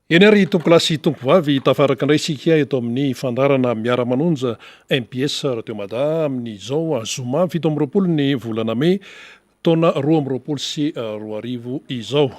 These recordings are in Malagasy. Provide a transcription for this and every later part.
Eny ary tompokolahy sy tompokovavy, tafaraka indray isika eto amin'ny fandaharana Miara-manonja MPS Radio Mada amin'izao zoma 27 ny volana mey taona 2022 izao.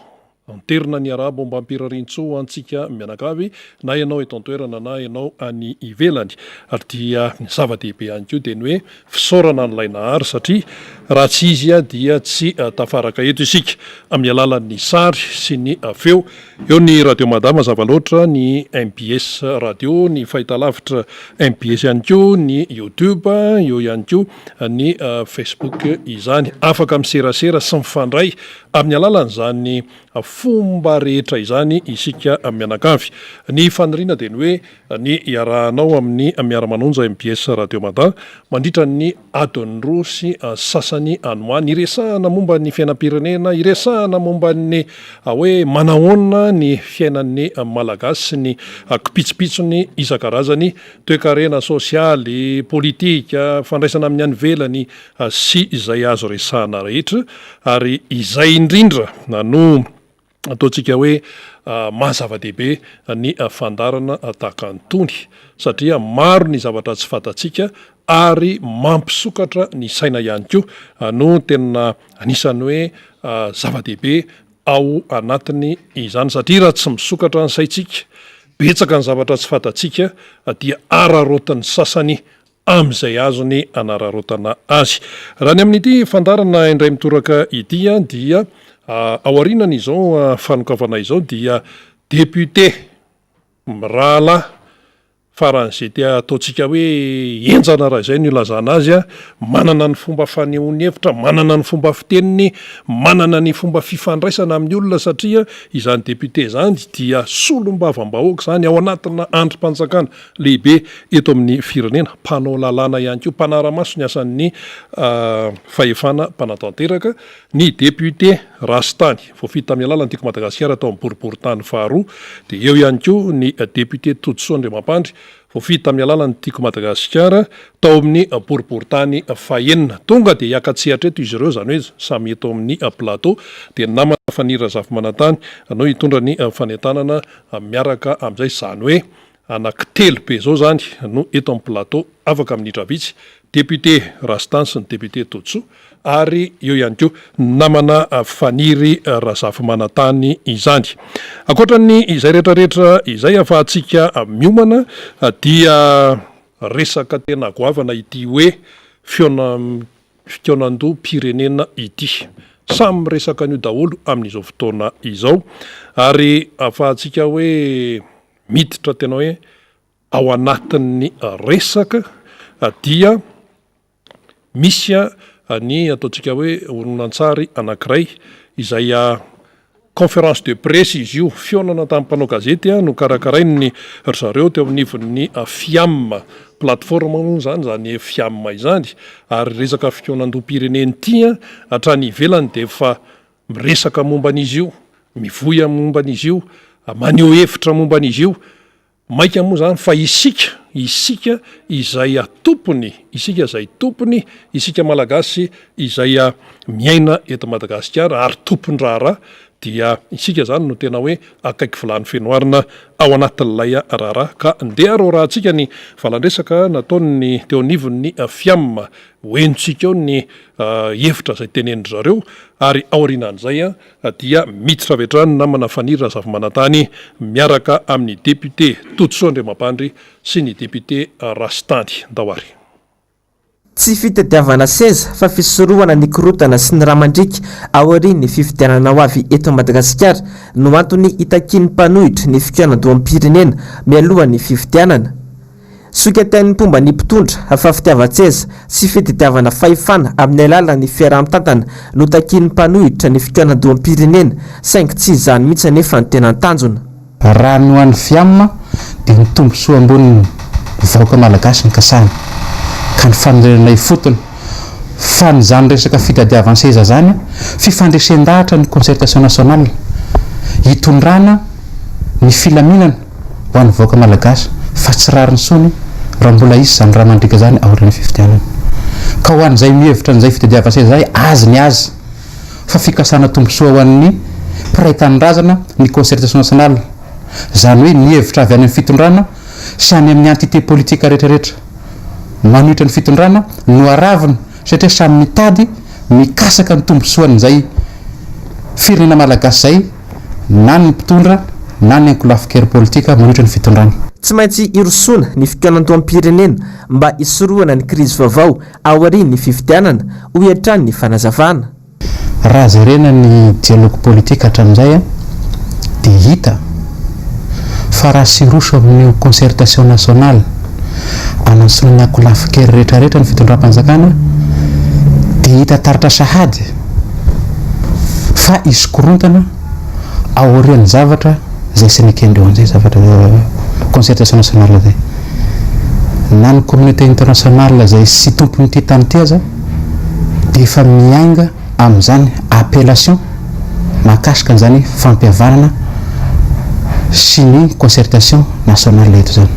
Anterina ny arabo mba hampirarian-tsoa ho antsika mianakavy na ianao eto an-toerana na ianao any ivelany. Ary dia ny zava-dehibe ihany koa dia ny hoe fisaorana an'ilay Nahary satria raha tsy Izy dia tsy tafaraka eto isika amin'ny alalan'ny sary sy ny feo. Eo ny Radio Mada mazava loatra, ny mbs Radio, ny fahitalavitra mbs ihany koa, ny YouTube, eo ihany koa ny Facebook izany. Afaka miserasera sy mifandray amin'ny alalan'izany fomba rehetra izany isika mianakavy. Ny faniriana dia ny hoe ny iarahanao amin'ny Miara-manonja mbs Radio Mada mandritra ny adiny roa sy sasany any ho any. Hiresahana momba ny fiainam-pirenena, hiresahana momba ny hoe manahoana ny fiainan'ny Malagasy sy ny kipitsopitsony isan-karazany, toekarena, sosialy, politika, fandraisana amin'ny any ivelany sy izay azo resahana rehetra ary izay indrindra no ataontsika hoe maha zava-dehibe ny fandaharana tahaka an'itony satria maro ny zavatra tsy fantatsika ary mampisokatra ny saina ihany koa no tena anisan'ny hoe zava-dehibe ao anatiny izany satria raha tsy misokatra ny saintsika, betsaka ny zavatra tsy fantatsika dia araraotin'ny sasany amin'izay azony anararaotana azy. Raha ny amin'ity fandaharana indray mitoraka ity dia aorianan'izao fanokafana izao dia député mirahalahy faran'izay te ataontsika hoe henjana raha izay no ilazana azy, manana ny fomba fanehoany hevitra, manana ny fomba fiteniny, manana ny fomba fifandraisana amin'ny olona satria izany député izany dia solombavambahoaka izany ao anatina andrim-panjakana lehibe eto amin'ny firenena, mpanao lalàna ihany koa, mpanara-maso ny asan'ny fahefana mpanatanteraka, ny depiote Rastany, voafidy tamin'ny alalan'ny Tiako Madagasikara tao amin'ny boriborintany faharoa, dia eo ihany koa ny depiote Todisoa Andriamampandry, voafidy tamin'ny alalan'ny Tiako Madagasikara tao amin'ny boriborintany fahenina. Tonga dia hiaka-tsehatra eto izy ireo, izany hoe samy eto amin'ny plateau, dia ny namana Faniry Razafimanantany no hitondra ny fanentanana miaraka amin'izay, izany hoe Anaky telo be zao zany no eto am plateau afaka minitra vitsy, député Rastan sy ny député Todisoa ary eo ihany koa namana Faniry Razafimanantany izany. Ankoatra ny izay rehetra rehetra izay afahantsika miomana dia resaka tena goavana ity hoe fikaonandoham-pirenena ity. Samy miresaka an'io daholo amin'izao fotoana izao ary afahantsika hoe miditra tena hoe ao anatin'ny resaka dia misy ny ataontsika hoe horonantsary anankiray izay conférence de presse izy io, fihaonana tamin'ny mpanao gazety nokarakarain'ny ry zareo teo anivon'ny FIAM, plateforme moa izany izany FIAM izany, ary resaka fikaonandoham-pirenena ity hatrany ivelany dia efa miresaka momba an'izy io, mivoy momba an'izy io, maneho hevitra momba an'izy io, mainka moa izany fa isika, isika izay tompony, isika izay tompony, isika Malagasy izay miaina eto Madagasikara ary tompon-draharaha dia isika izany no tena hoe akaiky vilany feno arina ao anatin'ilay raharaha ka ndeha ary hoarahantsika ny valan-dresaka nataon'ny teo anivon'ny FIAM, ho henontsika eo ny hevitra izay tenenin-dry zareo ary aorianan'izay dia miditra avy hatrany namana Faniry Razafimanantany miaraka amin'ny député Todisoa Andriamampandry sy ny député Rastany. Ndao ary. Tsy fitadiavana seza fa fisorohana ny korontana sy ny rà mandriaka aorian'ny fifidianana ho avy eto Madagasikara no antony itakian'ny mpanohitra ny fikaonandoham-pirenena mialohan'ny fifidianana. Soketain'ny mpomba ny mpitondra fa fitiavan-tseza sy fitadiavana fahefana amin'ny alalan'ny fiaraha-mitantana no takian'ny mpanohitra ny fikaonandoham-pirenena, saingy tsy izany mihitsy anefa no tena tanjona. Raha ny ho an'ny Fiam dia ny tombontsoa ambonin'ny vahoaka malagasy no kasahina, ka ny fanorenana ifotony, fa ny izany resaka fitadiavan-seza izany, fifandresen-dahatra ny concertation nationale hitondrana ny filaminana. ho an'ny vahoaka malagasy fa tsy rariny intsony raha mbola hisy izany rà mandriaka izany aorian'ny fifidianana. Ka ho an'izay mihevitra an'izay fitadiavan-seza izay, azy ny azy fa fikasana tombontsoa ho an'ny mpiray tanindrazana ny concertation nationale. Izany hoe ny hevitra avy any amin'ny fitondrana sy any amin'ny entité politique rehetra rehetra manohitra ny fitondrana no aravina satria samy mitady mikasaka ny tombontsoan'izay firenena malagasy izay na ny mpitondra na ny ankolafin-kery politika manohitra ny fitondrana. Tsy maintsy hirosoana ny fikaonandoham-pirenena mba hisorohana ny krizy vaovao aorian'ny fifidianana, hoy hatrany ny fanazavana. Raha jerena ny dialogue politique hatramin'izay dia hita fa raha tsy hiroso amin'io concertation nationale anantsoina ny ankolafin-kery rehetrarehetra ny fitondram-panjakana dia hita taratra sahady fa hisy korontana aorian'ny zavatra izay tsy nekendreo an'izay zavatra concertation nationale izay. Na ny communauté internationale izay tsy tompon'ity tany ity aza dia efa miainga amin'izany appellation mahakasika an'izany fampihavanana sy ny concertation nationale eto izany.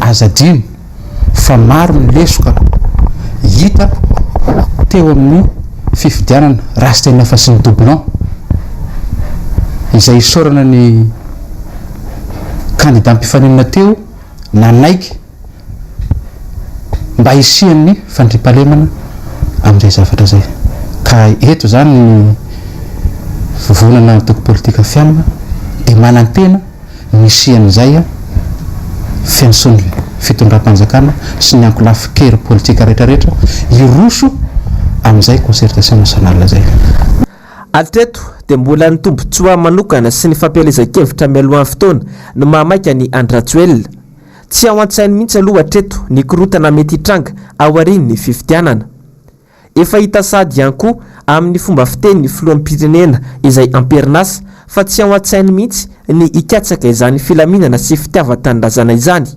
Aza adino fa maro ny lesoka hita teo amin'ny fifidianana raha tsy tena afa-tsy ny doublon izay isaorana ny kandida mpifaninana teo nanaiky mba hisian'ny fandriampahalemana amin'izay zavatra izay. Ka eto izany ny vovonana antoko politika FIAM dia manantena ny hisian'izay fiantsoan'ny fitondram-panjakana sy ny ankolafin-kery politika rehetrarehetra hiroso amin'izay concertation nationale izay. Hatreto dia mbola ny tombontsoa manokana sy ny fampielezan-kevitra mialohan'ny fotoana no mahamaika an'i Andry Rajoelina. Tsy ao an-tsainy mihitsy aloha hatreto ny korontana mety hitranga aorian'ny fifidianana. Efa hita sahady ihany koa amin'ny fomba fitenin'ny filoham-pirenena izay am-perinasa fa tsy ao an-tsainy mihitsy ny hikatsaka izany filaminana sy fitiavan-tanindrazana izany.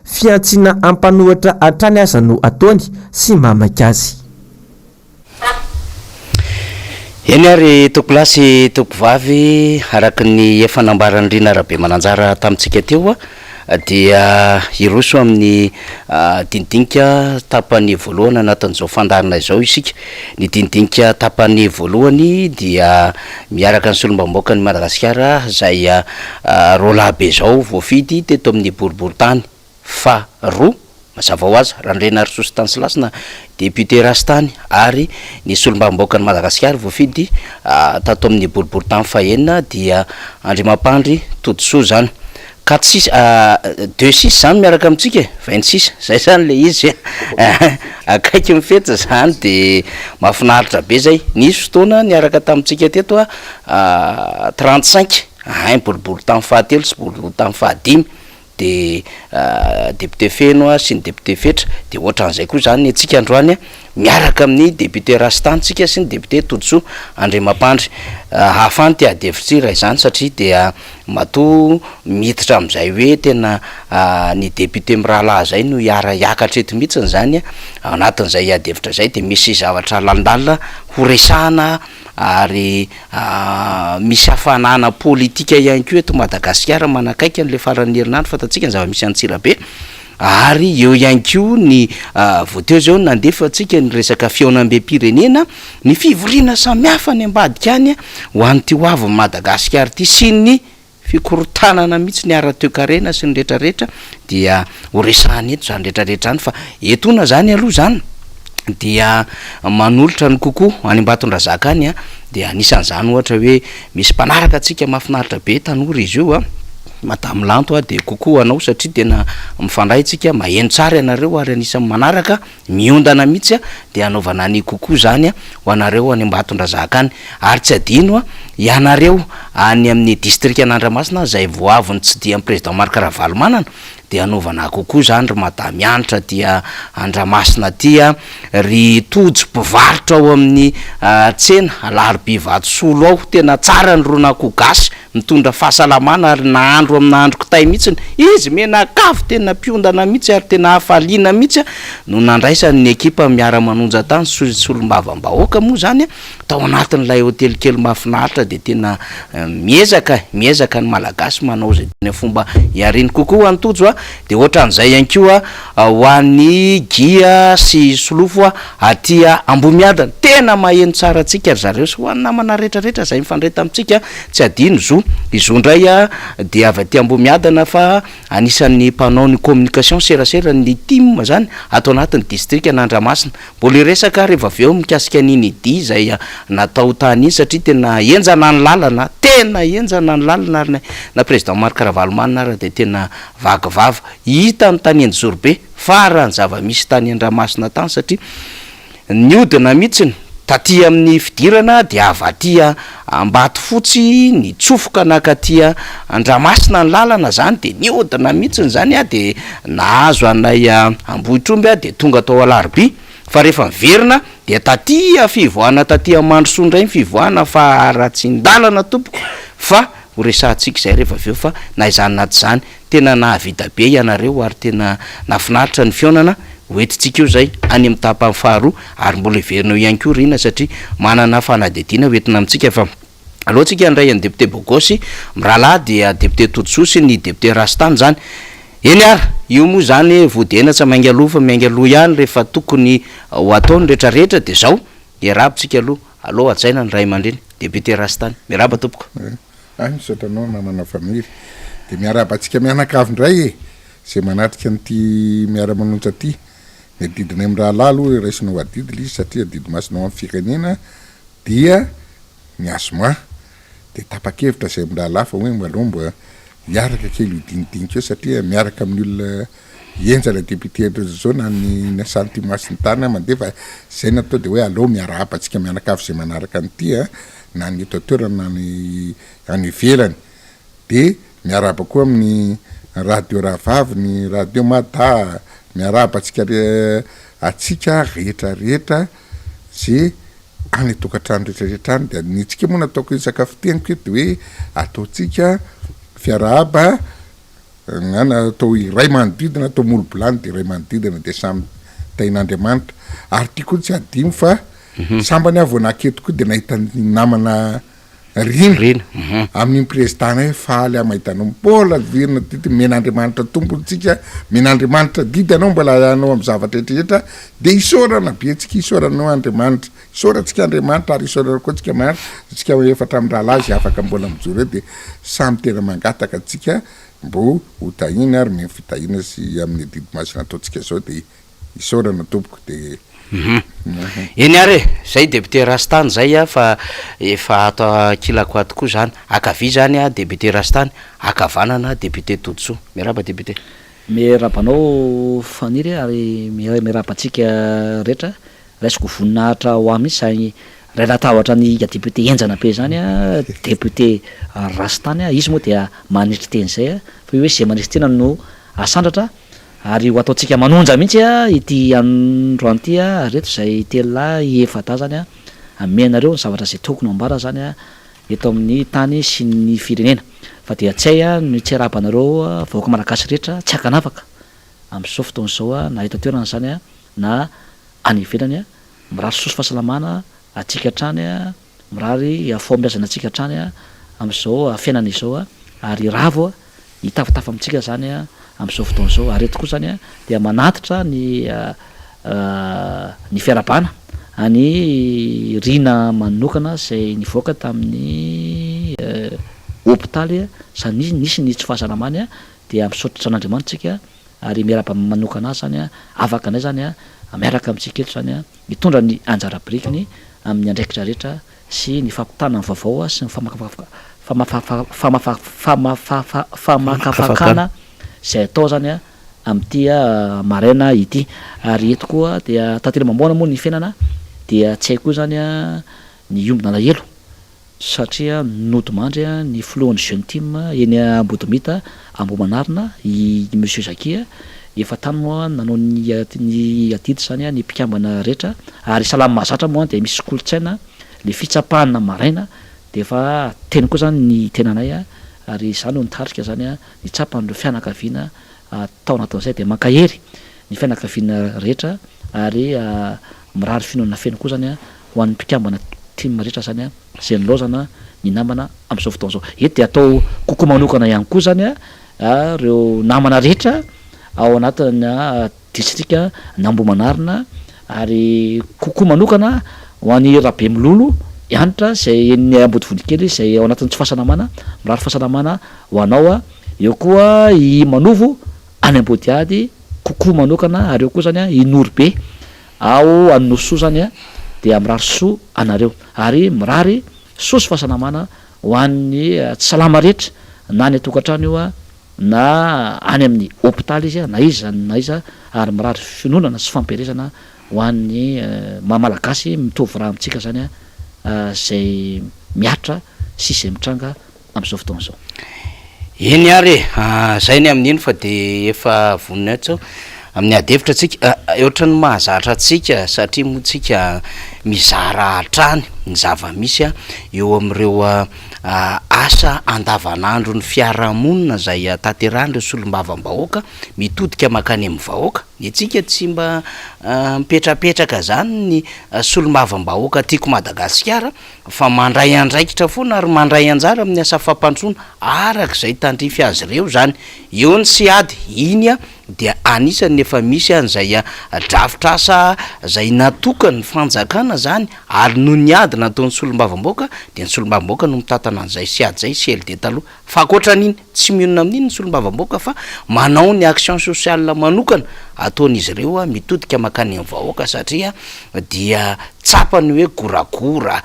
Fihantsiana ampanohitra hatrany aza no ataony sy mahamaika azy. Eny ary tompolahy sy tompovavy, araka ny efa nambaran'i Rina Rabemananjara tamintsika teo dia hiroso amin'ny dinidinika tapany voalohany anatin'izao fandaharana izao isika. Ny dinidinika tapany voalohany dia miaraka ny solombavambahoakan'i Madagasikara izay roalahy be izao voafidy teto amin'ny boriborintany faharoa, mazava ho azy, Randrianarisoa Stanislas na député Rastany ary ny solombavambahoakan'i Madagasikara voafidy tato amin'ny boriborintany fahenina dia Andriamampandry Todisoa izany. Quatre six, deux six izany miaraka amintsika e, 26, zay izany ilay izy akaiky ny fety izany dia mahafinaritra be izay. Nisy fotoana niaraka tamintsika teto 35, ein boriborintany fahatelo sy boriborintany fahadimy. de député feno sy ny député fetra de ohatran'izay koa zany ny antsika androany miaraka amin'ny député Rastany tsika sy ny député Todisoa Andriamampandry hahafahany ty ady hevitra ity raha izany satria dia matoa miditra amin'izay hoe tena ny député mirahalahy zay no hiara hiakatra eto mihitsiny zany ao anatin'izay ady hevitra zay de misy zavatra lalindalina ho resahana ary misy hafanana politika ihany koa eto Madagasikara manakaiky an'ilay faran'ny herinandro, fantatsika ny zava-misy any Antsirabe, ary eo ihany koa ny vao teo izao nandefa antsika ny resaka fihaonambem-pirenena, ny fivoriana samihafa any ambadika any ho an'ity ho avin'i Madagasikara ity sy ny fikorontanana mihitsy ny ara-toekarena sy ny retraretra dia ho resahana eto izany retraretra izany fa etoana izany aloha izany dia manolotra ny kokoa any Ambatondrazaka any an, dia anisan'izany ohatra hoe misy mpanaraka antsika mahafinaritra be tanora izy io an, Madame Lanto an, dia kokoa anao satria tena mifandray tsika, maheno tsara ianareo ary anisan'ny manaraka. Miondana mihitsy dia hanaovana ny kokoa izany ho anareo any Ambatondrazaka any. Ary tsy adino ianareo any amin'ny distrikan'Andramasina izay vao avy notsidihan'ny Président Marc Ravalomanana dia hanaovana kokoa izany ry Madame Hanitra aty Andramasina aty, ry Tojo mpivarotra ao amin'ny tsena Alarobia Vatosolo ao, tena tsara ny ron'akoho gasy Mitondra fahasalamana ary nahandro amin'ny nahandro kitay mihitsy izy mianakavy tena mpiondana mihitsy ary tena hafaliana mihitsy no nandraisany ny ekipa miara manonja tany sy solombavambahoaka moa izany tao anatin'ilay hotely kely mahafinaritra dia tena miezaka miezaka ny malagasy manao izay tena fomba hiariny kokoa ho an'i Tojo a dia ohatran'izay ihany koa ho an'i Guy sy Solofo aty Ambohimiadana. Tena maheno tsara antsika ry zareo sy ho an'ny namana rehetra rehetra izay mifandray tamintsika. Tsy adino zo. I Zo indray dia avy aty Ambohimiadana fa anisan'ny mpanao ny communication, serasera, ny tim izany ato anatin'ny distrikan'Andramasina. Mbola hiresaka rehefa avy eo mikasika an'iny dihy izay natao tany iny satria tena henjana ny lalana, tena henjana ny lalana ary na président Marc Ravalomanana ara dia tena vaky vava. Hita ny tany Anjozorobe fa raha ny zava-misy tany Andramasina tany satria niodina mihitsiny taty amin'ny fidirana dia avy aty Ambatofotsy nitsofoka nankaty Andramasina ny lalana zany dia niodina mihitsiny zany dia nahazo anay Ambohitromby dia tonga tao Alarobia fa rehefa miverina dia taty fivoahana taty Mandrosoa indray ny fivoahana fa haratsian-dalana tompoko fa ho resahantsika izay rehefa avy eo fa na izany na tsy izany Tena nahavita be ianareo ary tena nafinaritra ny fihaonana, ho entintsika eo izay any amin'ny tapany faharoa ary mbola heverina eo ihany koa Rina satria manana fanadihadiana ho entina amintsika fa aleo tsika handray an'i député Bogosy mirahalahy dia député Todisoa sy ny député Rastany izany. Eny ary, io moa izany vody hena tsy mainga loha fa miainga loha ihany rehefa tokony ho atao ny retraretra dia izao, hiarahaba tsika aloha, aleo hajaina ny ray aman-dreny. Député Rastany. Miarahaba tompoko. Hay misaotra anao namana Faniry. Dia miarahaba antsika mianakavy indray e! Izay manatrika an'ity miara-manonja ity. Ny adidinay mirahalahy aloha raisina ho adidy ilay izy satria adidy masina ho an'ny firenena dia ny azoma. Dia tapa-kevitra izay mirahalahy fa hoe mba aleo mba hiaraka kely hodinidinika eo satria miaraka amin'ny olona henjana député zao na ny ny asan'ity masin-tany mandeha fa zay natao de hoe aleo miarahaba antsika mianakavy zay manaraka an'ity a na ny eto an-toerana na ny any ivelany de miarahaba koa amin'ny radio rahavavy ny radio mada miarahaba antsika antsika rehetra rehetra ze any an-tokantrano rehetra rehetra any de ny antsika moa nataoko isaka fiteniko eto de hoe ataontsika fiarahaba Na natao iray manodidina, atao molo-bilany dia iray manodidina dia samy tahin'Andriamanitra. Ary ity koa tsy adino fa sambany aho vao naketo koa dia nahita ny namana Rina, Rina, amin'iny président-nay faly aho mahita anao. Mbola velona didy, omen'Andriamanitra tompony tsika, omen'Andriamanitra didy anao mbola hanao amin'ny zavatra rehetra rehetra dia isaorana be antsika, isaorana anao Andriamanitra. Isaorantsika Andriamanitra ary isaorana koa antsika maro, antsika efatra mirahalahy izay afaka mbola mijoro eo dia samy tena mangataka antsika mbo ho tahiana ary omeny fitahiana sy amin'ny adidy masina ataontsika izao dia isaorana tompoko dia Eny ary e! Zay député Rastany zay a fa efa ato ankilako ato koa zany. Ankavia zany a député Rastany, ankavanana député Todisoa. Miarahaba député. Miarahaba anao Faniry ary miarahaba antsika rehetra. Raisiko voninahitra ho ahy mihitsy izany ray latabatra ny député henjana be izany a, député Rastany a, izy moa dia manetry tena izay a, fa io hoe izay manetry tena no asandratra ary ho ataontsika manonja mihitsy a ity androany ity a, ry reto izay telolahy efa-dahy izany a, amenareo ny zavatra izay tokony ho ambara izany a eto amin'ny tany sy ny firenena, fa dia tsy hay a ny tsy hiarahaba anareo vahoaka malagasy rehetra tsy ankanavaka amin'izao fotoana izao a, na eto an-toerana izany a na any ivelany, mirary soa sy fahasalamana antsika hatrany, mirary fahombiazana antsika hatrany amin'izao fiainana izao ary ravo hitafatafa amintsika izany amin'izao fotoana izao ary eto koa izany dia manatitra ny ny fiarahabana an'i Rina manokana izay nivoaka tamin'ny hopitaly izany nisy ny tsy fahasalamany dia misaotra an'Andriamanitra isika ary miarahaba manokana azy zany afaka indray zany miaraka amintsika eto zany mitondra ny anjara birikiny amin'ny andraikitra rehetra sy ny fampitana ny vaovao sy ny famakafakana izay atao zany amin'ity maraina ity ary eto koa dia tantely amam-boana moa ny fiainana dia tsy hay koa zany ny hiombona alahelo satria nodimandry ny filohan'ny Jeune Team eny Ambodimita Ambohimanarina i Monsieur Jackie, efa tany moa nanao ny ny adidy izany ny mpikambana rehetra ary salama mahazatra moa dia misy kolontsaina le fitsapahana maraina dia efa teny koa izany ny tenanay ary izaho no nitarika izany nitsapa an'ireo fianakaviana tao anatin'izay dia mankahery ny fianakaviana rehetra ary mirary finoana feno koa izany ho an'ny mpikambana tim rehetra izany izay nilaozana ny namana amin'izao fotoana izao. Eto dia atao kokoa manokana ihany koa izany ireo namana rehetra ao anatina distrika n'Ambohimanarina ary kokoa manokana ho an'i Rabemilolo. Hanitra izay eny Ambodivonikely izay ao anatin'ny tsy fahasalamana, mirary fahasalamana ho anao. Eo koa i Manovo any Ambodihady, coucou manokana, ary eo koa zany i Norobe ao Anosisoa zany dia mirary soa anareo ary mirary soa sy fahasalamana ho an'ny tsy salama rehetra na any an-tokantrano io na any amin'ny hopitaly izy na iza na iza ary mirary fiononana sy fampielezana ho an'ny maha Malagasy mitovy raha amintsika izany izay mihatra sy izay mitranga amin'izao fotoana izao. Eny ary e, zay ny amin'iny fa dia efa vonona eto amin'ny ady hevitra tsika. Ohatran'ny mahazatra antsika satria moa tsika mizara hatrany ny zava-misy eo amin'ireo asa andavanandron'ny fiarahamonina izay tanterahan'ireo solombavambahoaka mitodika mankany amin'ny vahoaka. Ny antsika tsy mba mipetrapetraka izany ny solombavambahoaka tiako Madagasikara fa mandray andraikitra foana ary mandray anjara amin'ny asa fampandrosoana araka izay tandrify azy ireo izany. Eo ny SEAD, iny dia anisan'ny efa misy an'izay drafitr'asa izay natokan'ny fanjakana izany ary noho ny ady nataon'ny solombavambahoaka dia ny solombavambahoaka no mitantana an'izay SEAD izay, CLD taloha. Fa ankoatran'iny, tsy mionona amin'iny ny solombavambahoaka fa manao ny action sociale manokana ataon'izy ireo mitodika mankany amin'ny vahoaka satria dia tsapany hoe goragora,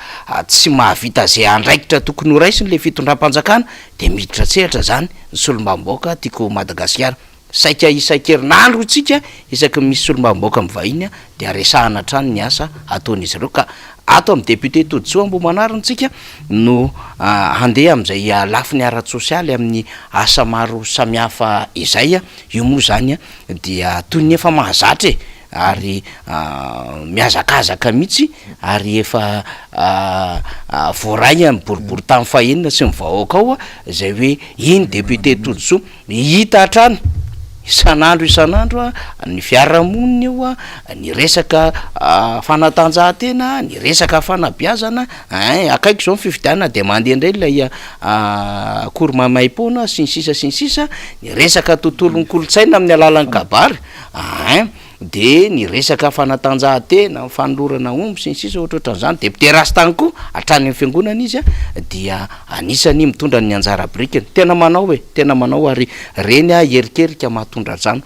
tsy mahavita izay andraikitra tokony horaisiny ilay fitondram-panjakana dia miditra an-tsehatra izany ny solombavambahoaka Tiako Madagasikara. Saika isan-kerinandro isika isaky ny misy solombavambahoaka mivahiny dia resahana hatrany ny asa ataon'izy ireo ka ato amin'ny député Todisoa Ambohimanarina isika no handeha amin'izay lafiny ara-tsosialy amin'ny asa maro samihafa izay. Io moa izany dia toy ny efa mahazatra e! ary mihazakazaka mihitsy ary efa voaray amin'ny boriborintany fahenina sy ny vahoaka ao izay hoe iny député Todisoa Hita hatrany isan'andro isan'andro ny fiarahamonina eo, ny resaka fanatanjahantena, ny resaka fanabeazana, ein akaiky izao ny fifidianana de mandeha indray ilay cours maimaimpoana sy ny sisa sy ny sisa, ny resaka tontolon'ny kolontsaina amin'ny alalan'ny kabary, ein. De ny resaka fanatanjahantena, ny fanolorana omby sy ny sisa ohatrohatran'izany, député Rastany koa hatrany amin'ny fiangonana izy dia anisany mitondra ny anjara birikiny, tena manao e, tena manao ary reny hierikerika mahatondra an'izany,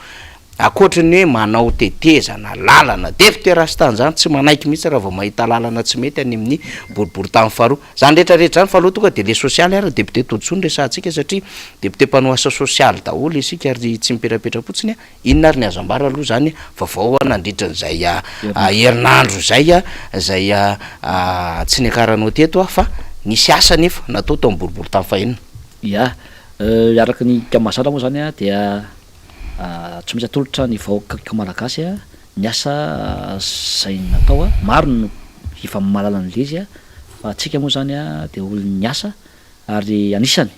ankoatry ny hoe manao tetezana, lalana, député Rastany zany tsy manaiky mihitsy raha vao mahita lalana tsy mety any amin'ny boriborintany faharoa, zany rehetra rehetra zany fa aleo tonga de le sosialy ary député Todisoa no resahantsika satria député mpanao asa sosialy daholo isika ary tsy mipetrapetra-potsiny. Inona ary ny azo ambara aloha izany vaovao nandritra an'izay herinandro izay izay tsy niakaranao teto fa nisy asa anefa natao tao amin'ny boriborintany fahenina. Ya, araka ny mahazatra moa izany dia tsy maintsy atolotra ny vahoaka malagasy ny asa izay natao. Maro no efa mahalala an'ilay izy fa antsika moa izany dia olon'ny asa ary anisany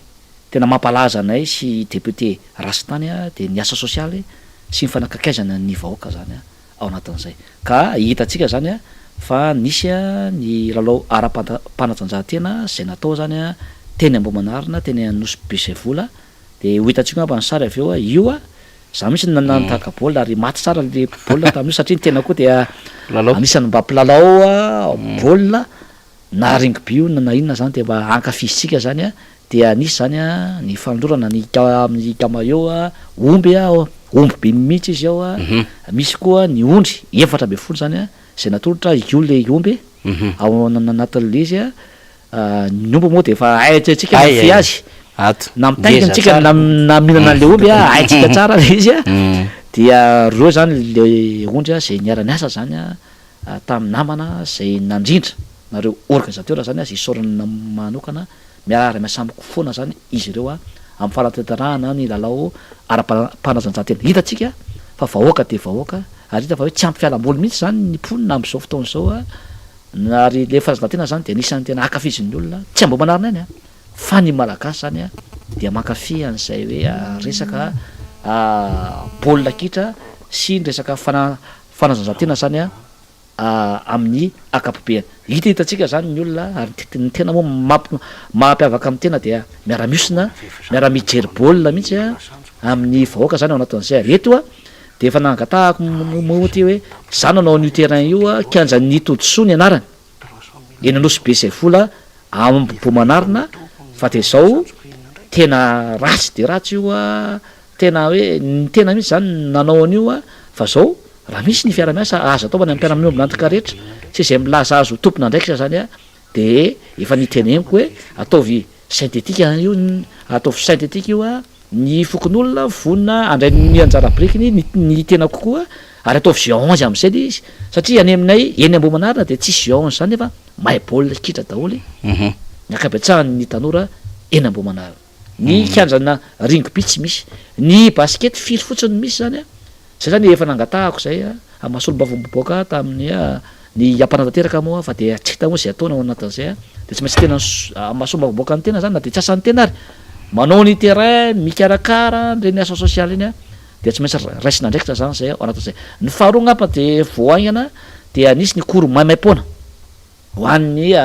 Tena mampalaza anay sy député Rastany dia ny asa sosialy sy ny fanakakaizana ny vahoaka zany ao anatin'izay. Ka hitantsika zany fa nisy ny lalao ara-panatanjahantena izay natao zany teny Ambohimanarina, teny Anosy Be Zaivola, dia ho hitantsika angamba ny sary avy eo, io za mihitsy no nanataka baolina ary maty tsara le baolina tamin'io satria ny tena koa dia anisan'ny mba mpilalao baolina Na rugby io na inona zany dia mba ankafizintsika zany a, dia nisy zany a ny fanolorana ny amin'ny Kamaeo a, omby a, omby be mihitsy izy ao a, misy koa ny ondry 14 zany a, zay natolotra io le omby ao anatin'le izy a, ny omby moa de efa haintsika ny mifehy azy, na mitaingina tsika na na mihinana an'le omby a, haintsika tsara le izy a, dia reo zany le ondry a zay niara-niasa zany a tamin'ny namana izay nandrindra na ireo organisateur zany aza isaorana manokana miara miasa amiko foana zany izy ireo amin'ny fanatanterahana ny lalao ara-panatanjahantena. Hitantsika fa vahoaka dia vahoaka ary hita fa hoe tsy ampy fialamboly mihitsy zany ny mponina amin'izao fotoana izao ary le fanatanjahantena zany dia anisan'ny tena ankafizin'ny olona tsy Ambohimanarina ihany fa ny Malagasy zany dia mankafy an'izay hoe resaka baolina kitra sy ny resaka fana Fanazaran-tena izany amin'ny ankapobeny. Hita hitantsika izany ny olona ary ny tena moa mampiavaka amin'ny tena dia miara-mihosina, miara-mijery baolina mihitsy amin'ny vahoaka izany ao anatin'izay. Ary eto dia efa nangatahako moa ity hoe za nanao an'io terrain io, kianjan'ny Todisoa ny anarany. Eny Anosibe izay vola Ambohimanarina fa de zao tena ratsy de ratsy io a, tena hoe ny tena mihitsy zany nanao an'io a, fa zao raha misy ny fiara-miasa azo atao ho an'ny mpiara-miombon'antoka rehetra sy izay milaza azy ho tompon'andraikitra zany a de efa niteneniko hoe ataovy synthétique io, ataovy synthétique io a. Ny fokonolona vonona handray ny anjara birikiny, ny ny tenako koa, ary ataovy G11 amin'izay le izy, satria any aminay eny Ambohimanarina dia tsisy G11 zany nefa mahay baolina kitra daholo ny ankabetsahan'ny tanora eny Ambohimanarina. Ny kianjana rugby tsy misy, ny basket firy fotsiny no misy zany an, zay zany efa nangatahako zay an, amin'ny maha solombavambahoaka tamin'ny Ny hampanatanteraka moa fa dia tsy hita moa izay ataony ao anatin'izay a, dia tsy maintsy tena maha solombavambahoaka ny tena zany na dia tsy asan'ny tena ary, manao ny terrain, mikarakara an'ireny asa sosialy ireny a, dia tsy maintsy raisina andraikitra zany izay ao anatin'izay. Ny faharoa angamba dia vao haingana dia nisy ny cours maimaimpoana ho an'ny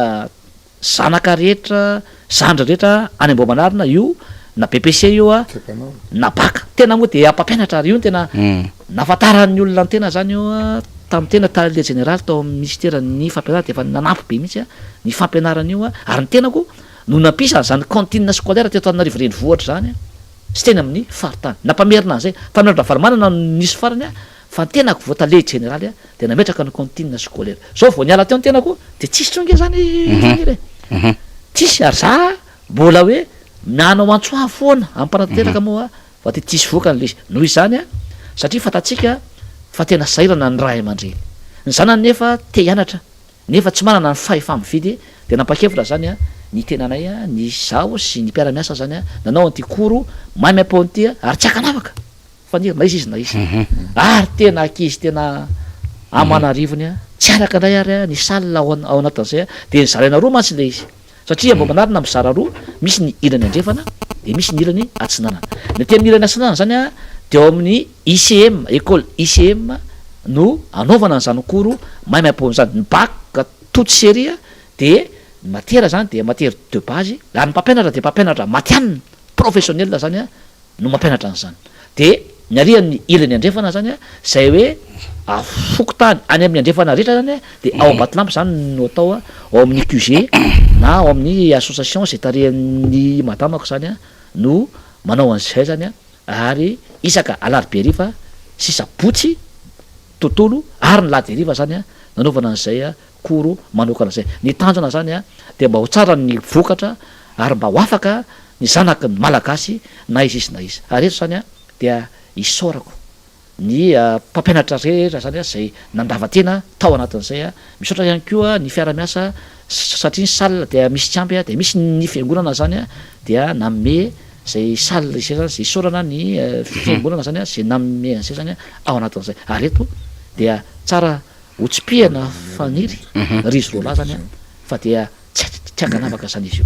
Zanaka rehetra, zandry rehetra any Ambohimanarina io na BEPC io a, na bac. Tena moa dia mpampianatra ary io no tena nahafantaran'ny olona ny tena zany io a, tamin'ny tena tale jeneraly tao amin'ny minisiteran'ny fampianarana dia efa nanampy be mihitsy a ny fampianarana io a, ary ny tenako no nampisy an'izany cantine scolaire teto Antananarivo renivohitra izany a, sy teny amin'ny faritany. Nampamerina an'izay. Tamin'ny andro Ravalomanana no nisy farany a, fa ny tenako vao tale jeneraly a, Dia nametraka ny cantine scolaire. Zao vao niala teo ny tenako dia tsisy tsony nge zany Faniry e. Tsisy ary za mbola hoe manao antso avo foana amin'ny mpanatanteraka moa fa dia tsisy vokany le izy. Noho izany a, satria fantatsika fa tena sahirana ny ray aman-dreny. Ny zanany nefa te hianatra nefa tsy manana ny fahefa-mividy dia nampakevitra zany a ny tenanay a, ny izaho sy ny mpiara-miasa zany a nanao an'ity cours maimaim-poana ity ary tsy ankanavaka. Faniry na iza izy na iza. Ary tena ankizy tena aman'arivony a, tsy araka indray ary a ny salle ao ao anatin'izay a, dia nozaraina roa mantsy ilay izy. Satria Ambohimanarina mizara roa, misy ny ilany andrefana dia misy ny ilany atsinanana. Ny aty amin'ny ilany atsinanana izany a, dia ao amin'ny ICM, école ICM no anaovana an'izany cours maimaimpoana izany. Ny bac toute série a, dia ny matière izany dia matière de base, ary ny mpampianatra dia mpampianatra matihanina, professionnel izany a, no mampianatra an'izany. Dia ny ary amin'ny ilany andrefana zany a, izay hoe fokontany any amin'ny andrefana rehetra zany a, dia ao Ambatolampy zany no atao a, ao amin'ny QG na ao amin'ny association izay tarihan'ny madamako zany a no manao an'izay zany a, ary isaka alarobia hariva sy sabotsy tontolo ary ny lahady hariva zany a nanaovana an'izay a cours manokana izay. Ny tanjona zany a dia mba ho tsara ny vokatra ary mba ho afaka ny zanaky ny Malagasy na iza izy na iza. Ary eto izany dia isaorako ny mpampianatra rehetra izany izay nandava-tena tao anatin'izay. Misaotra ihany koa ny fiara-miasa satria ny salle dia misy tsy ampy dia misy ny fiangonana izany dia nanome izay salle izay izany, izay isaorana ny fiangonana izany izay nanome an'izay izany ao anatin'izay. Ary eto dia tsara hotsipihana Faniry ry izy roalahy izany fa dia Tsy tsy ankanavaka zany izy io.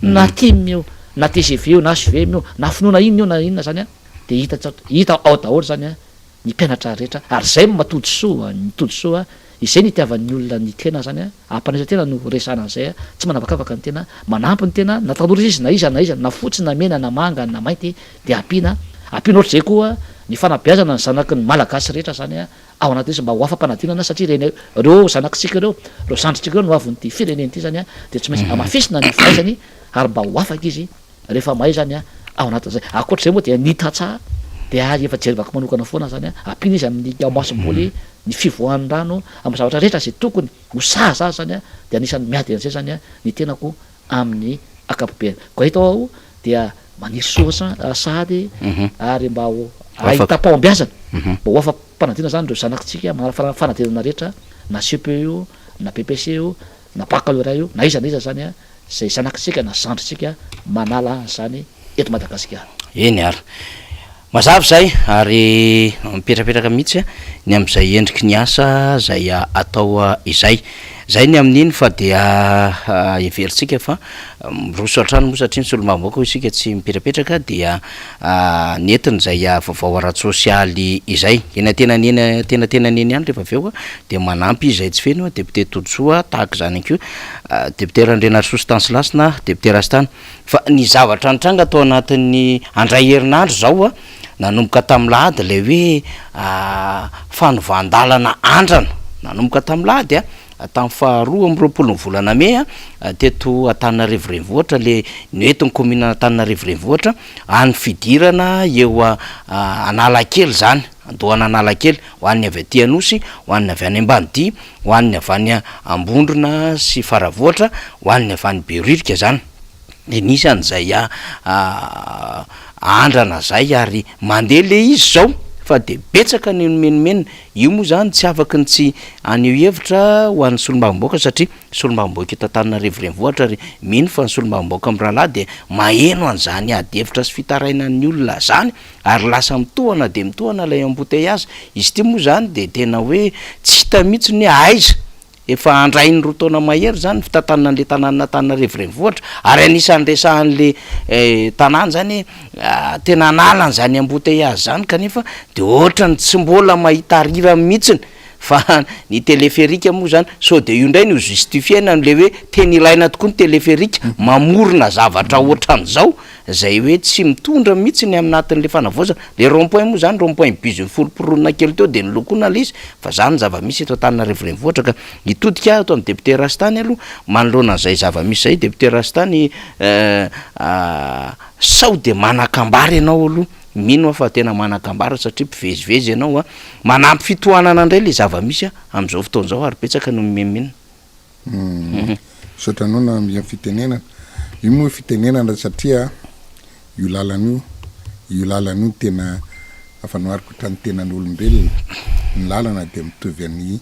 Na tim io, na tgv io, na hvm io, na finoana inona io na inona zany an, de hita tsa hita ao daholo zany an ny mpianatra rehetra ary zay no maha todisoa ny todisoa, izay no itiavan'ny olona ny tena zany an, ampanaiza tena no resahana an'izay an, tsy manavakavaka ny tena, manampy ny tena na tanora izy na iza na iza na fotsy na mena na manga na mainty de ampiana, ampiana ohatr'izay koa ny fanabeazana ny zanaky ny malagasy rehetra zany an, ao anatin'izy mba ho afa-panadinana satria ireny ireo zanakitsika ireo, ireo zandrintsika ireo no hoavin'ity firenena ity izany dia tsy maintsy hamafisina ny fahaizany ary mba ho afaka izy rehefa mahay izany ao anatin'izay. Ankoatr'izay moa dia ny tantsaha dia efa jerevako manokana foana izany, ampiana izy amin'ny ao masomboly, ny fivoahan'ny rano, amin'ny zavatra rehetra izay tokony ho sahaza azy izany dia anisan'ny miady an'izay izany ny tenako amin'ny ankapobeny. Koa eto aho dia maniry soa sahady ary mba ho ahitam-pahombiazana, mba ho afa-panadinana izany ireo zanakitsika manala fanadinana rehetra na cepe io na bepc io na baccalauréat io na iza na iza izany izay zanakitsika na zandritsika manala an'izany eto Madagasikara. Eny ary. Mazava izay ary mipetrapetraka mihitsy ny amin'izay endriky ny asa izay atao izay. Izay ny amin'iny fa dia heverintsika fa miroso hatrany moa satria ny solombavambahoaka hoy isika tsy mipetrapetraka dia nentiny izay vaovao ara-tsosialy izay. Eny an-tenany eny an-tenatenany eny ihany rehefa avy eo dia manampy izay tsy feno député Todisoa tahaka izany ihany koa député Randrianarisoa Stanislas na député Rastany. Fa ny zavatra nitranga tao anatin'ny andray herinandro izao a, nanomboka tamin'ny lahady ilay hoe fanovan-dalana andrana, nanomboka tamin'ny lahady a. tamin'ny faha 22 ny volana mey teto Antananarivo Renivohitra le noentin'ny kaominina Antananarivo Renivohitra any fidirana eo Analakely izany, andohan'Analakely, ho an'ny avy aty Anosy, ho an'ny avy any Ambanidia, ho an'ny avy any Ambondrona sy Faravohitra, ho an'ny avy any Behoririka izany. Dia nisy an'izay andrana izay ary mandeha le izy izao fa dia betsaka ny nimenomenona. Io moa izany tsy afaky ny tsy haneho hevitra ho an'ny solombavambahoaka satria solombavambahoaka eto Antananarivo renivohitra ary mino fa ny solombavambahoaka mirahalahy dia maheno an'izany ady hevitra sy fitarainan'ny olona izany ary lasa mitohana dia mitohana ilay embouteillage. Izy ity moa izany dia tena hoe tsy hita mihitsy ny hoe aiza Efa andrain'ny roa taona mahery izany ny fitantanana an'ilay tanànan'Antananarivo renivohitra ary anisan'ny resahan'ilay tanàna izany hoe tena hanala an'izany embouteillage izany kanefa dia ohatran'ny tsy mbola mahita arira mihitsiny fa ny téléphérique moa izany sao dia io indray no justifier-na amin'ilay hoe tena ilaina tokoa ny téléphérique mamorona zavatra ohatran'izao izay hoe tsy mitondra mihitsy ny aminatin'ilay fanavaozana. Ilay rond point moa izany rond point bus niforoporona kely teo dia nolokoina ilay izy fa izany ny zava-misy eto Antananarivo renivohitra ka hitodika aho eto amin'ny député Rastany aloha manoloana an'izay zava-misy izay député Rastany sao dia manan-kambara ianao aloha mino aho fa tena manan-kambara satria mpivezivezy ianao a, manampy fitohanana indray ilay zava-misy amin'izao fotoana izao ary betsaka no mimenomenona. Misaotra anao nanome ny fitenenana. Io moa fitenenana satria io lalana io, io lalana io no tena afanohariko ohatran'ny tenan'olombelona. Ny lalana dia mitovy amin'ny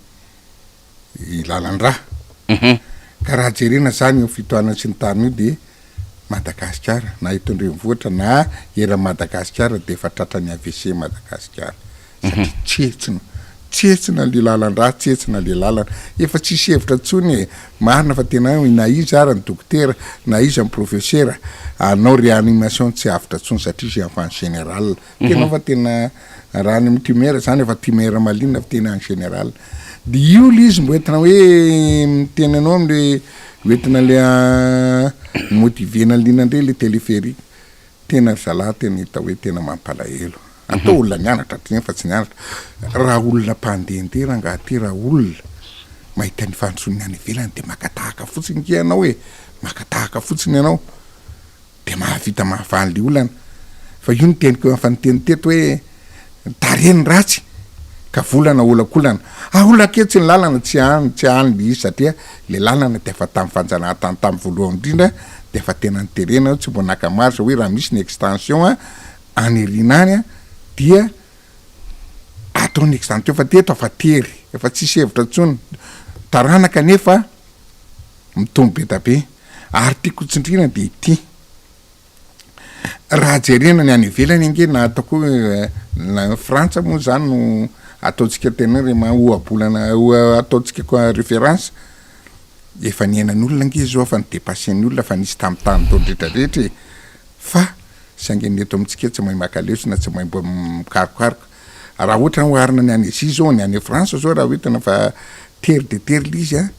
lalan-drà. Ka raha jerena zany io fitohanana sy ny tariny io dia Madagasikara na eto an-drenivohitra na eran'i Madagasikara dia efa tratran'ny AVC Madagasikara. Satria tsetsina, tsetsina le lalan-drà, tsetsina le lalana. Efa tsisy hevitra intsony e! Marina fa tena hoe na iza ara ny dokotera, na iza ny profesera, hanao réanimation tsy avotra intsony satria izy efa en général. Tena fa tena raha any amin'ny tumeur zany efa tumeur maligne fa tena en général. De io le izy mbo entina hoe miteny anao amle hoentina le motiver-na liana ndray le téléphérique. Tena ry zalahy tena hita hoe tena mampalahelo. Atao olona nianatra aty fa tsy nianatra. Raha olona mpandehandeha rangaha ty raha olona mahita ny fandrosoan'ny any ivelany de maka tahaka fotsiny nge ianao e! Maka tahaka fotsiny ianao de mahavita mahavaha an'le olana. Fa io no teniko efa niteny teto hoe tarehy ny ratsy ka volana olakolana. Aolaka etsy ny lalana tsy any tsy any le izy satria le lalana dia efa tamin'ny fanjanahantany tamin'ny voalohany indrindra dia efa tena noterena tsy mbo naka marge hoe raha misy ny extension any aoriana any dia atao ny extension fa teto efa tery efa tsisy hevitra intsony taranaka nefa mitombo be da be ary tiako tsindriana dia ity Raha jerena ny any ivelany ange na ataoko hoe na Frantsa moa zany no ataontsika tena hoe maha ohabolana ataontsika koa référence, efa niainan'ny olona ange zao fa ni-depasser-n'ny olona fa nisy tamin'ny tany tao retraretra e! Fa saingy ny eto amintsika tsy mahay maka lesona, tsy mahay mba mikarokaroka. Raha ohatra oharina ny any Asie zao, ny any France zao raha hoentina fa tery dia tery le izy an!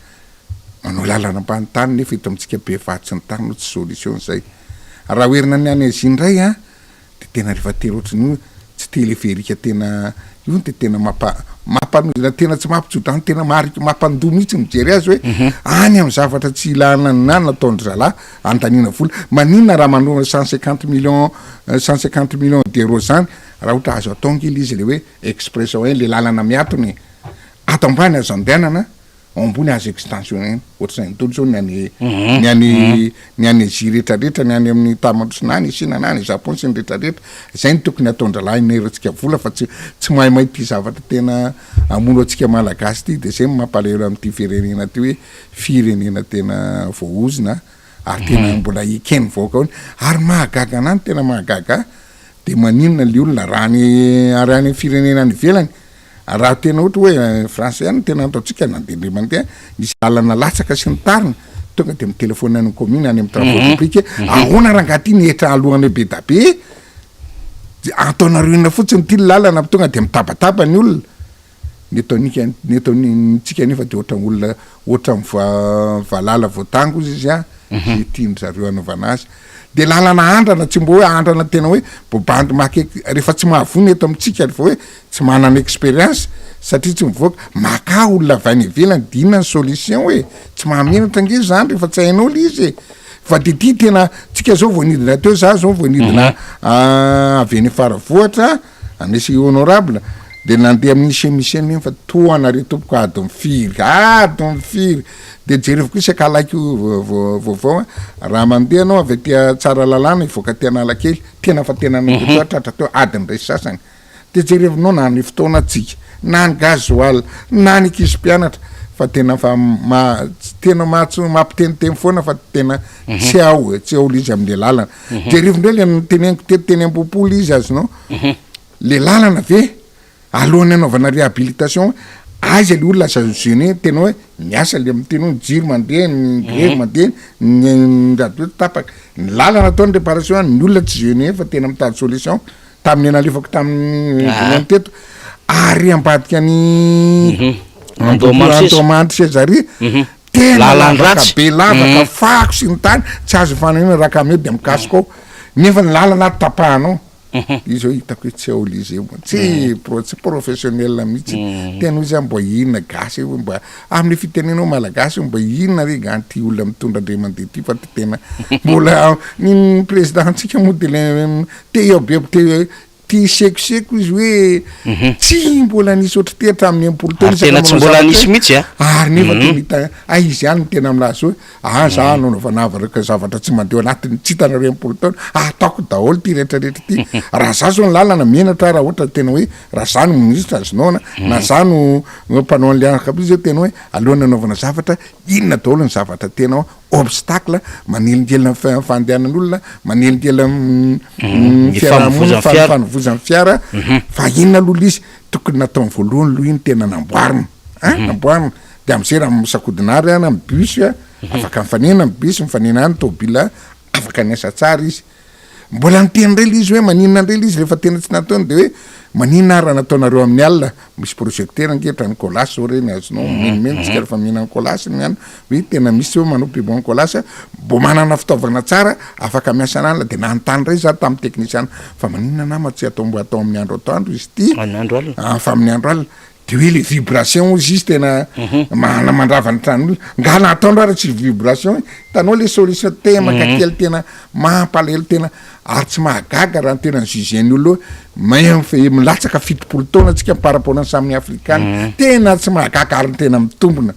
Manao lalana ambany tany nefa eto amintsika be vato sy ny tariny no tsy solution zay. Raha oherina ny any Asie indray an, de tena rehefa tery ohatran'io tsy téléphérique tena io de tena mampa mampanozona tena tsy mampitso-drano tena mahariky mampandoa mihitsy mijery azy hoe any amin'ny zavatra tsy ilana na nataon-dry zalahy andaniana vola. Maninona raha manova 150 millions 150 millions d'euros zany raha ohatra azo atao ange le izy le hoe express un le lalana miatona e, ato ambany azo andehanana ao ambony azo extensionner ohatr'izay daholo zao ny any ny any ny any Asie rehetrarehetra ny any amin'ny Tamandroso na any Chine na any Japon sy ny rehetrarehetra zay no tokony ataon-drahalahy inerantsika vola fa tsy tsy mahay ity zavatra tena hamono antsika Malagasy ity de zay no mampalahelo amin'ity firenena ity hoe firenena tena voaozona ary tena mbola eken'ny vahoaka ao ary mahagaga anah ny tena mahagaga ahy de maninona le olona raha any ary any amin'ny firenena any ivelany Raha tena ohatra hoe français ihany no tena ataontsika na dia indray mandeha nisy lalana latsaka sy ny tariny tonga dia mitelefaonina any amin'ny commune any amin'ny travaux publics hoe ahoana rangaha ty ny hetra alohanay be da be ataonareo inona fotsiny ity ny lalana tonga dia mitabataba ny olona ny eto anika ny eto amintsika nefa dia ohatran'ny olona ohatran'ny valala voatango izy izy an izay tian-dry zareo hanaovana azy. De lalana andrana tsy mbo hoe andrana tena hoe mbo bandy maka rehefa tsy mahavoa ny eto amintsika rehefa hoe tsy manana experience satria tsy mivoaka, makà olona avy any ivelany de inona ny solution e, tsy mahamenatra ange zany rehefa tsy hainao le izy e, fa de ty tena tsika zao vao nidina teo za zao vao nidina avy any Faravohitra nisy honorable de nandeha amin'ny chemise nefa toa anareo tompoko adiny firy adiny firy de jerevo koa isaka alaiko vaovao a raha mandeha anao avy aty Tsaralalàna hivoaka aty Analakely tena fa tena nandeha teo tratra teo adiny iray sy sasany de jerevinao na ny fotoana tsika na ny gasoil na ny ankizy mpianatra fa tena fa ma tena mahatso mampiteniteny foana fa tena tsy ao e tsy ao le izy amle lalana jerevo ndray le noteneniko teto teny Ambohipo le izy azonao le lalana ve alohan'ny hanaovana réhabilitation aiza le olona aza gene tena hoe miasa le miteny hoe ny jiro mandeha ny grevy mandeha ny radio tapaka ny lalana atao ny réparation ny olona tsy gene fa tena mitady solution Tamin'ny nalefako tamin'ny voalohany teto ary ambadika ny Andohamandry seza ary tena lavaka be lavaka fako sy ny tany tsy azo ifanahina raha camion dia mikasoka ao nefa ny lalana ary tapahanao izy eo hitako hoe tsy ao le izy eo tsy pro tsy professionnel mihitsy tena hoe zany mba inona gasy io mba amin'ny fitenena hoe malagasy io mba inona re gany ty olona mitondra ndray mandeha ty fa ty tena mbola ny président ntsika moa de le Te hihaobebo te te hisekoseko izy hoe tsy mbola nisy ohatr'ity hatramin'ny 60 taona Ary tena tsy mbola nisy mihitsy a. Ary nefa tena hita hay izy ihany no tena milaza hoe ah za nanaovana avaraka zavatra tsy mandeha ao anatin'ny tsy hitanareo 60 taona, ataoko daholo ity rehetra rehetra ity. Raha za zao ny lalana menatra aho raha ohatra tena hoe raha za no ministra azonao na za no mpanao an'le ankapobe zao tena hoe alohan'ny hanaovana zavatra inona daholo ny zavatra tena obstacle, manelingelina ny fandehanan'olona, manelingelina ny fiarahamonina, fanovozan'ny fiara, fa inona aloha le izy, tokony nataony voalohany aloha iny tena namboarina, ein, namboarina, de am'zay raha misakodina ary any amin'ny bus a, afaka mifanena amin'ny bus, mifanena any tômôbila, afaka miasa tsara izy. Mbola niteny indray le izy hoe maninona indray le izy rehefa tena tsy nataony de hoe maninona ary raha nataonareo amin'ny alina, misy projecteur ange hatrany colas zao reny azonao mimenomeno tsika rehefa mihinana colas ny any hoe tena misy hoe manao pub en colas mbo manana fitaovana tsara afaka miasa ny alina de nanontany indray za tamin'ny teknisiana fa maninona nama tsy atao mbo atao amin'ny andro atoandro izy ity Amin'ny andro alina. fa amin'ny andro alina De hoe le vibration ozy izy tena mana mandrava ny tranon'olona, nga na ataonao ary tsy vibration e, hitanao le solution temaka kely tena mampalahelo tena ary tsy mahagaga raha ny tena ny juger-ny olona hoe main- milatsaka 70 taona tsika par rapport ny samy afrikana, tena tsy mahagaga ary tena mitombina,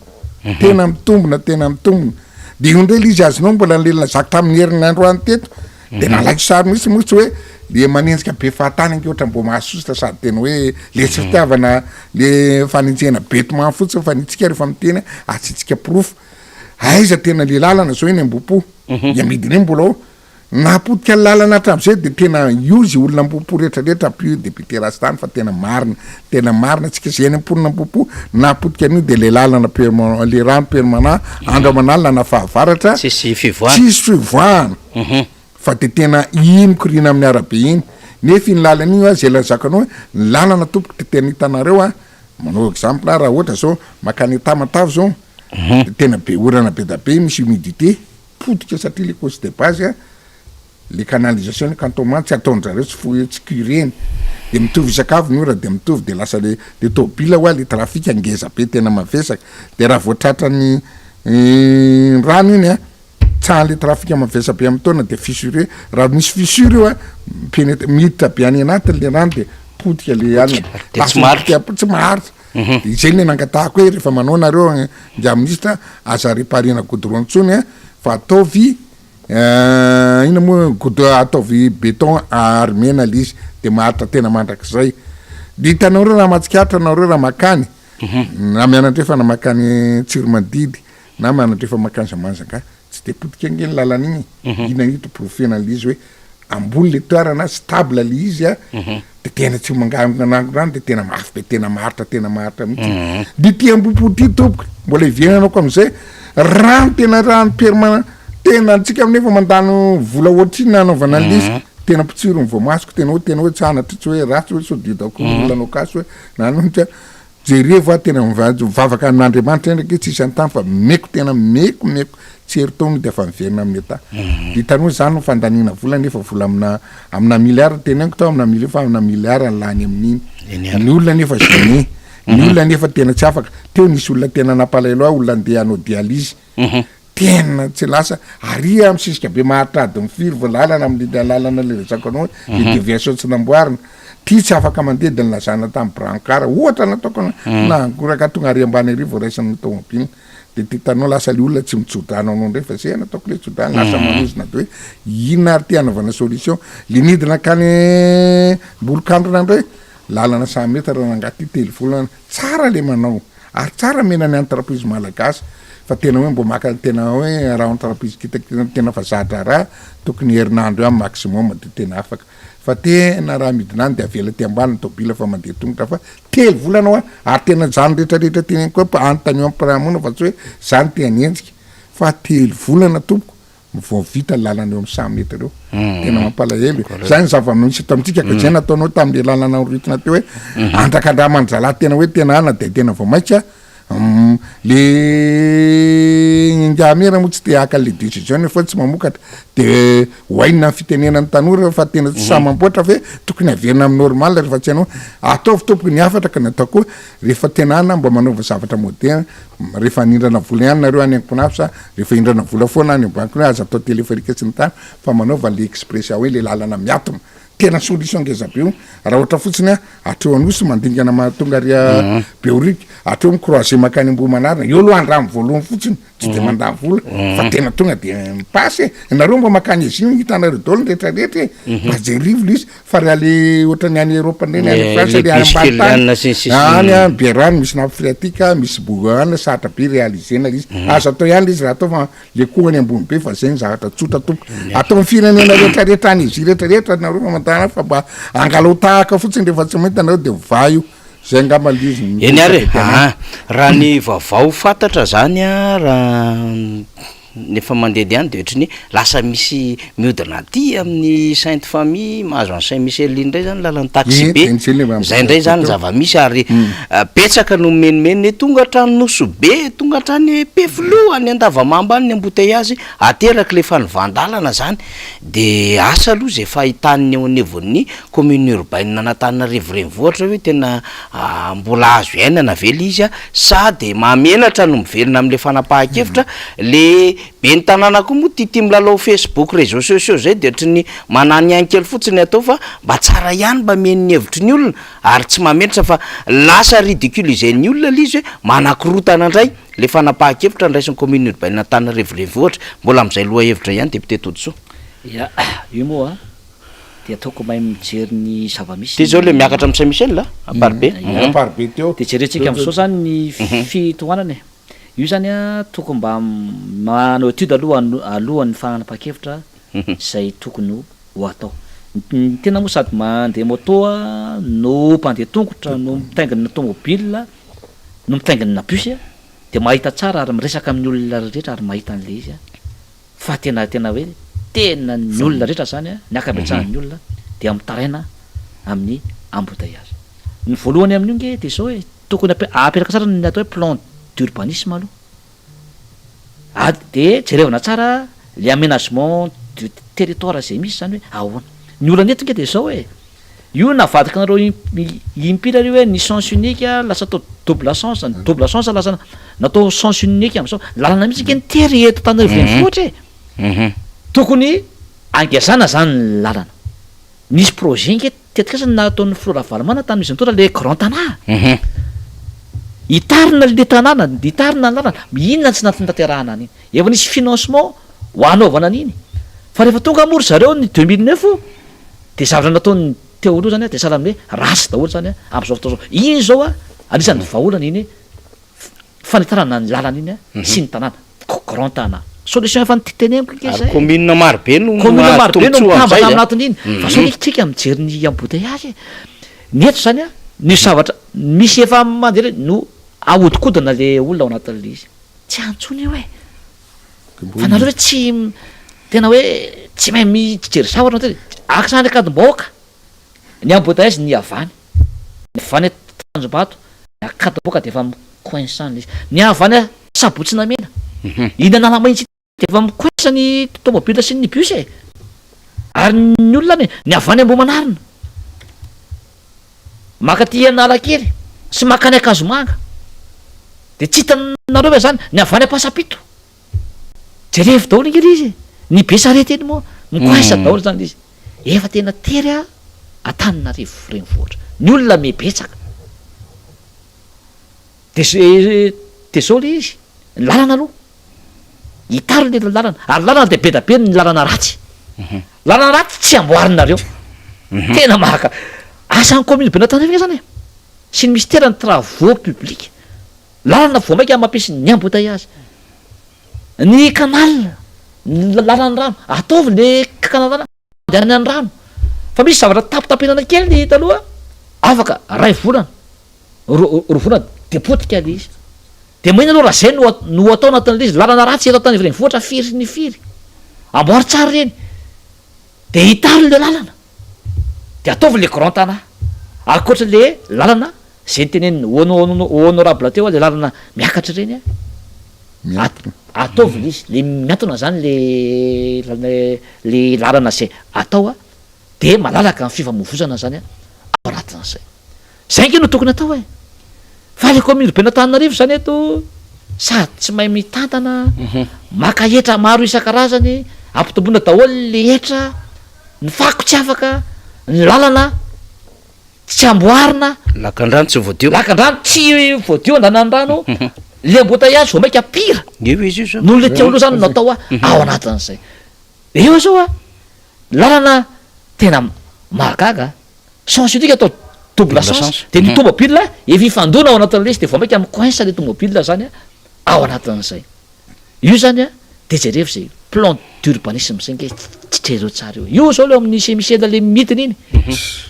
tena mitombina, tena mitombina, de io ndray le izy azonao mbola le nilazako tamin'ny herinandro any teto, De nalaiko sary mihitsy moa tsy hoe le manenjika be fahatany ange ohatra mbo mahasosotra sady tena hoe le tsy fitiavana le fanenjehana betement fotsiny fa ny tsika rehefa miteny atsitsika porofo aiza tena le lalana zao eny Ambohipo ny amidiny eny mbola ao nahapotika ny lalana hatramizay de tena io ze olona Ambohipo rehetra rehetra ampio député Rastany fa tena marina tena marina tsika ze any amponina Ambohipo nahapotika an'io de le lalana permanent le rano permanent andro aman'alina na fahavaratra Tsisy fivoahana. tsisy fivoahana fa de tena iny mikoriana amin'ny arabe iny nefa iny lalana iny hoa zay lazako anao hoe ny lalana tompoko de tena hitanareo a manao exemple aho raha ohatra zao makany Tamatave zao de tena be orana be da be misy humidité potika satria le cause de base a le canalisation ny cantonnement tsy ataonjareo tsy fo tsy cureny de mitovy isak'avy ny ora de mitovy de lasa le le tôbila hoa le trafic ngeza be tena mavesaka de raha vao tratran'ny rano iny a tsahan'le trafic mavesa be amin'ny taona de fissuré raha misy fissure io a mi-penetre miditra be any anatiny le rano de potika le alina De tsy maharitra. tsy maharitra de izay le nangatahako hoe rehefa manao nareo ingahy ministra aza réparena goudron intsony a fa ataovy Inona moa goudron ataovy beton armena le izy de maharitra tena mandrakizay. De hitanao reo raha mahatsikaritra nareo raha makany na mianandrefa na makany Tsiromandidy na mianandrefa makany Zamanjanga tsy de potika ange ny lalana iny e. Inona ito porofena an'le izy hoe ambony le toerana stable le izy a de tena tsy mangangonanangona de tena mafy be tena maharitra tena maharitra mihitsy de ty Ambohipo ty tompoko mbola iverenako am'izay rano tena rano permanent tena antsika nefa mandany vola ohatrinona anaovana an'le izy tena mpitsiro ny voamasoko tena hoe tena hoe tsy hanatra tsy hoe ratsy hoe sao de dako olona anao kasy hoe na anonitra jerevo aho tena mivavaka amin'Andriamanitra ndraiky tsisy an-tany fa meko tena meko meko. Tsy herintaona io dia efa miverina amin'ny Etat. Hitanao izany ny fandaniana vola nefa vola amina amina milliard teneniko tao amina million fa amina milliard ny lany amin'iny. Ny olona nefa gêné. Ny olona nefa tena tsy afaka. Teo nisy olona tena nampalahelo ahy olona andeha hanao dialyse. Tena tsy lasa ary aho misisika be maharitra adiny firy vao lalana amin'ilay lalana ilay resako anao hoe le déviation tsy namboarina. Ty tsy afaka mandeha de nilazana tamin'ny brancard ohatra nataoko nangoraka tonga ary ambany ary vao raisin'ny tomobile. De ty hitanao lasa le olona tsy mitsodrano anao ndray fa zay nataoko le tsodrano lasa manozona de hoe inona ary ty anaovana solution. Le nidina nankany Ambolokandrina ndray lalana cent mètres rangahy ty telo volana tsara le manao ary tsara mena ny entreprise malagasy fa tena hoe mbo maka tena hoe raha entreprise kitakitana tena fa za-draharaha tokony herinandro ihany maximum de tena afaka fa tena raha midina any de avela aty ambany ny tôbila fa mandeha tongotra fa telo volana hoa ary tena zany rehetra rehetra teneniko hoe anontanio am piarahamonina fa tsy hoe za no te hanenjika fa telo volana tompoko vao vita ny lalana eo amin'ny 100 mètres eo tena mampalahelo e zay ny zava-misy eto amintsika ka zay nataonao tamin'le lalana norohitina teo hoe andrakandraman-dry zalahy tena hoe tena ana de tena vao mainka le ingahy moa tsy te haka le décision nefa tsy mamokatra de hoainina ny fitenenan'ny tanora fa tena tsy sahy mamboatra fe tokony averina amin'ny normal rehefa tsy hainao ataovy tompoko ny hafatra ka ny ataoko koa rehefa tena ana mba manaova zavatra moderne rehefa hanindrana vola ihany nareo any CNaPS rehefa hindrana vola foana any banky hoe aza atao téléphérique sy ny tany fa manaova le express hoe le lalana miatona tena solution ngeza be io raha ohatra fotsiny a hatreo Anosy mandingana mahatonga ary Behoririka hatreo mi-croiser makany Ambohimanarina eo aloha andramo voalohany fotsiny tsy de mandany vola fa tena tonga de mi-passe e nareo mba makany Asie hitanareo daholo ny rehetra rehetra e mba jerivo le izy fa raha le ohatran'ny any Europe ndreny any France le any ambany tany any a be rano misy nappe phréatique misy boana sarotra be réaliser-na le izy azo atao ihany le izy raha atao fa le koa any ambony be fa zay ny zavatra tsotra tompoko atao amin'ny firenena rehetra rehetra any Asie rehetra rehetra nareo fa mandana fa mba angalao tahaka fotsiny rehefa tsy mahita nareo de mivaha io zay angamba le izy ny Eny ary e, aa raha ny vaovao fantatra zany a raha ny efa mandehandeha any de ohatry ny lasa misy mihodina aty amin'ny Sainte Famille mahazo an'i Saint Michel iny indray zany lalan'ny taxi be, zay indray zany ny zava-misy ary betsaka no mimenomenona hoe tonga hatrany Nosy Be, tonga hatrany Ampefiloha, any Andavamamba any ny embouteillage ateraky le fanovan-dalana zany, de asa aloha zay fahitan'ny eo anivon'ny commune urbaine an'Antananarivo renivohitra hoe tena mbola azo iainana ve le izy a sa de mahamenatra no miverina am'le fanapahan-kevitra, le ben'ny tanàna koa moa tia tia milalao facebook réseaux sociaux zay de ohatry ny mananihany kely fotsiny atao fa mba tsara ihany mba mihaino ny hevitry ny olona ary tsy mahamenatra fa lasa ridiculiser-n'ny olona le izy hoe manakorontana indray le fanapahan-kevitra ndraisin'ny commune urbaine Antananarivo renivohitra, mbola am'zay lohahevitra ihany député Todisoa. Ya, io moa dia ataoko mahay mijery ny zava-misy. Ty zao le miakatra amin'ny Saint Michel a, Amparibe. Ya, Amparibe teo. Dia jerentsika amin'izao zany ny fitohanana e. Io zany a tokony mba manao étude aloha alohan'ny fanapahan-kevitra izay tokony ho atao. Ny tena moa sady mandeha moto no mpandeha tongotra no mitaingina tomobile no mitaingina bus dia mahita tsara ary miresaka amin'ny olona rehetra ary mahita an'ilay izy fa tena tena hoe tena ny olona rehetra zany ny ankabetsahan'ny olona dia mitaraina amin'ny embouteillage. Ny voalohany amin'io nge dia zao e, tokony apetraka tsara ny atao hoe plan d'urbanisme aloha. Ary dia jerevana tsara le aménagement du territoire izay misy zany hoe ahoana. Ny olana eto nge dia zao e, io navadika anareo impiry ary io hoe ny sens unique lasa atao double sens, ny double sens lasa natao sens unique am'zao, lalana mihitsy nge ny tery eto Antananarivo renivohitra e, tokony angezana zany ny lalana. Nisy projet nge tetikasa nataon'ny filoha Ravalomanana tamin'izy nitondra le grand Tanà. Hitarina le tanàna, hitarina ny lalana, inona tsy nahatanterahana an'iny? Efa nisy financement ho hanaovana an'iny. Fa rehefa tonga moa ry zareo ny 2009 de zavatra nataon'ny teo aloha zany de sahala amin'ny hoe ratsy daholo zany amin'izao fotoana izao. Iny zao a, anisan'ny vahaolana iny fanitarana ny lalana iny sy ny tanàna, grand Tanà. Solution efa niteneniko ange Ary zay e. commune maro be no Commune mahazo maro be no tombontsoa mitambatra amin'izay ao a. anatin'iny. Fa sao nge tsika mijery ny embouteillage e. Ny eto zany a, ny zavatra misy efa mandeha reny no ahodikodina le olona ao anatin'le izy. Tsy any intsony io e. Fa nareo ve tsy tena hoe tsy mahay mijery zavatra no tena, araka izany Ankadimbahoaka. Ny embouteillage ny avy any, ny avy any Tanjombato, ny Ankadimbahoaka dia efa mi-coince any le izy. Ny avy any Sabotsy Namehana, iny Analamahitsy iny. Dia efa mikoesa ny tomobile sy ny bus e! Ary ny olona any, ny avy any Ambohimanarina, maka aty Analakely sy makany Ankazomanga, dia tsy hitanareo ve zany, ny avy any Ampasampito, jerevo daholo ange le izy e! Ny Besarety eny moa, mikoesa daholo zany le izy. Efa tena tery Antananarivo renivohitra, ny olona miha-betsaka. Dia dia zao le izy, ny lalana aloha, hitaro le lalana, ary lalana dia be da be ny lalana ratsy, lalana ratsy tsy amboarinareo, tena mahagaga, asan'ny commune Benantananarivo nge zany e, sy ny mistera ny travaux publics, lalana vao maika mampisy ny embouteillage, ny canal, ny lalan'ny rano, ataovy le canal rano. Andehanany any rano fa misy zavatra tapitapenana kely ny taloha afaka ray volana roa volana de potika le izy de maina aloha raha zay no no atao anatin'le izy lalana ratsy eto an-tany renivohitra firy ny firy amboary tsara ireny de hitaro le lalana de ataovy le grand tana ankoatra le lalana Zay nitenenin'i honorable teo le lalana miakatra ireny a, Miantona. ataovy le izy, le miantona zany le le lalana zay atao a, de malalaka ny fifamoivozana zany ao anatin'izay. Zay ange no tokony atao e! Fa le commune ben'Antananarivo zany eto sady tsy mahay mitantana, maka hetra maro isan-karazany, ampitomboina daholo le hetra, ny fako tsy afaka, ny lalana. Tsy amboarina. Lakandrano tsy voadio. Lakandrano tsy voadio andanandrano. Le embouteillage vao maika pire. Io izy io zao. Noho le teo aloha zany no atao ao anatin'izay. Eo zao a, lalana tena mahagaga, sens unique atao double sens, de ny tomobile efa hifandona ao anatin'ilay izy de vao maika mi-coince le tomobile zany ao anatin'izay. Io zany a, de jerevo zay plan d'urbanisme zay nge jereo tsara io. Io zao le ao amin'ny Saint Michel le midina iny,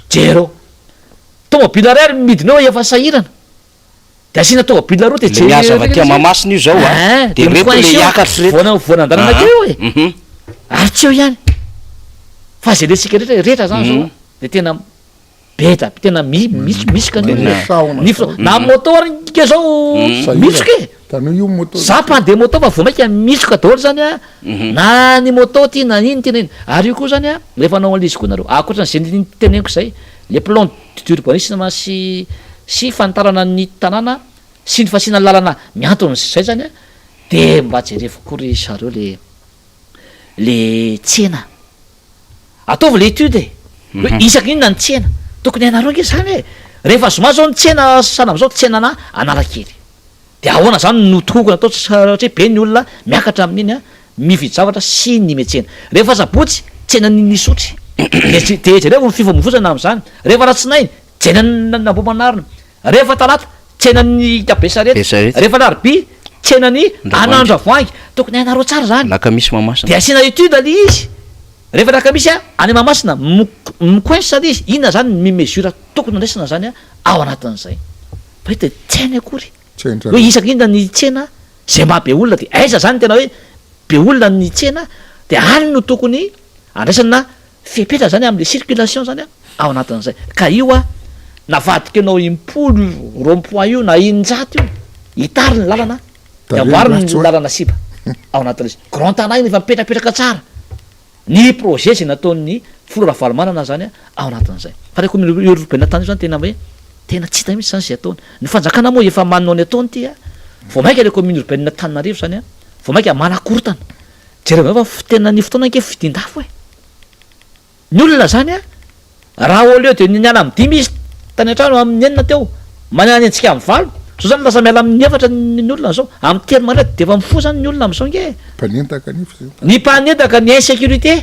jereo. Tomobile iray ary midina eo efa sahirana. De asiana tomobile roa de Le mihaza avy aty Mahamasina io zao a, Ein, de de reto le mi-coince eo, hiakatra reto. voana voanan-dalana Aha, akeo io e. mhm. Ary tsy eo ihany, fa zay rentsika rehetra rehetra zany zao a, de tena Be da be tena mi misy misy ka ny Tena ny fo- na moto ary ndika zao mitsoka e! Tanohy io moto Za mpandeha moto fa vao maika mitsoka daholo zany a, na ny moto ty na ino ty na ino, ary io koa zany a rehefa hanao an'le izy koa nareo ankoatran'izay niteneniko zay, le plan d'urbanisme sy sy fanitarana ny tanàna sy ny fasiana lalana mihantona zay zany a, de mba jerevo koa ry zareo le le tsena. Ataovy le étude e! Hoe isaky ny inona ny tsena. Tokony hainareo ange zany e! Rehefa zoma zao ny tsena sahala amzao tsenana Analakely. De ahoana zany no tokony atao satria be ny olona miakatra amin'iny an, mividy zavatra sy ny miantsena. Rehefa sabotsy tsenan'Isotry. De de jereo ny fifamoivozana amzany. Rehefa alatsinainy tsenan'Ambohimanarina. Rehefa talata tsenan'i Besarety. Rehefa alarobia tsenan'i Anandravoahangy. Tokony hainareo tsara zany. Alakamisy Mahamasina. De asiana étude le izy. Rehefa alakamisy any Mahamasina mi-coince le izy, inona zany ny mesure tokony andraisana zany ao anatin'izay. Fa io de tsy hainy akory. Hoe isaky inona ny tsena zay maha be olona de aiza zany tena hoe be olona ny tsena de any no tokony andraisana Fepetra zany amle circulation zany ao anatin'izay ka io a navadika enao impolo io rond point io na 600 io hitary ny lalana de amboariny ny lalana simba ao anatin'izy grand tana iny efa mipetrapetraka tsara ny projet zay nataon'ny filoha Ravalomanana zany ao anatin'izay fa le commune urbaine tany io zany tena hoe tena tsy hita mihitsy zany zay ataony ny fanjakana moa efa manao ny ataony ty a vao maika le commune urbaine Antananarivo zany a vao maika manakorotana Jereo fa tena ny fotoana ange fidin-dafo e! Ny olona zany a, raha au lieu de niala amin'ny dimy izy tany an-trano amin'ny enina teo, manenjika amin'ny valo, zao zany lasa miala amin'ny efatra ny olona zao, amin'ny telo maraina de efa mifoha zany ny olona amin'izao ange e! Mpanendaka anefa zay. Ny mpanendaka, ny insécurité,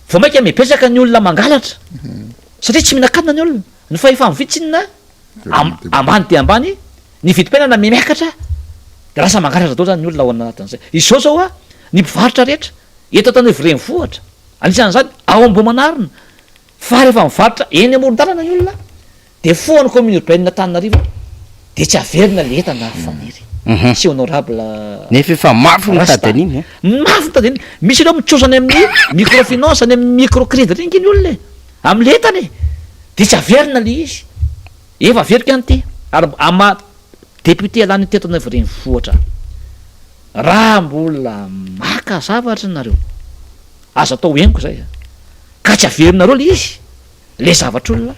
vao mainka mibetsaka ny olona mangalatra, satria tsy mihinan-kanina ny olona, ny fahefa-mividy tsinona ambany dia ambany, ny vidim-piainana miakatra dia lasa mangalatra daholo zany ny olona ao anatin'izay. Izao zao a, ny mpivarotra rehetra eto Antananarivo renivohitra, anisan'izany ao Ambohimanarina, fa rehefa mivarotra eny amoron-dalana ny olona dia fohan'ny commune urbaine Antananarivo dia tsy averina le entana faniry sy honorable Nefa efa mafy ny Rasta. tady an'iny a. Mafy ny tady an'iny. Misy ireo mitrosa any amin'ny microfinance, any amin'ny microcrédit ireny ange ny olona e, amin'le entana e, dia tsy averina le izy. Efa averiko ihany ity ary ama député lany teto Antananarivo renivohitra. Raha mbola maka zavatra nareo, aza atao henoko zay a, ka tsy averinareo le izy, le zavatr'olona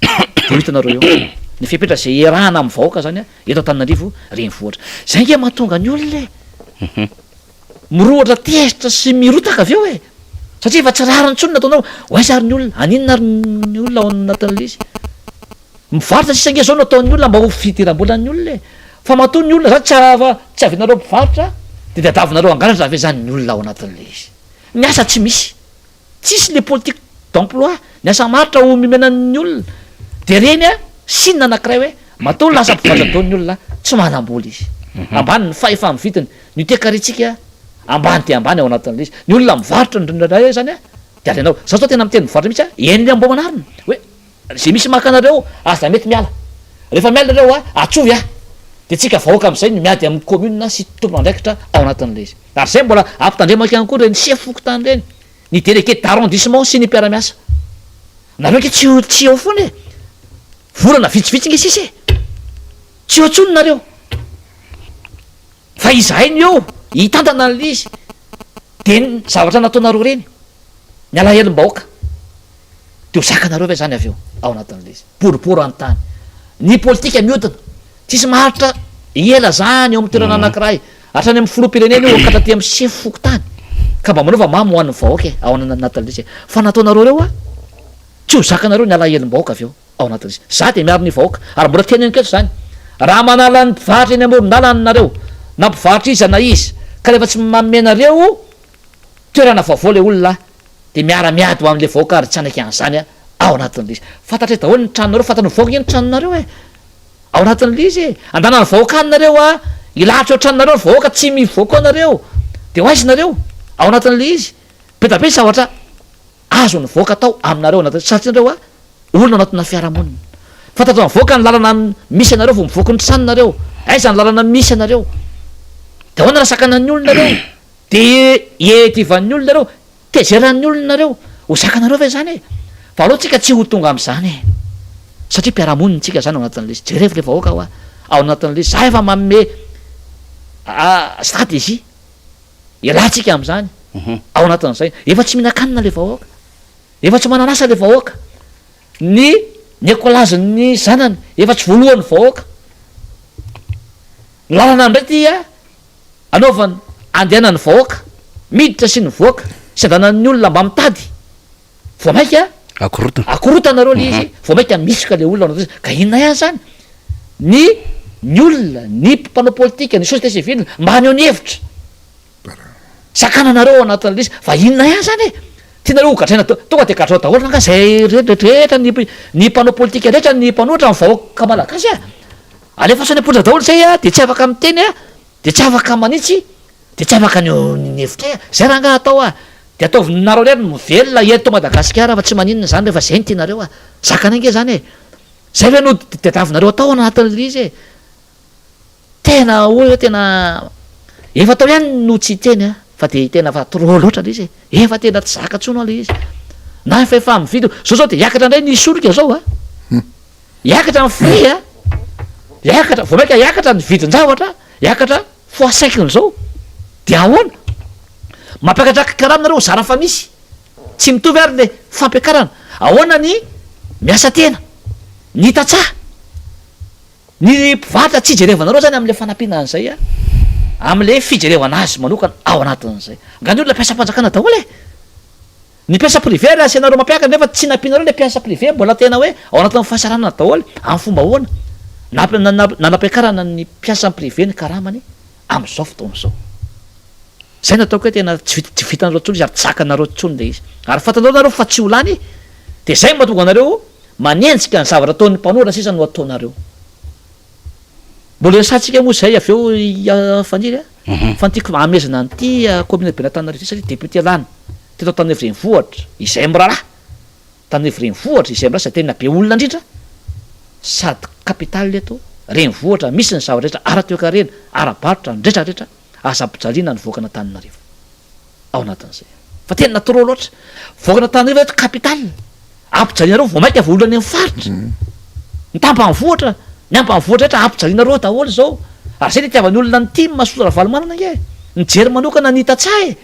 de ho hitanareo eo ny fepetra zay iarahana amin'ny vahoaka zany a eto Antananarivo renivohitra. Zay nge mahatonga ny olona e, mirohotra tezitra sy mirotaka avy eo e, satria efa tsy rariny intsony ny nataonao, ho aiza ary ny olona, haninona ary ny olona ao anatin'le izy. Mivarotra sisa ange zao no ataon'ny olona mba ho fidiram-bolan'ny olona e! Fa matoa ny olona zany tsy afa tsy avianareo mpivarotra de tadiavinareo hangalatra ve zany ny olona ao anatin'le izy? Ny asa tsy misy, tsisy le politique d'emploi, ny asa maharitra omena ny olona de reny a signe anakiray hoe matoa lasa mpivarotra daholo ny olona tsy manam-bola izy, ambany ny fahefa-mividiny, ny toekarentsika ambany dia ambany ao anatin'le izy, ny olona mivarotra indraindray zany a de alainao, za zao tena miteny mivarotra mihitsy a, eny Ambohimanarina hoe. Ze misy maka anareo aza mety miala. Rehefa miala nareo a, atsovy aho. De tsika vahoaka amizay no miady amin'ny commune sy tompon'andraikitra ao anatin'ilay izy. Ary zay mbola ampitandremako ihany koa ireny sefo fokontany ireny, ny délégué d'arrondissement sy ny mpiara-miasa. Nareo ange tsy tsy eo foana e. Volana vitsivitsy nge sisa e. Tsy eo intsony nareo. Fa izahay no eo hitantana an'ilay izy. De ny zavatra nataonareo ireny, ny alahelom-bahoaka. Dia ho zakanareo ve izany avy eo ao anatin'ilay izy? Boribory an-tany. Ny politika mihodina. Tsisy maharitra ela izany eo amin'ny toerana anankiray. Hatrany amin'ny filoham-pirenena io ka hatraty amin'ny sefo fokontany. Ka mba manaova mamy ho an'ny vahoaka e, ao anatin'ilay izy e. Fa nataonareo ireo a, tsy ho zakanareo ny alahelom-bahoaka avy eo ao anatin'ilay izy. Za dia miaro ny vahoaka. Ary mbola teneniko eto izany. Raha manala ny mpivarotra eny amoron-dalana nareo, na mpivarotra iza na iza, ka rehefa tsy manome anareo toerana vaovao ilay olona, Dia miara miady ho an'ilay vahoaka ary tsy hanaiky an'izany ao anatin'ilay izy. Fantatray daholo ny tranonareo, fantatry ny vahoaka ange ny tranonareo e! Ao anatin'ilay izy e! Andanan'ny vahoaka any nareo a! Hilahatra eo an-tranonareo ny vahoaka, tsy mivoaka ao nareo! Dia ho aiza nareo? Ao anatin'ilay izy. Be dia be ny zavatra azon'ny vahoaka atao aminareo ao anatin'ilay izy, satria nareo a, olona ao anatina fiarahamonina. Fantatry ny vahoaka ny lalana misy anareo vao mivoaka ny tranonareo. Aiza ny lalana misy anareo? Dia ahoana raha sakanan'ny olona nareo? Dia iadivan'ny olona ireo, tezeran'ny olona ireo, ho zakanareo ve izany e? Fa aleo tsika tsy ho tonga amin'izany e! Satria mpiara-monina tsika izany ao anatin'ilay izy, jerevo ilay vahoaka hoa ao anatin'ilay izy, za efa manome stratégie, ialahy-tsika amin'izany ao anatin'izay, efa tsy mihinan-kanina ilay vahoaka, efa tsy manana asa ilay vahoaka, ny ny ekolazin'ny zanany efa tsy voalohan'ny vahoaka, ny lalana indray ty a. Anaovana andehanan'ny vahoaka miditra sy nivoaka sy andehanan'ny olona mba mitady vao maika Akorotana. akorotana reo le izy vao maika mihisoka le olona ao anatin'izy ka inona ihany zany ny ny olona ny mpanao politika ny société civile mba haneho ny hevitra sakananareo ao anatin'le izy fa inona ihany zany e tianareo ho gadraina tonga de gadrao daholo rangah zay rehetra ny ny mpanao politika rehetra ny mpanohitra ny vahoaka malagasy a alefaso any am-ponja daholo zay a de tsy afaka miteny a De tsy afaka manitsy de tsy afaka ny ny hevitray a! Zay rangaha atao a! De ataovy nareo rery no mivelona eto Madagasikara fa tsy maninona zany rehefa zay no tianareo a! Zakanay nge zany e! Zay ve no tadiavinareo atao anatin'le izy e! Tena hoy hoe tena efa atao ihany no tsy hiteny a! Fa de tena fa trop loatra le izy e! Efa tena tsy zaka tsony hoa le izy! Na efa efa mividy zao zao de hiakatra ndray ny solika zao a! Hiakatra ny frais a! Hiakatra, vao maika hiakatra ny vidin-javatra, hiakatra fois cinq n'izao. Dia ahoana? Mampiakatra karama nareo zara fa misy. Tsy mitovy ary le fampiakarana. Ahoana ny miasa tena, ny tantsaha, ny mpivarotra tsy jerevanareo zany amle fanampiana an'izay a, amle fijerevana azy manokana ao anatin'izay. Nga ny olona mpiasam-panjakana daholo e! Ny mpiasa privé ary asianareo mampiakatra nefa tsy nampianareo le mpiasa privé mbola tena hoe ao anatin'ny fahasahiranana daholo amin'ny fomba ahoana nanampiakarana ny mpiasa privé ny karamany amin'izao fotoana izao. Zay no ataoko hoe tena tsy vita tsy vitanareo intsony izy ary tsy zakanareo intsony le izy. Ary fantanareo nareo fa tsy ho lany de zay no mahatonga anareo manenjika ny zavatra ataon'ny mpanohitra sisa no ataonareo. Mbola resahantsika moa izay avy eo Faniry a, fa ny tiako hamehezana an'ity commune ben'Antananarivo ity satria député lany teto Antananarivo renivohitra izay miraharaha, Antananarivo renivohitra izay miraharaha sady tena be olona indrindra sady capitale eto renivohitra misy ny zavatra rehetra ara-toekarena, ara-barotra, ny rehetra rehetra aza ampijaliana ny vahoakan'Antananarivo. ao anatin'izay fa tena trop loatra vahoakan'Antananarivo eto capitale ampijalianareo vao maika voaolana any amin'ny faritra ny tambanivohitra ny ambanivohitra rehetra ampijalianareo daholo izao ary zay ny itiavan'ny olona ny tim Soa Ravalomanana ange. Nijery manokana ny tantsaha e!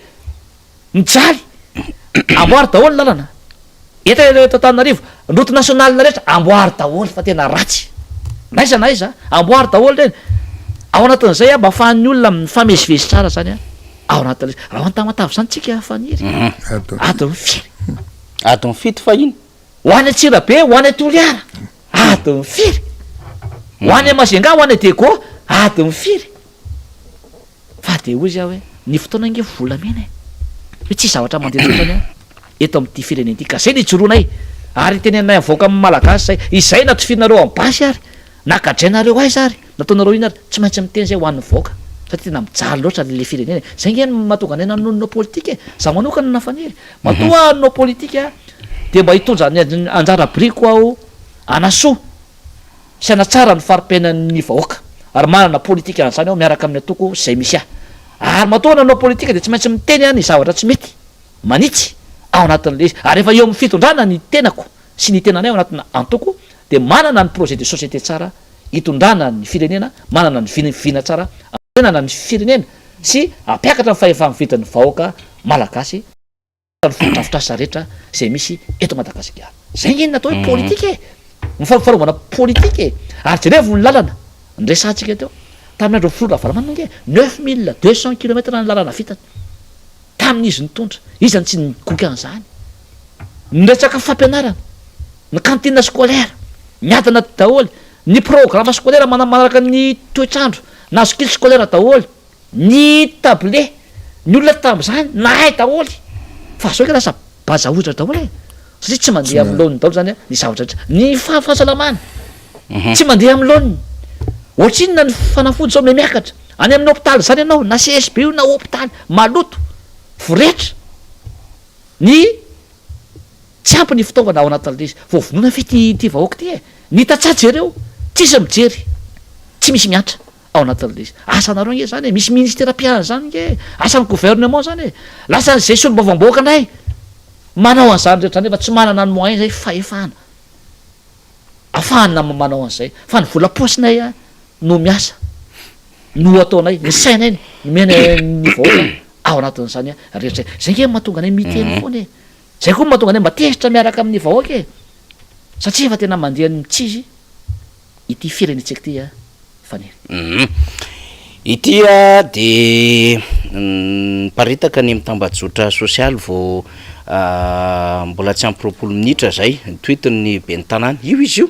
Mijaly! Amboary daholo ny lalana. Eto eto Antananarivo, ny route nationale rehetra amboary daholo fa tena ratsy. N'aiza n'aiza, amboary daholo ireny. Ao anatin'izay mba ahafahan'ny olona mifamezivezy tsara zany ao anatin'ilay izy. Raha ho any Tamatave izany tsika Faniry, adiny firy? Adiny fito fahiny. Ho any Antsirabe, ho any Toliara, adiny firy? Ho any Majunga, ho any Diego, adiny firy? Fa dia hoy izy aho hoe, ny fotoana ange volamena e! Hoe tsisy zavatra mandeha tsotra ny eto amin'ity firenena ity, ka izay no ijoroanay, ary iteneninay avoaka amin'ny Malagasy izay, izay na tifirinareo amin'ny basy ary, na gadrainareo aiza ary, na ataonareo inona ary, tsy maintsy miteny izay ho an'ny vahoaka, satria tena mijaly loatra ilay firenena e! Izay ange no mahatonga anay nanonona politika e! Izaho manokana na Faniry, matoa aho hanao politika dia mba hitondra ny anjara birikiko aho hanasoa sy hanatsara ny fari-piainan'ny vahoaka ary manana politika an'izany aho miaraka amin'ny antoko izay misy ahy. Ary matoa nanao politika dia tsy maintsy miteny aho ny zavatra tsy mety, manitsy, ao anatin'ilay izy. Ary rehefa eo amin'ny fitondrana ny tenako sy ny tenanay ao anatina antoko dia manana ny projet de société tsara hitondrana ny firenena, manana ny vina vina tsara hanorenana ny firenena sy hampiakatra ny fahefa-mividin'ny vahoaka malagasy. ny fotodrafitrasa rehetra izay misy eto Madagasikara. Izay ange ny atao hoe politika e! Ny fanaovana politika e! Ary jerevo ny lalana niresahantsika teo, tamin'ny andron'ny filoha Ravalomanana ange, 9200 kilomètres ny lalana vitany, tamin'izy nitondra. Iza no tsy nigoka an'izany? Ny resaka fampianarana, ny cantine scolaire, miadana daholo, ny programme scolaire manaraka ny toetr'andro, nahazo kit scolaire daholo. Ny table, ny olona tamin'izany nahay daholo fa zao kay lasa bajahotra daholo e! Satria tsy mandeha amin'ny laoniny daholo zany ny zavatra rehetra. Ny fahasalamana tsy mandeha amin'ny laoniny. Ohatrinona ny fanafody zao mihamiakatra. Any amin'ny hopitaly zany ianao na CSB io na hopitaly maloto, voretra ny tsy ampy ny fitaovana ao anatin'ilay izy. Vao vonoina ve ity ity vahoaka ity e? Ny tantsaha jereo, tsisy mijery, tsy misy miantra. ao anatin'ilay izy. Asanareo ange izany e, misy ministera mpiahy an'izany ange e, asan'ny gouvernement izany e. Lasa izay solombavambahoaka indray manao an'izany rehetra izany nefa tsy manana ny moyen izay fahefana afahana manao an'izay fa ny vola paosinay no miasa no ataonay, ny sainay no omenay ny vahoaka ao anatin'izany rehetra izay. Izay ange no mahatonga anay miteny foana e. Izay koa no mahatonga anay mba tezitra miaraka amin'ny vahoaka e. Satria efa tena mandeha ny mitsizy. ity firenentsika ity a Faniry. Hum. Ity a de niparitaka any amin'ny tambajotra sosialy vao mbola tsy ampy 20 minitra zay, ny tweet-n'ny ben'ny tanàna, io izy io,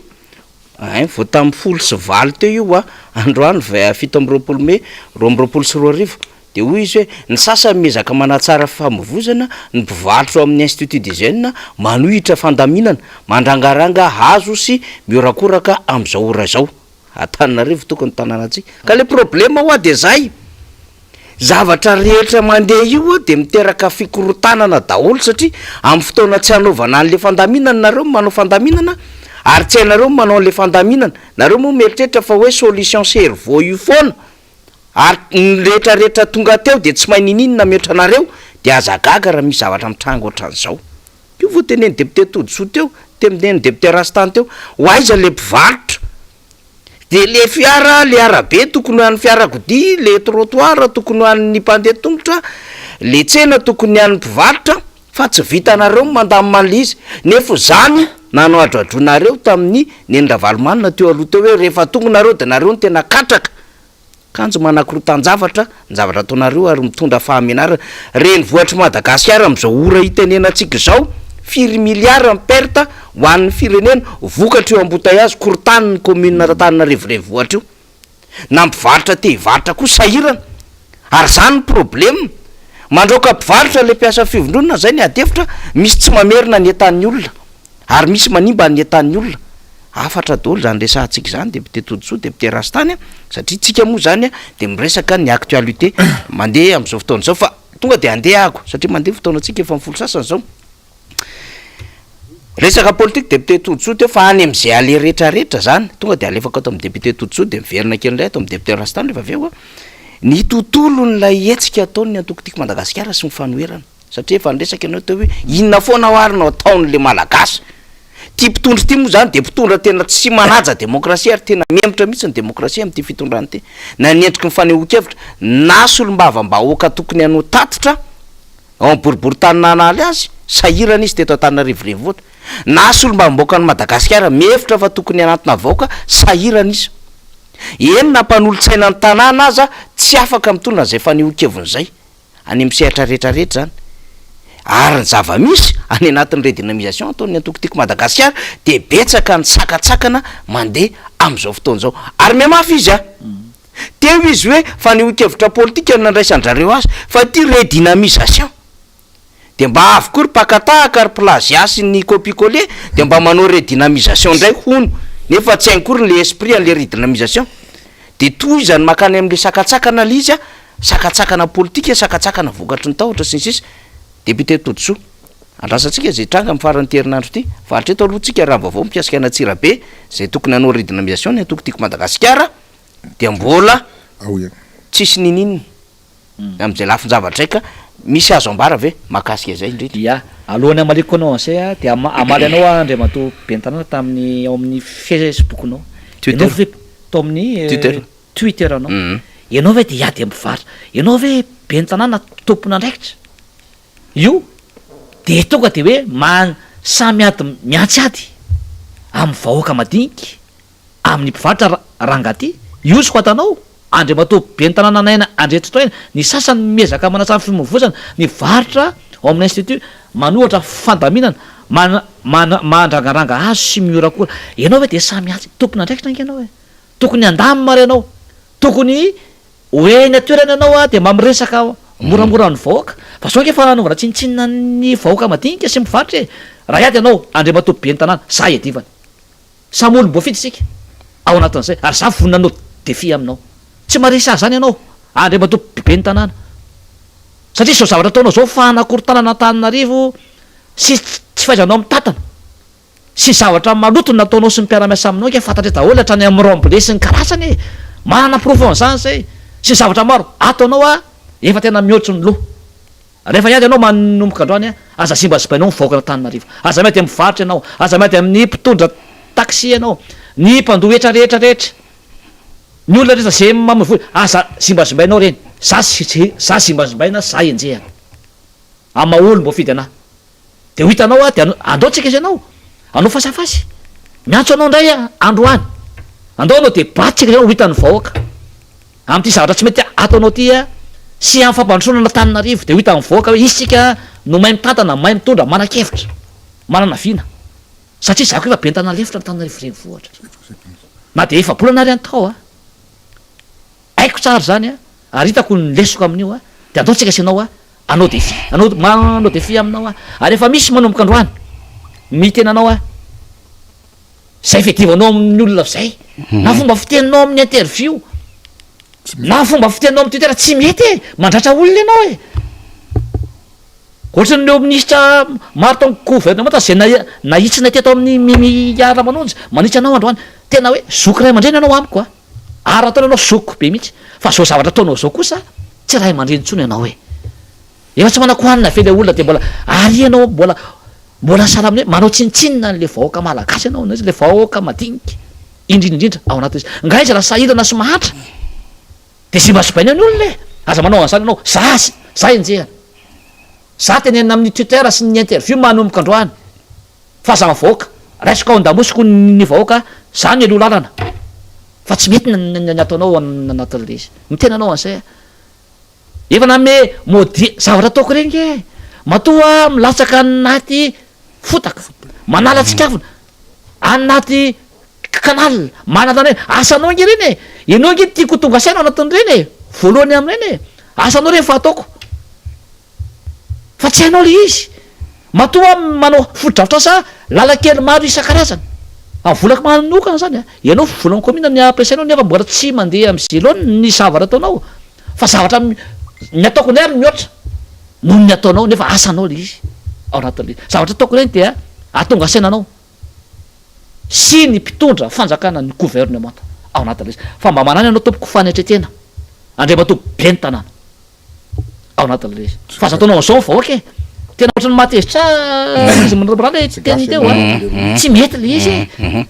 ein vao tamin'ny 10:08 teo io a, androany 27 mey 2022, Dia hoy izy hoe, Ny sasany miezaka manatsara fifamoivozana, ny mpivarotra ao amin'ny Institut des Jeunes manohitra fandaminana, mandrangaranga hazo sy mihorakoraka amin'izao ora izao. Antananarivo tokony tanànantsika. Ka le problème hoa dia zay, zavatra rehetra mandeha io dia miteraka fikorontanana daholo satria amin'ny fotoana tsy hanaovana an'le fandaminana nareo no manao fandaminana ary tsy hainareo ny manao an'le fandaminana. Nareo moa mieritreritra fa hoe solution cerveau io foana. Ary ny rehetra rehetra tonga teo dia tsy mahay ninininona mihoatra anareo dia aza gaga raha misy zavatra mitranga ohatran'izao. Io vao tenenin'ny député Todisoa teo, tenenin'ny député Rastany teo, ho aiza le mpivarotra? Dia le fiara, le arabe tokony ho an'ny fiarakodia, le trottoir tokony ho an'ny mpandeha tongotra, le tsena tokony an'ny mpivarotra, fa tsy vitanareo ny mandamina an'le izy. Nefa izany nanoadroadroinareo tamin'ny Neny Ravalomanana teo aloha teo hoe rehefa tonga nareo dia nareo no tena katraka. Kanjo manakorotan-javatra ny zavatra ataonareo ary mitondra fahamenarana. Renivohitr'i Madagasikara amin'izao ora itenenantsika izao, firy milliards ny perte ho an'ny firenena vokatr'io embouteillage korontanin'ny commune Antananarivo renivohitra io. Na mpivarotra te hivarotra koa sahirana. Ary izany ny problème. Mandraoka mpivarotra ilay mpiasa fivondronana izay ny ady hevitra, misy tsy mamerina ny entan'ny olona. Ary misy manimba ny entan'ny olona. Hafatra daholo izany resahantsika izany député Todisoa, député Rastany a, satria tsika moa izany dia miresaka ny actualité mandeha amin'izao fotoana izao fa tonga dia handeha ako satria mandeha fotoanantsika efa amin'ny folo sasany izao. Resaka politique député Todisoa teo fa any amin'izay aleha rehetra rehetra izany, tonga dia alefako ato amin'ny député Todisoa dia miverina kely indray ato amin'ny député Rastany rehefa avy eo a, ny tontolon'ilay hetsika ataon'ny antoko Tiako Madagasikara sy ny fanoherana. Satria efa niresaka ianao teo hoe inona foana hoa ary no ataon'le malagasy? Ity mpitondra ity moa izany dia mpitondra tena tsy manaja demokrasia ary tena mihemotra mihitsy ny demokrasia amin'ity fitondrana ity. Na ny endriky ny fanehoan-kevitra, na solombavambahoaka tokony hanao tatitra ao amin'ny boriborintany nanaly azy, sahirana izy teto Antananarivo renivohitra. Na solombavambahoakan'i Madagasikara mihevitra fa tokony hanantona vahoaka, sahirana izy. Eny na mpanolotsaina ny tanàna aza tsy afaka mitondra an'izay fanehoan-keviny izay. Any amin'ny sehatra rehetra rehetra izany. Ary ny zava-misy any anatin'ny redynamisation ataon'ny antoko Tiako Madagasikara dia betsaka ny sakantsakana mandeha amin'izao fotoana izao. Ary mihamafy izy an! Teo izy hoe fanehoan-kevitra politika no nandraisan-dRareo azy fa ity redynamisation. Dia mba avy koa ry mpaka tahaka ry plagiat sy ny copie coller dia mba manao redynamisation indray hono nefa tsy hainy akory le esprit an'le redynamisation. Dia tohizany mankany amin'le sakantsakana le izy an, sakantsakana politika, sakantsakana vokatry ny tahotra sy ny sisa. Député Todisoa, andrasantsika izay hitranga amin'ny faran'ity herinandro ity, fa hatreto aloha tsika raha vaovao mikasika an'Antsirabe izay tokony hanao redynamisation ny antoko Tiako Madagasikara dia mbola tsisy niniana. Amin'izay lafin-javatra izay ka misy azo ambara ve mahakasika izay indrindra? Ia. Alohan'ny hamaliako anao an'izay aho dia hamaly anao aho Andriamatoa Ben'ny Tanàna tamin'ny ao amin'ny Facebook-nao. Twitter. Ianao ve tao amin'ny Twitter. Twitter-nao. Ianao ve dia hiady amin'ny mpivarotra? Ianao ve Ben'ny Tanàna tompon'andraikitra? Io dia tonga dia hoe ma- samy ady miantsy ady amin'ny vahoaka madinika. Amin'ny mpivarotra rangahy ty, io sy hoatanao, Andriamatoa Ben'ny tanàna Naina Andriantsitohaina, ny sasany miezaka manatsara ny fimoivozana, ny varotra ao amin'ny institut, manohatra fandaminana, mandrangaranga hazo sy mihorakora. Ianao ve dia samy atsy, tompon'andraikitra ange ianao e! Tokony handamina ary ianao, tokony ho eny an-toerana ianao dia mba miresaka moramora amin'ny vahoaka, fa zao ange fanaovana tsinontsinona ny vahoaka madinika sy mivarotra e! Raha hiady ianao Andriamatoa Ben'ny tanàna, za iadivana. Samy olom-boafidy isika ao anatin'izay ary za vonona hanao défi aminao. Tsy maharesy ahy zany ianao Andriamatoa Ben'ny tanàna satria izao zavatra ataonao izao fanakorontanana Antananarivo sy tsy fahaizanao mitantana sy zavatra maloto nataonao sy ny mpiara-miasa aminao ange fantatray daholo hatrany amin'ny remblai sy ny karazany e! Manana porofo an'izany zay sy ny zavatra maro ataonao a efa tena mihoatry ny loha. Rehefa hiady ianao manomboka androany, aza zimbazibainao ny vahoakan'Antananarivo. Aza miady amin'ny mpivarotra ianao, aza miady amin'ny mpitondra taxi ianao, ny mpandoa hetra rehetra rehetra, ny olona rehetra izay mamoivoy, aza zimbazimbainao ireny. Za za zimbazimbaina, za enjehina. Amin'ny maha olom-boafidy anah. Dia ho hitanao aho, dia andao tsika sy ianao hanao face à face. Miantso anao indray aho androany. Andao hanao débat tsika sy ianao ho hitan'ny vahoaka. Amin'ity zavatra tsy mety ataonao ity sy amin'ny fampandrosoana an'Antananarivo dia ho hitan'ny vahoaka hoe isika no mahay mitantana, mahay mitondra, manan-kevitra, manana vina. Satria izaho koa efa ben'ny tanàna lefitra Antananarivo renivohitra. Na dia efa-bolana ary aho tao. Haiko tsara izany ary hitako ny lesoka amin'io dia andao tsika sy ianao hanao défi, hanao manao défi aminao aho ary efa misy manomboka androany miteny anao aho izay fiadivanao amin'ny olona izay na fomba fiteninao amin'ny interview na fomba fiteninao amin'ny twitter tsy mety e, mandratra olona ianao e. Ohatran'ireo minisitra maro tao amin'ny governemanta izay nahitsinay teto amin'ny Mimi Ramanonjy manitsy anao androany. Tena hoe zoky ray aman-dreny ianao amiko a! Ary raha ataony ianao zokiko be mihitsy. Fa izao zavatra ataonao izao kosa tsy ray aman-dreny intsony ianao e! Efa tsy manan-kohanina ve ilay olona dia mbola ary ianao mbola mbola sahala amin'ny hoe manao tsinontsinona an'ilay vahoaka malagasy ianao, ilay vahoaka madinika indrindra indrindra ao anatin'izy. Nga izy raha sahirana sy mahantra dia zimbazibaina ny olona e! Aza manao an'izany ianao, za za enjehina. Za tenenina amin'ny twitter sy ny interview manomboka androany fa aza mivoaka, raisiko ao an-damosiko ny vahoaka, za mialoha lalana fa tsy mety ny ataonao ao anatin'ilay izy. Miteny anao an'izay aho. Efa nanome mode zavatra ataoko ireny nge e! Matoa milatsaka anaty fotaka, manala tsikafona, anaty canal, manana an'ireny, asanao nge ireny e! Ianao nge tiako ho tonga saina ao anatin'ireny e! Voalohany amin'ireny e! Asanao ireny fa ataoko. Fa tsy hainao ilay izy. Matoa aho manao fotodrafitrasa lalan-kely maro isan-karazany. Amin'ny volako manokana izany an. Ianao volan'ny kaominina ny ampiasainao nefa mbola tsy mandeha amin'izay laoniny ny zavatra ataonao. Fa zavatra ny ataoko indray ary mihoatra noho ny ataonao nefa asanao ilay izy ao anatin'ilay izy. Zavatra ataoko ireny dia ahatonga saina anao sy ny mpitondra fanjakana ny gouvernemanta ao anatin'ilay izy. Fa mba manana ianao tompoko fanetren-tena Andriamatoa ben'ny tanàna. ao anatin'ilay izy. Fa aza ataonao an'izao ny vahoaka e! Tena ohatran'ny mahatezitra ahy izy miraharaha le teny teo a. Tsy mety le izy e.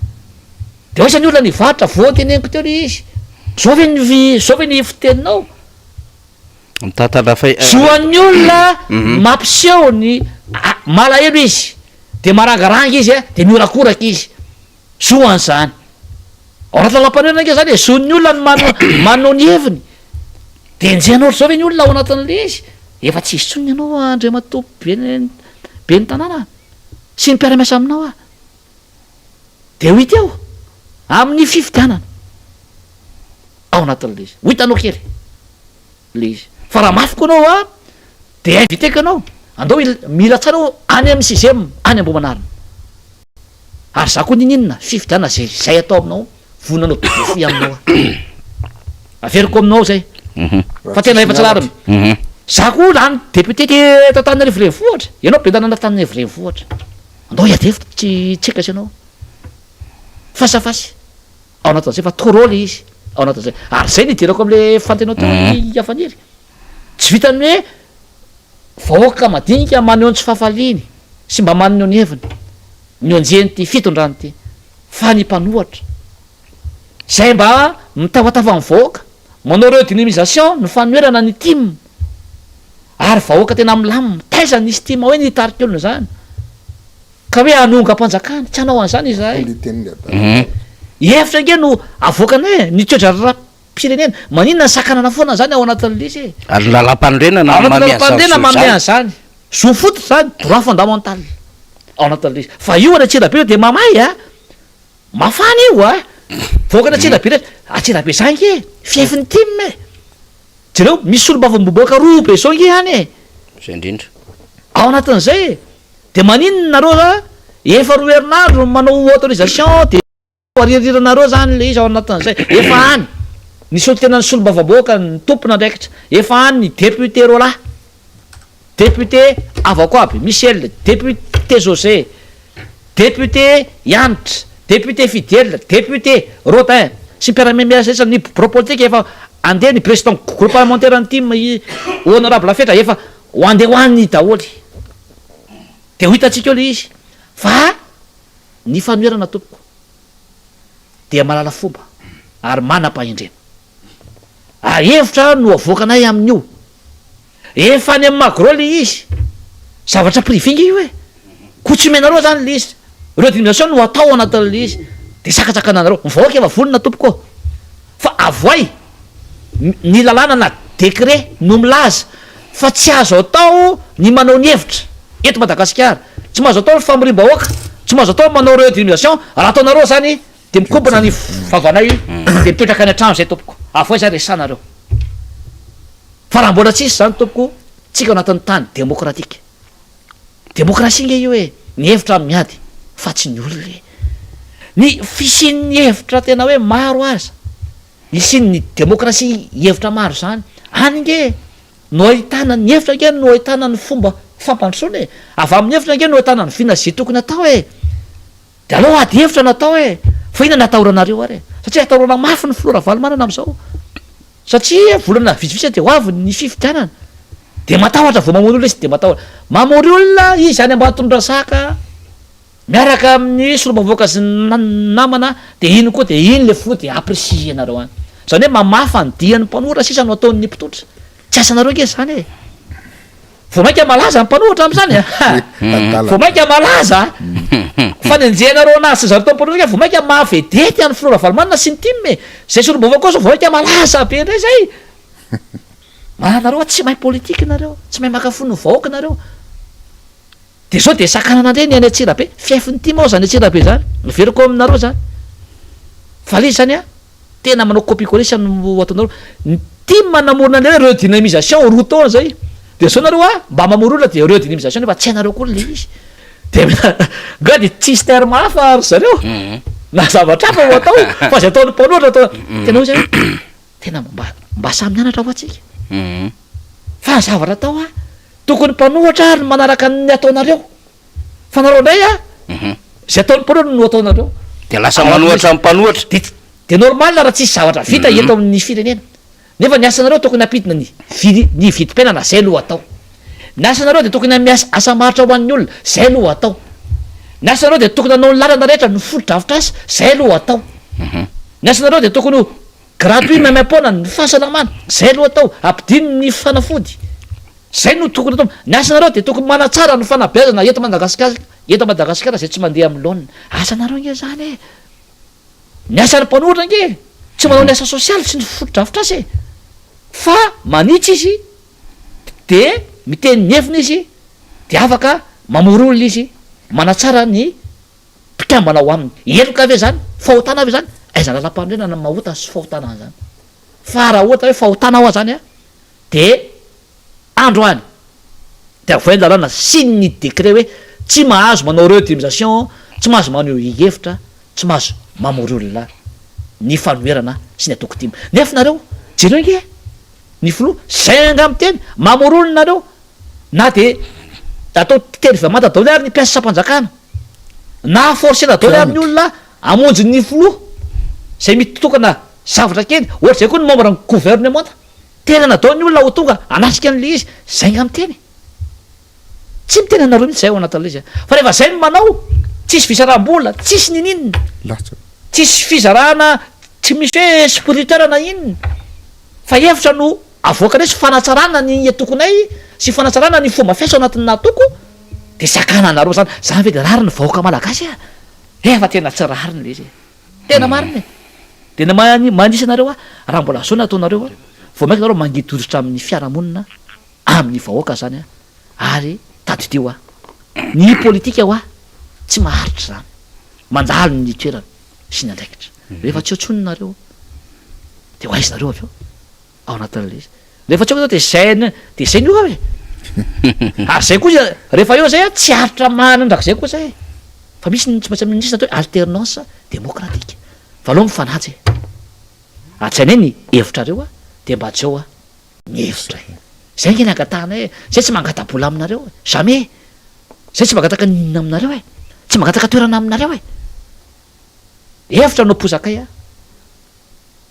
De aiza ny olona nivarotra vao teneniko teo le izy. Zao ve ny zao ve ny fiteninao? Mitantana fa. Zo an'ny olona mampiseho ny malahelo izy, de marangaranga izy a, de mihorakoraka izy. Zo an'izany. Ao anaty lalam-panoherana ange zany e, zon'ny olona ny mano- manao ny heviny. De enjehinao ohatr'izao ve ny olona ao anatin'le izy? Efa tsy hisy intsony ianao Andriamatoa ben'ny ben'ny tanàna sy ny mpiara-miasa aminao a. De ho hita eo amin'ny fifidianana ao anatin'le izy. Ho hitanao kely le izy. Fa raha mafy koa anao a, de inviteko ianao, andao hil- milatsara eo any amin'ny sixième any Ambohimanarina. Ary za koa niniana fifidianana zay zay atao aminao vonona anao défi aminao aho. Averiko aminao zay fa tena efa tsy rariny. Za koa lany député teto Antananarivo renivohitra, ianao ben'ny tanàna Antananarivo renivohitra. Andao hiady hevitra tsy tsika sy ianao. Face à face ao anatin'izay fa trop le izy ao anatin'izay. Ary zay no idirako am'le fanontanianao teo ry Hafaniry. Tsy vitan'ny hoe Vahoaka madinika maneho ny tsy fahafaliany sy mba maneho ny heviny ny enjehin'ity fitondrana ity fa ny mpanohatra izay mba mitafatafa amin'ny vahoaka, manao redynamisation ny fanoherana ny tim ary vahoaka tena milamina, taiza nisy tim hoe nitarika olona izany ka hoe hanongam-panjakana, tsy hanao an'izany izahay. Hevitra ange no avoakanay e, ny toe-draharaha Pirenena. Maninona sakanana foana zany ao anatin'ilay izy e? Ary ny lalàmpanorenana Ao anatin'ny manome an'izany lalàmpanorenana zo manome izany. an'izany. Zo fototra zany, droit fondamental ao anatin'ilay izy. Fa io any Antsirabe io dia mamay a! Mafana io a! Vahoaka any Antsirabe rehetra, Antsirabe zany nge fiefin'ny tim e! Jereo, misy solombavambahoaka roa be zao nge any e! Izay indrindra. Ao anatin'izay e! Dia maninona nareo ra efa roa herinandro manao autorisation dia. Aririranareo zany le izy ao anatin'izay, efa any ny solontenan'ny solombavambahoaka ny tompon'andraikitra, efa any ny député roalahy, député Avako aby, Michel, député José, député Hanitra, député Fidèle, député Rodin sy ny mpiara-miasa rehetra, ny birao politika efa andeha, ny président groupe parlementaire ny tim i honorable Fetra efa ho andeha ho any daholo, de ho hitantsika eo le izy fa. Ny fanoherana tompoko dia mahalala fomba ary manam-pahendrena. Ary hevitra no avoakanay amin'io. Efa any amin'ny magro le izy. Zavatra privé nge io e. Koa tsy omenareo zany le izy. Redynamisation no atao anatin'le izy. De sakatsakananareo. Ny vahoaka efa vonona tompoko ô. Fa avoay ny lalàna na décret no milaza fa tsy azo atao ny manao ny hevitra eto Madagasikara, tsy mahazo atao ny famoriam-bahoaka, tsy mahazo atao ny manao redynamisation, raha ataonareo zany de mikobona ny vavanay de mipetraka any an-trano zay tompoko, avoay zany resahanareo. Fa raha mbola tsisy zany tompoko, tsika ao anatin'ny tany demokratika. Demokrasia nge io e! Ny hevitra miady fa tsy ny olona e! Ny fisian'ny hevitra tena hoe maro aza, hisian'ny demokrasia hevitra maro izany, any nge no ahitana ny hevitra nge no ahitana ny fomba fampandrosoana e! Avy amin'ny hevitra nge no ahitana ny vina ze tokony atao e! De aleo ady hevitra no atao e! Fa inona no atahoranareo ary e? Satria atahorana mafy ny filoha Ravalomanana amin'izao. Satria volana vitsivitsy dia ho avy ny fifidianana. Dia matahotra vao mamono olona izy dia matahotra. Mamory olona izy any Ambatondrazaka miaraka amin'ny solombavambahoaka sy ny namana dia iny koa dia iny le filoha dia apprécier-nareo any. Izany hoe mamafa ny dian'ny mpanohitra sisa no ataon'ny mpitondra. Tsy asanareo ange izany e! Vao mainka malaza ny mpanohitra amin'izany a! Vao mainka malaza a! Fanenjehanareo anazy sy zareo tao mpanohitra vao mainka maha vedety an'i Filoha Ravalomanana sy ny tim e! Zay solombavao koa zao vao mainka malaza be indray zay! Mananareo a tsy mahay politique nareo, tsy mahay maka fon'ny vahoaka nareo. De zao de sakanana indray ny any Antsirabe, fiefin'ny tim ao zany Antsirabe zany, averiko aminareo zany. Fa le izy zany a, Tena manao copie coller sa no ataonareo? Ny tim namorona an'ilay hoe redynamisation roa taona zay, de zao nareo a mba mamory olona de redynamisation nefa tsy hainareo akory le izy, de nga de tsisy terme hafa ry zareo na zavatra hafa ho atao fa zay ataon'ny mpanohitra atao, tena hoe zay hoe tena mba mba samy mianatra hoa tsika fa ny zavatra atao a tokony mpanohitra ary ny manaraka ny ataonareo. Fa nareo ndray a, zay ataon'ny mpanohitra no ataonareo. Dia lasa manohatra ny mpanohitra. Dia dia normal raha tsisy zavatra vita eto amin'ny firenena. Nefa ny asanareo tokony hampidina ny vidi ny vidim-piainana zay no atao. Ny asanareo dia tokony hanome asa asa maharitra ho an'ny olona, zay aloha atao. Ny asanareo dia tokony hanao ny lalana rehetra, ny fotodrafitrasa, zay aloha atao. Ny asanareo dia tokony ho gratuit maimaimpoana ny fahasalamana, zay aloha atao, ampidino ny fanafody, zay no tokony atao. Ny asanareo dia tokony manatsara ny fanabeazana eto Madagasikara, eto Madagasikara zay tsy mandeha amin'ny laoniny. Asanareo ange zany e! Ny asan'ny mpanorina ange tsy manao ny asa sosialy sy ny fotodrafitrasa e! Fa manitsy izy de miteny ny heviny izy de afaka mamory olona izy manatsara ny mpikambana ao aminy. Heloka ve zany? Fahotana ve zany? Aiza lalam-panorenana ny maha ota sy fahotana an'zany? Fa raha ohatra hoe fahotana hoa zany an, de androany de avohay ny lalàna sy ny décret hoe tsy mahazo manao redynamisation, tsy mahazo maneho hevitra, tsy mahazo mamory olona ny fanoherana sy ny antoko tim. Nefa nareo jereo ange ny filoha zay angaha miteny mamory olona nareo na de atao tery vamanta daholo ary ny mpiasam-panjakana na forcena daholo ary ny olona hamonjy ny filoha zay mitokana zavatra kely ohatr'izay koa ny membre ny gouvernemanta. Tena natao ny olona ho tonga hanatrika an'ilay izy, zay nga miteny e! Tsy miteny anareo mihitsy zay ao anatin'ilay izy a! Fa rehefa zay no manao, tsisy fizaram-bola, tsisy ninininona, Latsaka. tsisy fizarana, tsy misy hoe spiriteur na inona, fa hevitra no avoakanay sy fanatsarana ny antokonay sy fanatsarana ny fomba fiasa ao anatin'ny antoko, de sakananareo zany, zany ve de rariny vahoaka malagasy a! Efa tena tsy rariny le izy e! Tena marina e! Dia ny manisa anareo aho, raha mbola zao ny ataonareo an, vao mainka nareo mangidy hoditra amin'ny fiarahamonina, amin'ny vahoaka zany an, ary tadidio an, ny politika hoa tsy maharitra zany, mandalo ny toerana sy ny andraikitra, rehefa tsy eo tsony nareo dia ho aiza nareo avy eo? ao anatin'ilay izy. Rehefa tsy eo ianao dia izay ny dia izay ny eo e! Ary izay koa rehefa eo izay an, tsy aritra mandrakizay koa izay e! Fa misy ny tsy maintsy misy ny atao hoe alternance démocratique. Fa aleo mifanaja e! Hajainay ny hevitrareo an, dia mba hajao an ny hevitray. Izay ange ny angatahanay e! Izay tsy mangata-bola aminareo e! Jamais! Izay tsy mangataka n'inona aminareo e! Tsy mangataka toerana aminareo e! Hevitra no posakay an!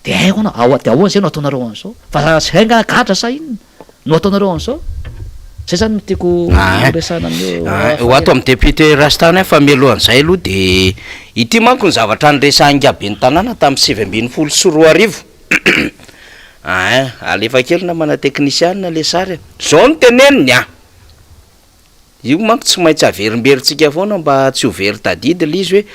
De hay ahoana, ao de ahoana zay no ataonareo an'izao? Fa zay nga gadra sa inona no ataonareo an'izao? Zay zany no tiako resahana amin'io. Ho ato amin'ny député Rastany aho fa mialohan'izay aloha de ity manko ny zavatra niresahan'ingahy ben'ny tanàna tamin'ny 2019 ein, alefa kely namana teknisianina le sary a! Zao no teneniny an! Io manko tsy maintsy averimberintsika foana mba tsy ho very tadidy ilay izy hoe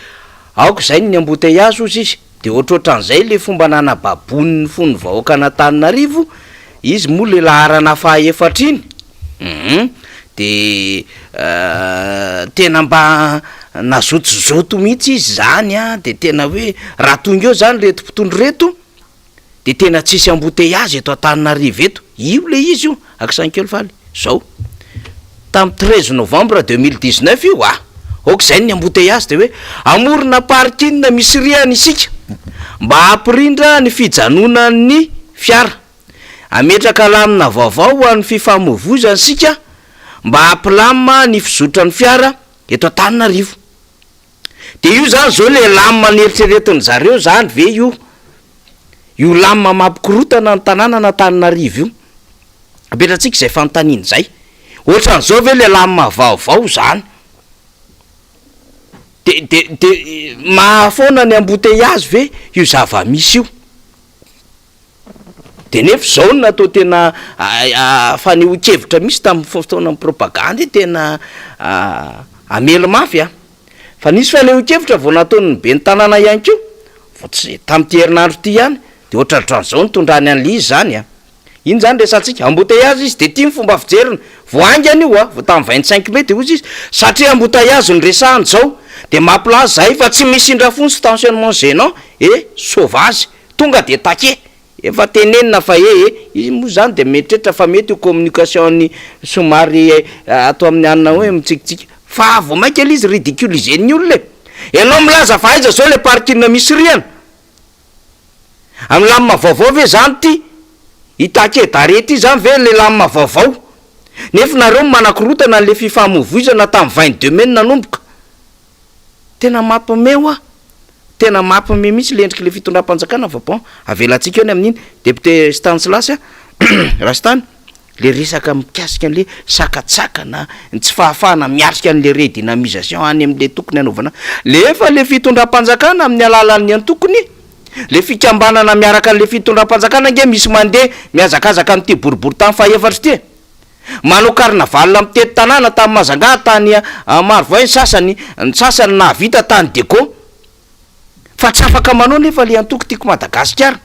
aoka izay ny embouteillage hozy izy, dia ohatrohatran'izay ilay fomba nanababoany ny fon'ny vahoakan'Antananarivo, izy moa ilay laharana faha efatra iny, hum dia tena mba nazotozoto mihitsy izy izany an, dia tena hoe raha tonga eo izany ireto mpitondra ireto, de tena tsisy embouteillage eto Antananarivo eto, io le izy io, akisany kely faly, zao, tam 13 novembre 2019 io ah, ok zay ny embouteillage de hoe hamorona parking misy rihana isika mba hampirindra ny fijanonan'ny fiara, hametraka lamina vaovao ho an'ny fifamoivoizana isika mba hampilamina ny fizotran'ny fiara eto Antananarivo. De io zany zao le lamina neritreretin zareo zany ve io? Io lamina mampikorotana ny tanànan Antananarivo io? Apetratsika izay fanontaniana izay. Ohatran'izao ve le lamina vaovao zany? De de de mahafoana ny embouteillage ve io zava-misy io? De nefa izao no natao tena fanehoan-kevitra mihitsy tamin'ny fotoanan'ny propagandy tena hamely mafy an! Fa nisy fanehoan-kevitra vao nataon'ny ben'ny tanàna ihany koa, vao tsy tamin'ity herinandro ity ihany, de ohatrohatran'izao nitondrany an'ilay izy zany an! Iny zany resatsika, embouteillage izy de ity ny fomba fijeriny, vao haingana io an, vao tamin'ny 25 mai de hozy izy, satria embouteillage no resahana izao, de mampilaza zahay fa tsy misy indrafo ny stationnement gênant et sauvage. Tonga de taquet, efa tenenina fa e e, izy moa zany de mieritreritra fa mety io communication-ny somary atao amin'ny anona hoe mitsikitsiky, fa vao mainka le izy ridiculiser-n'ny olona e! Ianao milaza fa aiza zao le parking misy rihana? Amin'ny lamina vaovao ve zany ty? I taquet d'arrêt ty zany ve le lamina vaovao? Nefa nareo manakorotana an'le fifamoivoizana tamin'ny 22 mai no nanomboka. Tena mampime hoa! Tena mampime mihitsy le endrik'le fitondram-panjakana fa bon, avelantsika eo ny amin'iny. Député Stanislas a, Rastany. Le resaka mikasika an'le sakatsakana, ny tsy fahafahana miatrika an'le redynamisation any amin'le tokony hanaovana, le efa le fitondram-panjakana amin'ny alalan'ny antokony, le fikambanana miaraka an'le fitondram-panjakana ange misy mandeha mihazakazaka amin'ity boriborintany fahaefatra ity e! Manao carnaval mitety tanàna tany Majunga, tany Marovoay ny sasany, ny sasany nahavita tany Diego. Fa tsy afaka manao nefa le antoko Tiako Madagasikara.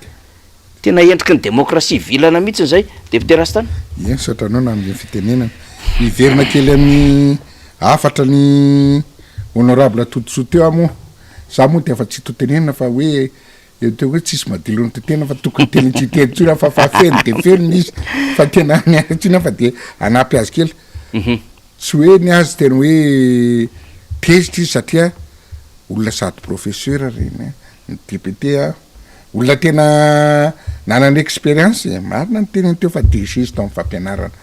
Tena endriky ny demokrasia vilana mihitsy izay, Député Rastany. Eny, misaotra anao nanome ny fitenenana. Hiverina kely amin'ny hafatra ny Honorable Todisoa teo aho moa. Za moa dia efa tsy to tenenina fa hoe eo teo hoe tsisy madilo ny tena fa tokony tena tsy hiteny intsony aho fa fa feno dia feno ny izy fa tena ny ahy intsony aho fa dia hanampy azy kely. Tsy hoe ny azy tena hoe tezitra izy satria olona sady professeur reny ny député a, olona tena nanana expérience e, marina ny teniny teo fa DG izy tao amin'ny fampianarana.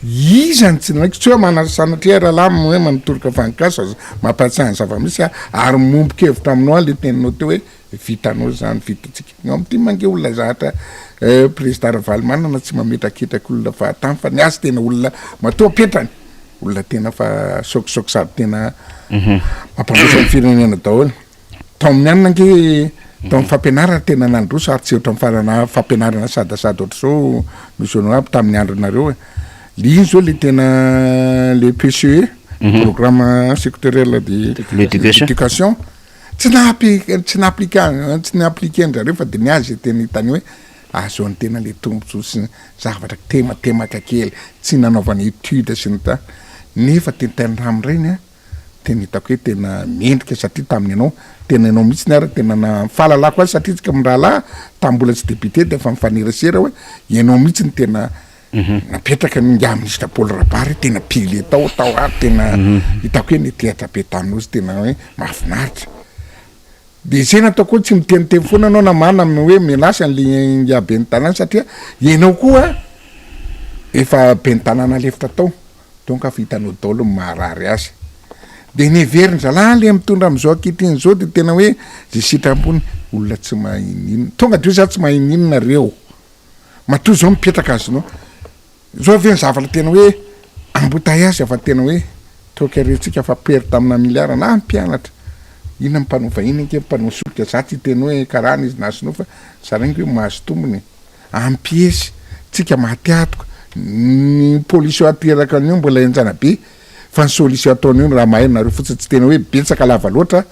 Iza no tsy nanaiky, tsy hoe manana sanatria rahalahy hoe manotoroka vanin-kazo fa mampahatsiahy ny zava-misy aho ary miombon-kevitra aminao aho le teninao teo hoe vitanao izany, vitantsika. Ny ao amin'ny tim ange olona zatra président Ravalomanana tsy mametraketraka olona fahatany fa ny azy tena olona matoa apetrany, olona tena fa saokisaoky sady tena mampandroso ny firenena daholo. Tao amin'ny anona ange tao amin'ny fampianarana tena nandroso ary tsy ohatran'ny farana fampianarana sadasada ohatr'izao monsieur honorable tamin'ny andronareo e. Le iny zao le tena le PCE, programme sectoriel de l'éducation. Tsy naha-apli- tsy naha-appliquer tsy ni-appliquer-ndrareo fa de ny azy tena hitany hoe ahazoany tena le tombotsoa sy ny zavatra tematemaka kely tsy nanaovana étude sy ny ta- nefa tena tamin'ireny an tena hitako hoe tena mendrika satria tamin'ny ianao tena ianao mihitsy ary tena na ny fahalalako azy satria tsika mirahalahy tamin'ny mbola tsy député de efa mifanerasera hoe ianao mihitsy no tena Napetraka ny ingahy minisitra Paul Rabary tena pile tao tao ary tena hitako hoe nitehatra be tamin'io tena hoe mahafinaritra. De zay nataoko hoe tsy miteniteny foana anao na marina amin'ny hoe menace an'le ingahy ben'ny tanàna satria ianao koa efa ben'ny tanàna lefitra tao donc efa hitanao daholo ny maharary azy. De ny heverin-drahalahy le mitondra amin'izao ankehitriny izao de tena hoe ze sitrampony olona tsy mahay n'inona. Tonga de hoe za tsy mahay n'inona reo. Matoa zao mipetraka azonao zao ve ny zavatra tena hoe embouteillage fa tena hoe toaka rentsika fa perte amina milliard na mpianatra inona mpanao vahiny ange mpanao solika za tsy hiteny hoe karana izy na sinoa fa zaraingo hoe mahazo tombony e ampiesy tsika maty atoka ny pollution ateraka an'io mbola henjana be fa ny solution ataon'io raha mahay nareo fotsiny tsy tena hoe betsaka lava loatra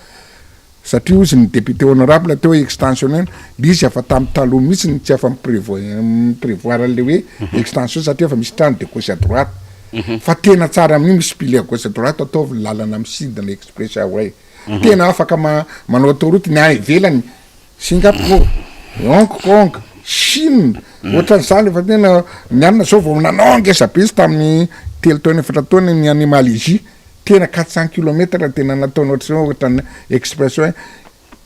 Satria hozy ny député honorable teo hoe extension iny, le izy efa tamin'ny taloha mihitsy no tsy afa mi-prevo- mi-prevoir an'le hoe extension satria efa misy trano de gauche à droite. Fa tena tsara amin'io misy pilier à gauche à droite ataovy ny lalana misidina express highway. Tena afaka ma- manao autoroute ny any ivelany, Singapour, Hong Kong, Chine, ohatran'izany efa tena ny anona zao vao nanao ngeza be izy tamin'ny telo taona efatra taona ny any Malaisie. Tena 400 kilomètre tena nataony ohatr'izao ohatran'ny express hoe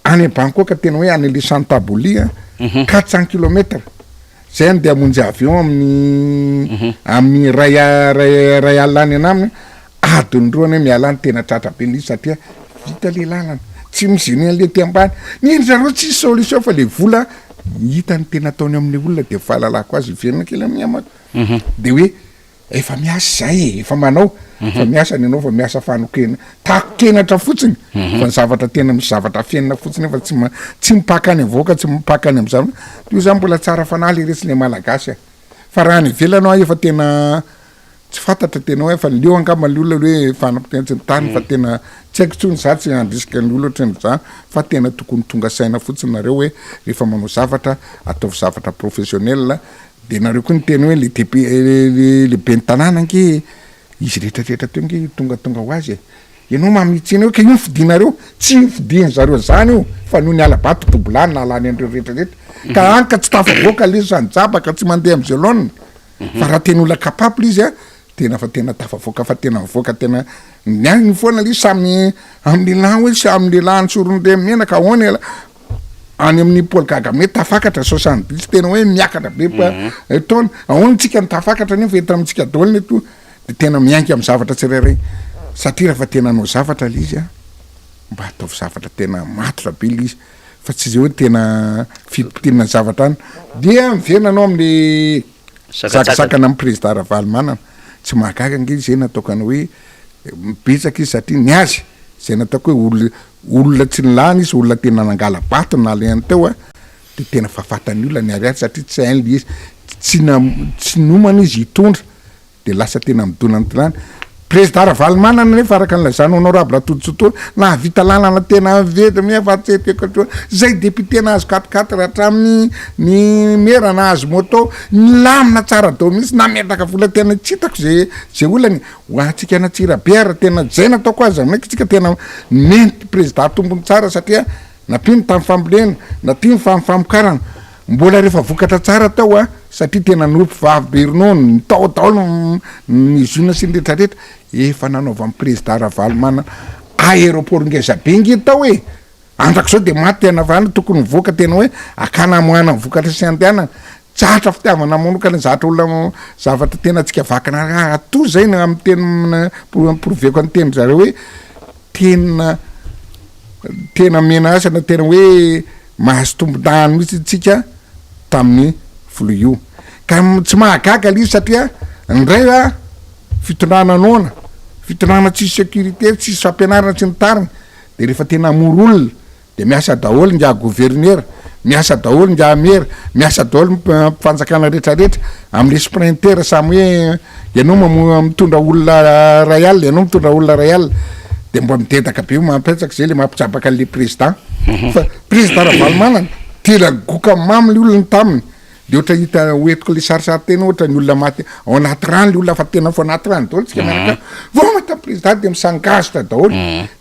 any Bangkok tena hoe any le Chantabuli a, 400 kilomètre zay andeha hamonjy avion amin'ny amin'ny ray ray ray alina any anaminy adiny roa any hoe miala any tena tratra be le izy satria vita le lalana tsy mi-gêner an'le aty ambany ny ndry zareo tsisy solution fa le vola hita ny tena ataony amin'le olona de fahalalako azy hiverina kely amin'ny amako de hoe Efa miasa izay e, efa manao, efa miasa ny anao fa miasa fanokena, tako-kenatra fotsiny, fa ny zavatra tena misy zavatra afenina fotsiny fa tsy ma- tsy mipaka any avoaka, tsy mipaka any am'zany, io zany mbola tsara fanahy leretsy le malagasy a, fa raha any ivelany hoa efa tena tsy fantatra tena hoe efa leo angamba le olona hoe fanapotehana tsy ny tany fa tena tsy haiko intsony za tsy handrisika ny olona ohatran'izany fa tena tokony tonga saina fotsiny nareo hoe rehefa manao zavatra ataovy zavatra professionnel De nareo koa niteny hoe le DP le ben'ny tanàna ange izy rehetra rehetra teo ange tongatonga ho azy e! Ianao mamitsena eo ka io ny fidinareo, tsy fidin zareo zany io fa noho ny hala-bato dobolany nahalany an'ireo rehetra rehetra ka any ka tsy tafavoaka le zany jabaka tsy mandeha am'zay laoniny fa raha tena olona capable izy a tena fa tena tafavoaka fa tena mivoaka tena ny any foana le izy samy amin'ny lehilahy hoe samy lehilahy antsoron'ny menaka ahoana ialahy any amin'ny Paul Kagame tafakatra 70 tena hoe miakatra be pa taona ahoana tsika ny tafakatra nefa eto amintsika daholo ny eto de tena miainga amin'ny zavatra tsirairay satria raha fa tena hanao zavatra le izy a mba ataovy zavatra tena matotra be le izy fa tsy zay hoe tena fipotinina zavatra any dia miverina anao amin'ny. Sakantsakana amin'ny Prezida Ravalomanana. Tsy mahagaga ange izay nataoko anao hoe betsaka izy satria ny azy izay nataoko hoe olona olona tsy nilany izy, olona tena nangala-bato no nalehany teo a, dia tena fahafatan'ny olona ny ariary satria tsy hainy le izy, tsy na tsy niomana izy hitondra Dia lasa tena midona ny tilany. Prezida Ravalomanana nefa araka ny lazan'i Honorable Todisoa Toa, nahavita lalana tena veda miha fa tsy eto eto Zay député nahazo quatre quatre hatramin'ny ny mera nahazo moto, nilamina tsara daholo mihitsy, nametraka vola tena tsy hitako ze ze olana e. Ho antsika any Antsirabe ary tena zay nataoko aza maika tsika tena nenty prezida tompony tsara satria Nampiany tamin'ny fambolena, nampiany famin'ny famokarana. Mbola rehefa vokatra tsara tao a, satria tena nopy vavy be ronono, ny tao daholo ny usine sy ny rehetra rehetra, efa nanaovan'ny prezida Ravalomanana aéroport ngeza be nge tao e! Andrak'izao dia maty tena fa any tokony mivoaka tena hoe akana amoahana ny vokatra sy andehanana. Zatra fitiavana manokana, zatra olona zavatra tena tsika vakina raha toa zay no amin'ny teny prouver-ko ny tenin-dry zareo hoe tena tena menace na tena hoe mahazo tombondahiny mihitsy tsika tamin'ny filoha io ka tsy mahagaga le izy satria ndray a fitondrana noana fitondrana tsisy sécurité tsisy fampianarana tsy ny tariny de rehefa tena hamory olona De miasa daholo ingahy governera, miasa daholo ingahy mera, miasa daholo mpifanjakana rehetra rehetra amle sprinter samy hoe ianao mamoa mitondra olona ray alina, ianao mitondra olona ray alina, de mba midedaka be mampetsaka zay le mampijabaka anle président, fa président Ravalomanana tena goka mamy le olona taminy. De ohatra hita ho entiko le sarisary tena ohatra ny olona maty ao anaty rano le olona fa tena ao anaty rano daholo tsika miaraka vao mahita président de misangazotra daholo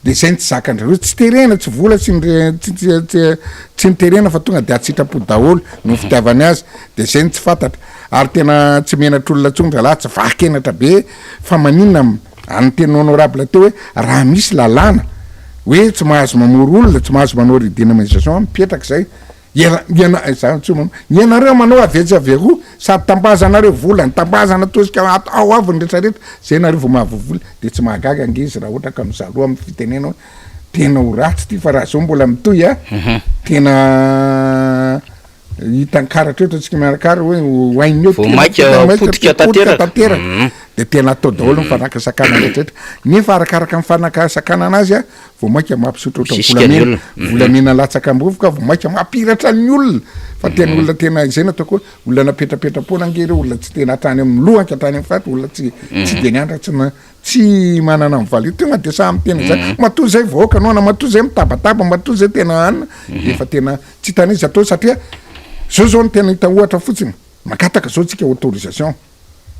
de zay ny tsy zakan-drareo tsy terena tsy vola tsy ny tsy tsy tsy tsy niterena fa tonga de an-tsitrapo daholo no fitiavany azy de zay ny tsy fantatra ary tena tsy menatr'olona tsony zalahy tsy vaky henatra be fa maninona any teny honorable teo hoe raha misy lalàna hoe tsy mahazo mamory olona tsy mahazo manao redynamisation mipetraka zay Iana, iana, izaho tsy manao, ianareo manao avy etsy avy eroa, sady tambazanareo vola, ny tambazana tosika ato ao avy ny rehetra rehetra, zay nareo vao mahavoavola, de tsy mahagaga ange izy raha ohatra ka mizaloha amin'ny fitenena hoe tena ho ratsy ity fa raha zao mbola mitohy a, tena hitan'ny karatra eto antsika miaraka ary hoe ho hain'ny eo Vao maika potika tanteraka. tanteraka, de tena atao daholo ny fanakasakanana rehetra rehetra, nefa arakaraka ny fanakasakanana azy a, vao mainka mampisotrotra Misisika ny volamena, olona. Mhm. volamena latsaka am-bovoka, vao mainka mampiratra ny olona. Fa tena olona tena izay no ataoko hoe olona napetrapetra-poana ange ireo, olona tsy tena hatrany amin'ny lohany ka hatrany amin'ny faritra, olona tsy tsy dia nianatra, tsy na- tsy manana ny valeur. Tonga dia samy miteny izay. Matoa izay vahoaka noana, matoa izay mitabataba, matoa izay tena anona, efa tena tsy hitan'iza izy atao satria zao zao no tena hita ohatra fotsiny, mangataka zao tsika autorisation,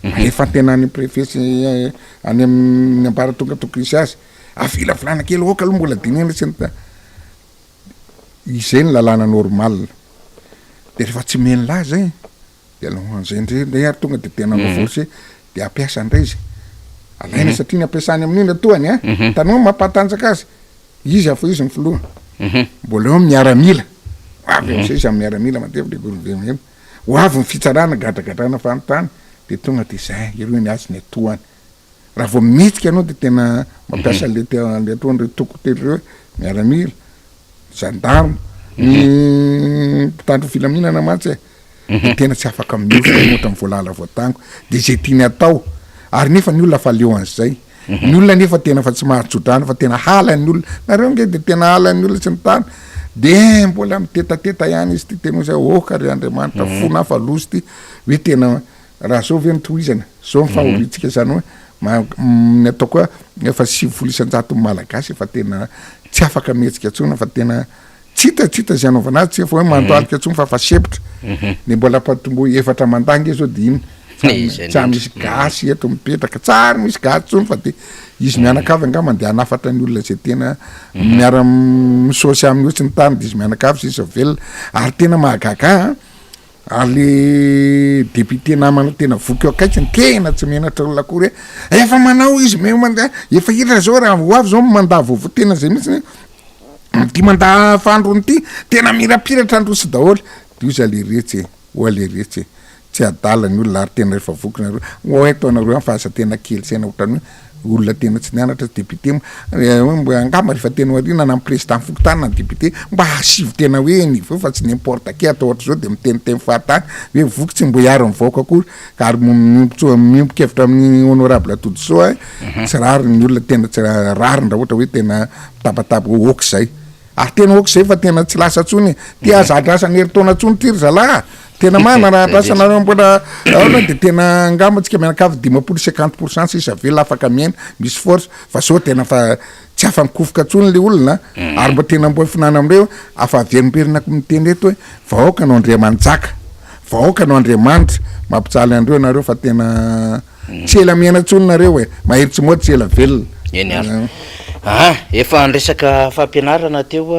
alefa tena any préfet sy any amin'ny ambaratonga tokony hisy azy. Avilavilana kely ok aloha mbola dinihana sy ny ta izay ny lalàna normal de rehefa tsy meny lahy zay de alohan'izay indray ndray ary tonga de tena manao force de ampiasa ndray izy alaina satria ny ampiasany amin'io ny atoany a hitanao ny mampatanjaka azy izy afa izy ny filoha mbola eo ny miaramila ho avy am'izay izy amin'ny miaramila matetika le gouvernement ho avy ny fitsarana gadragadrana fanontany de tonga de zay ireo ny azy ny atoany Raha vao mihetsika ianao dia tena mampiasa an'le te- an'le ataon'ireo toko telo ireo hoe miaramila, gendarme, ny mpitandro ny filaminana mantsy e, de tena tsy afaka mihosoka ianao ohatran'ny voalala voatango, de zay tiany atao, ary nefa ny olona fa leo an'izay, ny olona nefa tena fa tsy mahatso-drano fa tena halan'ny olona, nareo ange de tena halan'ny olona sy ny tariny, de mbola mitetateta ihany izy ty tena hoe zay, ok ry Andriamanitra fona fa loza ty, hoe tena Raha zao ve no tohizana, zao ny fahoriantsika zany hoe ma- ny ataoko hoe efa 90 isan-jaton'ny malagasy efa tena tsy afaka mihetsika intsony fa tena tsy hita tsy hita izay anaovana azy, tsy efa hoe mandohalika intsony fa efa sempotra. Ny mbola ampatomboy efatra mandat nge zao de iny Izay tsy indrindra. misy gasy eto mipetraka, tsy ary misy gasy intsony fa de izy mianakavy angamba andeha hanafatra ny olona zay tena miara misaosy aminy eo sy ny tariny de izy mianakavy sisa velona, ary tena mahagaga ahy an. Ary le député namana tena voky eo akaikiny tena tsy menatra olona akory hoe efa manao izy me mandeha efa hita zao raha ho avy zao ny mandat vaovao tena zay mihitsy ity mandat fahandroany ity tena mirapiratra androso daholo de oza le retsy e oa le retsy e tsy adala ny olona ary tena rehefa voky nareo ho eto anareo any fa aza tena kely saina ohatran'ny hoe. Olona tena tsy nianatra député angamba rehefa tena aoriana na ny président fokontany na ny député mba asivo tena hoe niveau fa tsy n'importe qui atao ohatr'izao de miteniteny fahatany hoe voky tsy mbo hiaro ny vahoaka akory ka ary miombotsoa miombon-kevitra amin'ny honorable Todisoa aho tsy rariny ny olona tena tsy rariny raha ohatra hoe tena mitabataba hoe ok zay Ary tena ok zay fa tena tsy lasa tsony e. Ty aza andrasana herintaona tsony ty ry zalahy a. Tena marina raha andrasana mbola aona de tena angamba tsika mianakavy 50 50 pour cent sisa velona afaka miaina misy force fa zao tena fa tsy afa mikofoka tsony le olona a. Ary mba tena mbo finanana amindreo afa averimberinako miteny eto hoe vahoaka no andriamanjaka vahoaka no andriamanitra mampijaly anreo nareo fa tena Tsy ela miaina intsony nareo e! Mahery tsy mody tsy ela velona. Eny ary. Aha, efa niresaka fampianarana teo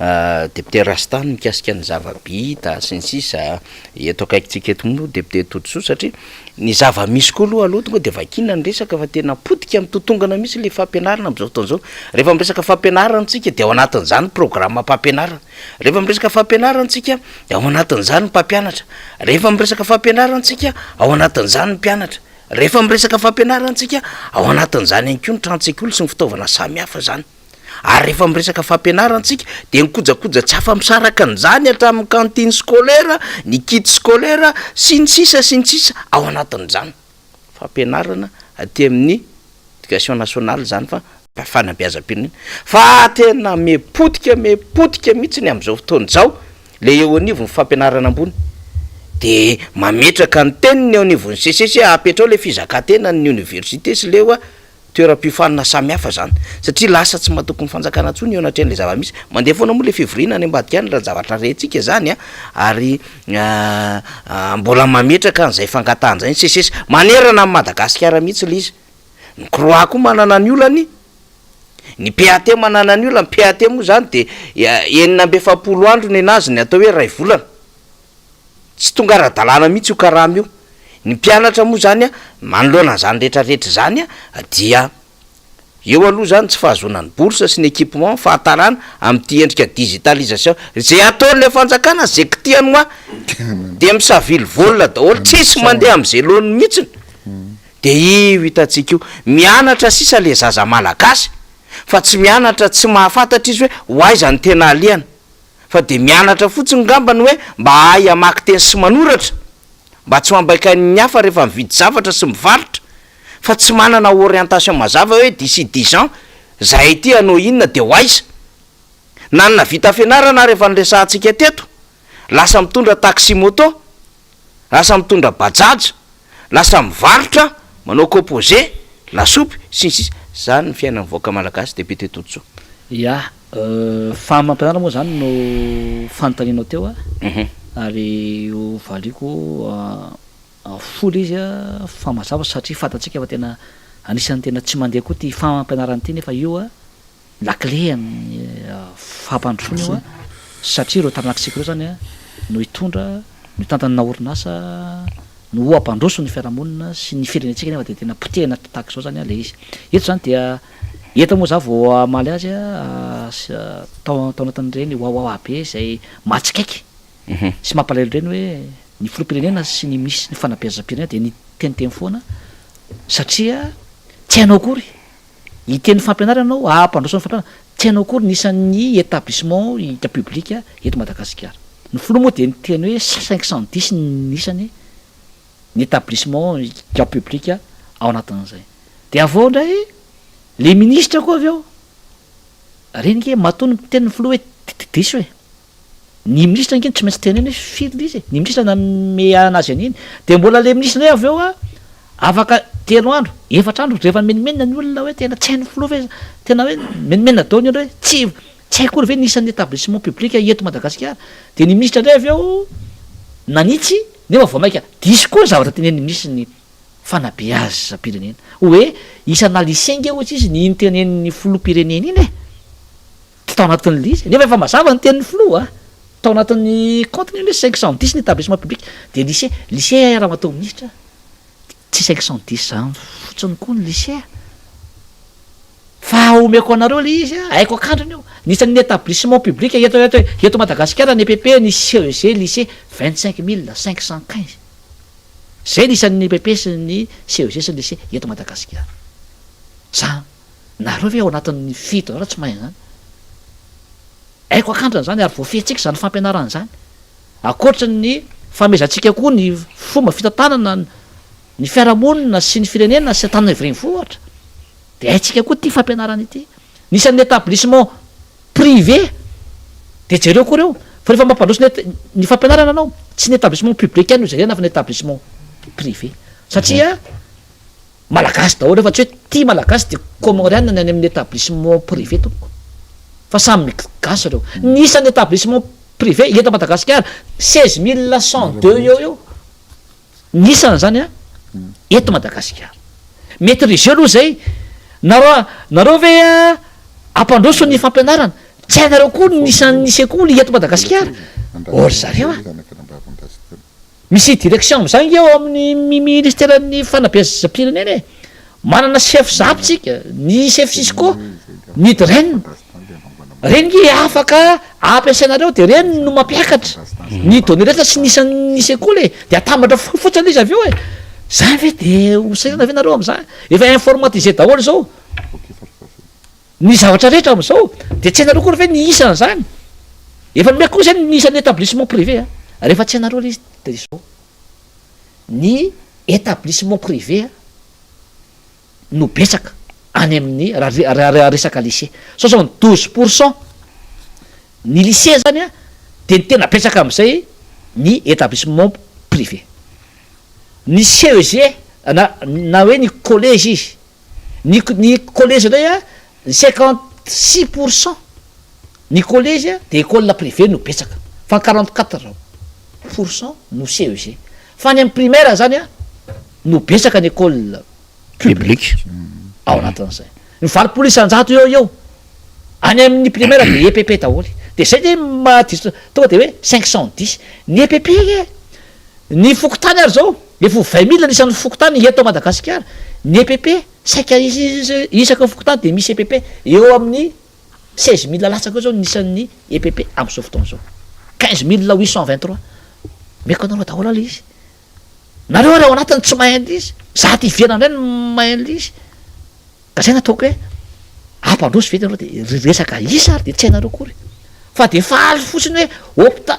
a député Rastany mikasika ny zava-bita sy ny sisa eto akaikintsika eto moa député Todisoa satria ny zava-misy koa aloha aloha tonga de vakiana ny resaka fa tena potika mitotongana mihitsy le fampianarana amin'izao fotoana izao. Rehefa miresaka fampianarana tsika de ao anatin'izany programam-pampianarana. Rehefa miresaka fampianarana tsika de ao anatin'izany ny mpampianatra. Rehefa miresaka fampianarana tsika, ao anatin'izany ny mpianatra. Rehefa miresaka fampianarana tsika, ao anatin'izany ihany koa ny tranon-tsekoly sy ny fitaovana samihafa zany. Ary rehefa miresaka fampianarana tsika de ny kojakoja tsy afa-misaraka an'izany hatramin'ny cantine scolaire, ny kit scolaire, sy ny sisa sy ny sisa ao anatin'izany. Fampianarana aty amin'ny Education nationale zany fa fanabeazam-pirenena fa tena me potika me potika mihitsy ny amin'izao fotoana izao le eo anivon'ny fampianarana ambony de mametraka ny teniny eo anivon'ny seces hoe apetrao le fizakan-tena ny oniversite sy le hoa toeram-piofanana samihafa zany satria lasa tsy matoky ny fanjakana intsony eo anatrehan'le zava-misy mandeha foana moa le fivoriana any ambadika any raha ny zavatra rentsika zany a ary mbola mametraka an'izay fangatahana izay ny seces manerana an'i Madagasikara mihitsy ilay izy. Ny Croix koa manana ny olany, ny PAT manana ny olany, PAT moa izany dia 46 andro nenazy ny atao hoe iray volana. Tsy tonga ara-dalàna mihitsy io karama io. Ny mpianatra moa izany manoloana an'izany rehetrarehetra izany dia Eo aloha izany tsy fahazoana ny bourse sy ny équipement, fahatarana amin'ity endrika digitalisation izay ataon'ilay fanjakana izay kitihany hoa dia misavily vol daholo, tsisy mandeha amin'izay laoniny mihitsiny. Dia io hitantsika io, mianatra sisa ilay zaza malagasy fa tsy mianatra tsy mahafantatra izy hoe ho aiza no tena alehany fa dia mianatra fotsiny ngambany hoe mba hahay hamaky teny sy manoratra. Mba tsy ho ambaikain'ny hafa rehefa mividy zavatra sy mivarotra fa tsy manana orientation mazava hoe d'ici dix ans zahay ity hanao inona dia ho aiza? Na ny navita fianarana ary efa niresahantsika teto, lasa mitondra taxi moto, lasa mitondra bajaj, lasa mivarotra, manao composé, lasopy, sy ny sisa Zany ny fiainan'ny vahoaka malagasy Député Todisoa. Ya, Fahamampianarana moa izany no fanontanianao teo a, ary ho valiako folo izy fa mazava satria fantatsika fa tena anisan'ny tena tsy mandeha koa ity fahamampianarana ity nefa io lakile an'ny fampandrosoana io satria ireo taranak'isika ireo izany no hitondra no hitantana orinasa no ho hampandroso ny fiarahamonina sy ny firenentsika nefa dia tena potehina tahaka izao izany ilay izy. Eto izany dia eto moa za vao hamaly azy tao tao anatin'ireny wawawa be izay mahatsikaiky sy mampalahelo ireny hoe ny filoham-pirenena sy ny minisitry ny fanabeazam-pirenena dia niteniteny foana satria tsy hainao akory hiteny fampianarana ianao hampandroso ny fampianarana tsy hainao akory ny isan'ny établissement public eto Madagasikara. Ny filoha moa dia niteny hoe 510 ny isany ny établissement public ao anatin'izay. Dia avy eo indray le ministra koa avy eo, reny nge matoa niteny ny filoha hoe diso e, ny ministra nge tsy maintsy teneno hoe firy le izy e, ny ministra nanome anazy an'iny, de mbola le ministra indray avy eo a afaka telo andro, efatra andro rehefa nimenomenona ny olona hoe tena tsy hain'ny filoha ve, tena hoe nimenomenona daholo ny olona hoe tsy tsy hay akory ve ny isan'ny établissement public eto Madagasikara, de ny ministra indray avy eo nanitsy nefa vao maika diso koa ny zavatra tenenin'ny minisitry ny fanabeazam-pirenena. Hoe isana lycée nge hoy izy ny iny tenenin'ny filoham-pirenena iny e! Tsy tao anatin'ilay izy. Nefa efa mazava ny tenin'ny filoha a! Tao anatin'ny compte-ny iny hoe 510 ny établissement public. Dia lycée, lycée ramatoa minisitra, tsy 510 izany fotsiny koa ny lycée a! Fa omeko anareo ilay izy a, haiko akandrina io. Ny isan'ny établissement public eto eto eto Madagasikara ny EPP, ny CEG, lycée, 25515. Zay ny isan'ny EPP sy ny CEG sy ny lycée eto Madagasikara. Za, nareo ve ao anatin'ny fitondrana tsy mahay an'izany? Haiko akandrana izany ary voafehintsika izany fampianarana izany. Ankoatry ny famehezantsika koa ny fomba fitantanana ny fiarahamonina sy ny firenena sy Antananarivo Renivohitra dia haintsika koa ity fampianarana ity. Ny isan'ny établissement privé dia jereo koa ireo fa rehefa mampandroso ny ny fampianarana ianao tsy ny établissement public ihany no jerena fa ny établissement privé satria Malagasy daholo ireo fa tsy hoe tia Malagasy dia Comoriana ny any amin'ny établissement privé tompoko fa samy gasy ireo. Ny isan'ny établissement privé eto Madagasikara 16 102 eo eo ny isany zany an eto Madagasikara. Maîtriser aloha zay, nareo nareo ve ampandroso ny fampianarana? Tsy hainareo koa ny isan'ny sekoly eto Madagasikara? Ô ry zareo a! Misy direction amzay nge ao amin'ny ministeran'ny fanabeazam-pirenena e! Manana chef zap tsika, ny chef cisco, ny DREN, reny nge afaka ampiasainareo de reny no mampiakatra ny données rehetra sy ny isan'ny sekoly e! De atambatra fotsiny le izy avy eo e! Zany ve de ho sahirana ve nareo amzany? Efa informatisé daholo zao. Ny zavatra rehetra amin'izao dia tsy hainareo akory ve ny isan'izany? Efa nomeko koa izay ny isan'ny établissement privé a! Rehefa tsy hainareo ilay izy dia izao, ny établissement privé no betsaka any amin'ny raha resaka lycée, 72 pour cent ny lycée zany a dia ny tena betsaka amin'izay ny établissement privé, ny CEG na na hoe ny collège izy. Ny ny collège indray a, 56 pour cent ny collège de école privée no betsaka fa ny 44 pour cent no CEG. Fa any amin'ny primaire zany a no betsaka ny école publique ao anatin'izay. Ny 80% eo eo any amin'ny primaire de EPP daholo. De zay nge mahadiso tonga de hoe 510 ny EPP nge. Ny fokontany ary zao efa ho 20 000 ny isan'ny fokontany eto Madagasikara, ny EPP saika isaky ny fokontany dia misy EPP, eo amin'ny 16 000 latsaka eo zao ny isan'ny EPP amin'izao fotoana izao, 15 823, omeko anareo daholo aloha izy, nareo ary ao anatiny tsy mahay an'ilay izy, za aty ivelany indray no mahay an'ilay izy. Ka zay nataoko hoe ampandroso ve nareo de resaka isa ary de tsy hainareo akory fa de faly fotsiny hoe hopita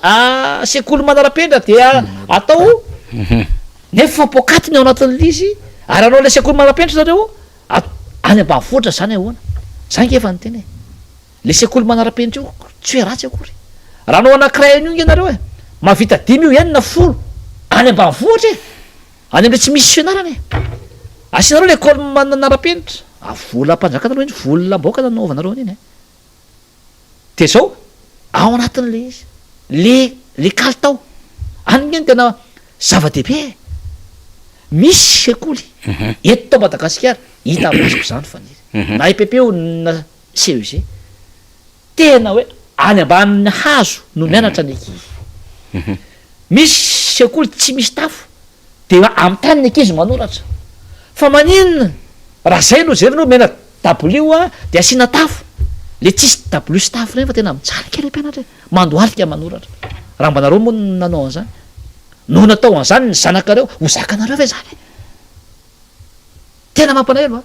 sekoly manara-penitra dia atao nefa poakaty ny ao anatin'le izy ary anao le sekoly manara-penitra nareo any ambanivohitra zany ahoana? Za nge efa niteny e, le sekoly manara-penitra io tsy hoe ratsy akory, raha anao anakiray an'io nge nareo e, mahavita dimy io enina folo any ambanivohitra e. Any amle tsy misy fianarana e! Asianareo le école manara-penitra, volam-panjakana aloha iny, volam-bahoaka nanaovanareo an'iny e! De zao, ao anatin'le izy, le le kalitao, any nge no tena zava-dehibe e! Misy sekoly eto Madagasikara, hita masoko zany Faniry, na EPP io na CEG, Tena hoe any ambanin'ny hazo no mianatra ny ankizy. Misy sekoly tsy misy tafo dia amin'ny tany ny ankizy manoratra. Fa maninona raha zay no jerena hoe omena dabilio dia asiana tafo, le tsisy dabilio sy tafo reny fa tena mijaly kely mpianatra e, mandohalika manoratra. Raha mba nareo moa no nanao an'izany, no natao an'izany ny zanakareo, ho zakanareo ve zany e? Tena mampalahelo a!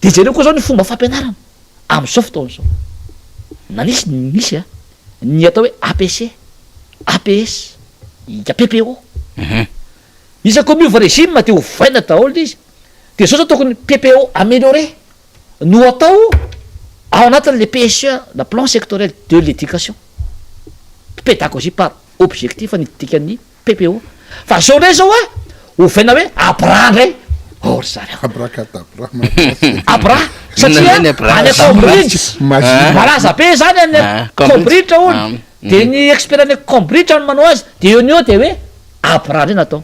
Dia jereo koa zao ny fomba fampianarana amin'izao fotoana izao. Na nisy ny nisy a, ny atao hoe APC, APS, PPO. Isaky ny miova régime dia ovaina daholo ilay izy. Dia zao zao tokony PPO amélioré no atao ao anatin'ilay PSE na plan sectoriel de l'éducation. Pédagogie par objectif ny dikan'ny PPO. Fa zao ndray zao a, ovaina hoe Abra ndray. Oh ry zareo. Abracadabra. Abra. Satria any Cambridge, malaza be zany any Cambridge hono. De ny expert any Cambridge no manao azy, de eo no eo de hoe Abra ndray natao.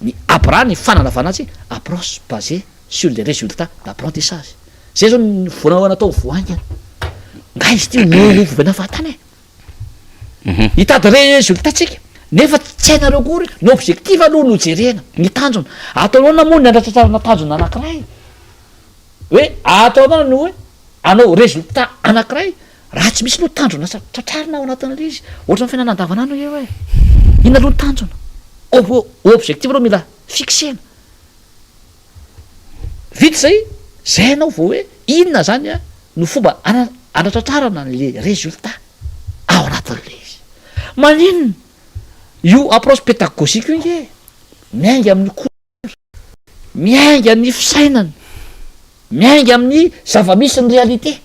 Ny Abra ny fanalavana azy, approche basée sur les résultats d'apprentissage. Zay zao ny voalohany natao vao haingana. Nga izy ity ovaina fahatany e. Hitady résultat tsika nefa tsy hainareo akory ny objectif aloha no jerena, ny tanjona. Atao ahoana moa ny handratratrarana tanjona anakiray? Hoe atao ahoana ny hoe hanao résultat anakiray raha tsy misy aloha tanjona tratrarina ao anatin'ilay izy. Ohatran'ny fiainana andavanandro io e. Inona aloha ny tanjona? Objectif aloha mila. Fixena. Vita izay, zay ianao vao hoe inona zany a no fomba anatratrarana an'le résultat ao anatin'le izy. Maninona? Io approche pédagogique io nge miainga amin'ny cours, miainga ny fisainana, miainga amin'ny zava-misy ny réalité,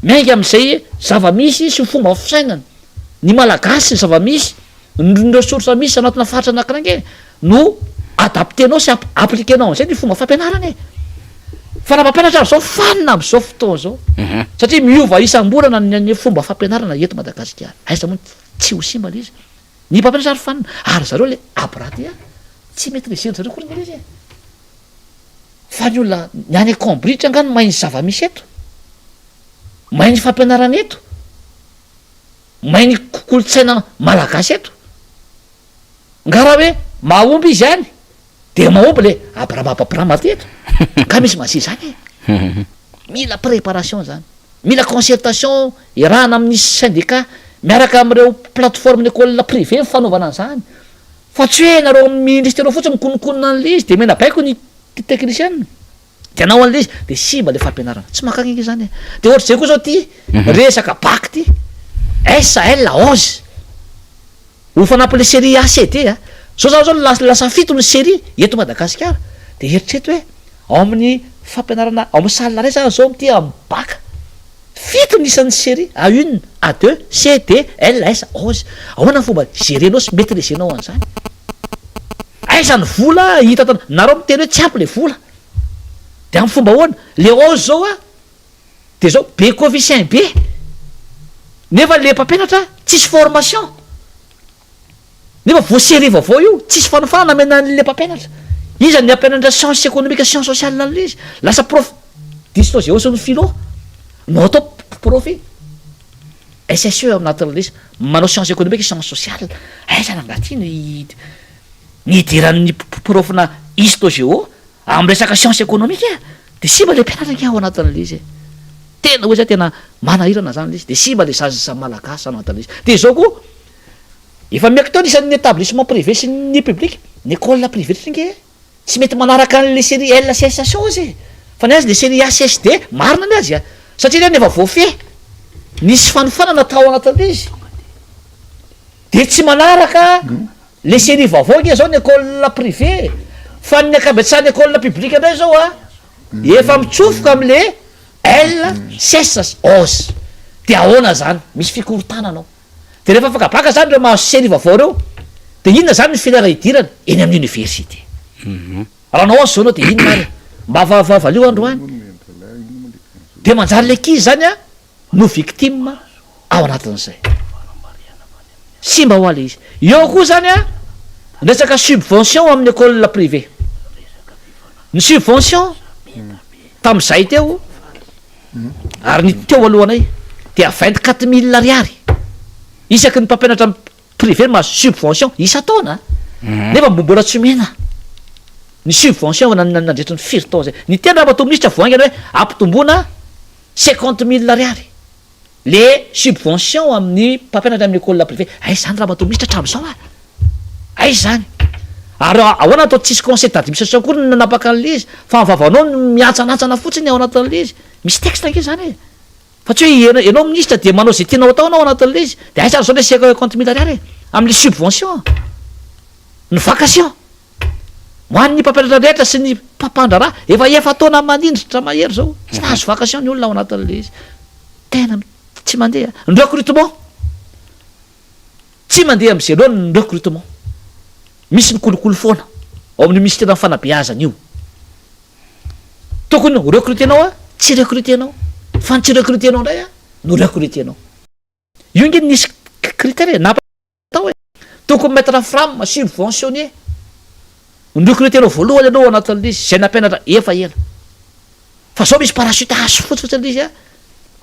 miainga amin'izay zava-misy sy fomba fisainana ny Malagasy sy ny zava-misy, ny ressource misy anatina faritra anakiray nge no adapter-nao sy appliquer-nao an'izay ny fomba fampianarana e! Fa raha mampianatra ary zao fanina amin'izao fotoana izao satria miova isam-bolana ny fomba fampianarana eto Madagasikara, aiza moa tsy ho simba le izy, ny mpampianatra ary fanina, ary zareo le abrate a, tsy maitriser-dry zareo akory nge le izy e! Fa ny olona ny any Cambridge angaha no mahay ny zava-misy eto? Mahay ny fampianarana eto? Mahay ny kolontsaina malagasy eto? Nga raha hoe mahomby izy any de mahomby le abramababrama teto? Nga misy mazia zany e? Mila préparation zany, mila concertation iarahana amin'ny syndicat miaraka amin'ireo plateforme ny école privée ny fanaovana an'izany fa tsy hoe nareo amin'ny ministère fotsiny mikononkonona an'le izy de mena baiko ny technicienne de hanao an'le izy de simba le fampianarana, tsy mankany ange zany e! De ohatr'izay koa zao ty resaka bac ty, S, L, 11. Ho fanampin'le série A, C, D a! Zao zany zao lasa lasa fito ny série eto Madagasikara de eritrereto hoe ao amin'ny fampianarana ao amin'ny salle iray zany zao amin'ity amin'ny bac fito ny isan'ny série A une, A deux, C, D, L, S, 11. Ahoana ny fomba gérer-nao sy maitriser-nao an'izany? Aiza ny vola hitantana? Nareo miteny hoe tsy ampy le vola de amin'ny fomba ahoana? Le 11 zao a! De zao be coefficient be nefa le mpampianatra tsisy formation nefa vao série vaovao io tsisy fanofanana amena an'le mpampianatra iza ny hampianatra science économique science sociale an'le izy lasa prof d'histo géo sy ny philo no atao prof SSE ao anatin'le izy manao science économique science sociale aiza rangaha ty ny ny hidiran'ny prof-na histo géo Amin'ny resaka science économique e, de simba le mpianatra ange ao anatin'le izy e, tena hoe zay tena manahirana zany le izy, de simba le zaza malagasy zany ao anatin'le izy, de zao koa efa miaiky teo ny isan'ny établissement privé sy ny public, ny école privé rehetra ange tsy mety manaraka an'le série L sy S sy O e, fa ny azy le série A sy S D marina ny azy a, satria ireny efa voafehy, nisy fanofanana tao anatin'le izy, de tsy manaraka. Le série vaovao nge zao ny école privé e, fa ny ankabetsahan'ny école publique ndray zao a efa mitsofoka amle L, S sy Oz, de ahoana zany, misy fikorontanana ao, de rehefa afaka bacc zany reo mahazo série vaovao reo de inona zany ny filière hidirana, eny amin'ny université, raha anao azy zao anao de inona ary, mba va valio androany, de manjary le ankizy zany a. no victime ao anatin'izay. Simba hoa le izy. Eo koa zany an, resaka subvention amin'ny école privée. Ny subvention tamin'izay teo ary ny teo alohanay dia 24000 ariary isaky ny mpampianatra privé no mahazo subvention isan-taona nefa mbo mbola tsy omena ny subvention nandritry ny firy taona zay. Ny tena ramatoa minisitra vao haingana hoe ampitomboina 50 000 ariary le subvention amin'ny mpampianatra amin'ny école privée, aiza zany ramatoa minisitra hatramin'izao a? Aiza zany? Ary ahoana atao tsisy conseil d'administration akory no nanapaka an'le izy fa ny vavanao no miantsanantsana fotsiny ao anatin'le izy, misy texte ange zany e! Fa tsy hoe ianao minisitra dia manao izay tianao atao anao ao anatin'le izy, de aiza ary zao le 50 000 ariary e? Amin'le subvention, ny vacation. Ho an'ny mpampianatra rehetra sy ny mpampandraharaha, efa efa-taona manindritra mahery izao, tsy nahazo vacation ny olona ao anatin'ilay izy. Tena tsy mandeha. Ny recrutement, tsy mandeha amin'izay laoniny ny recrutement. Misy ny kolikoly foana ao amin'io minisiteran'ny fanabeazana io. Tokony ho recruter-nao tsy recruter-nao, fa ny tsy recruter-nao indray no recruter-nao. Io ange nisy critère e, na. Atao e! Tokony mettre fram subventionné ny recruter-nao voalohany aloha ao anatin'ilay izy, izay nampianatra efa ela. Fa zao misy parachutage fotsiny ilay izy a,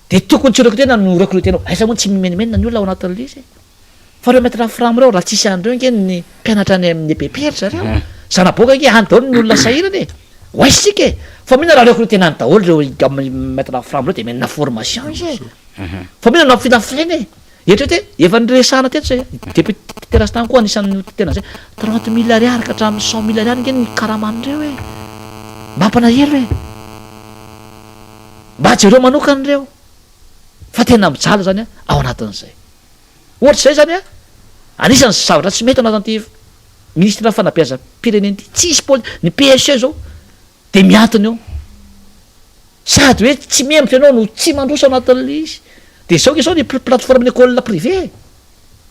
dia tokony tsy recruter-na no recruter-nao. Aiza moa tsy mimenomenona ny olona ao anatin'ilay izy e? Fa ireo maître fram ireo raha tsisy an'ireo ange ny mpianatra any amin'ny EPP ry zareo, zana-boaka ange any daholo ny olona sahirana e! Ho aiza isika e? Fa mino raha recruter-na any daholo ireo maître fram ireo dia omena formation izy e! Fa mino no ampifilafilaina e! Eritrereto hoe efa niresahana teto izay, député Rastany koa anisan'ny tena izay, 30 mille ariary ka hatramin'ny 100 mille ariary ange ny karaman'ireo e! Mampalahelo e! Mba jereo manokana ireo fa tena mijaly izany ao anatin'izay. Ohatr'izay izany an, anisan'ny zavatra tsy mety ao anatin'ity minisitry ny fanabeazam-pirenena ity, tsisy poli-, ny PSE izao dia mihantona eo. Sady hoe tsy mihemotra ianao no tsy mandroso ao anatin'ilay izy. Dia izao ange izao ny plateforme-n'ny école privée e!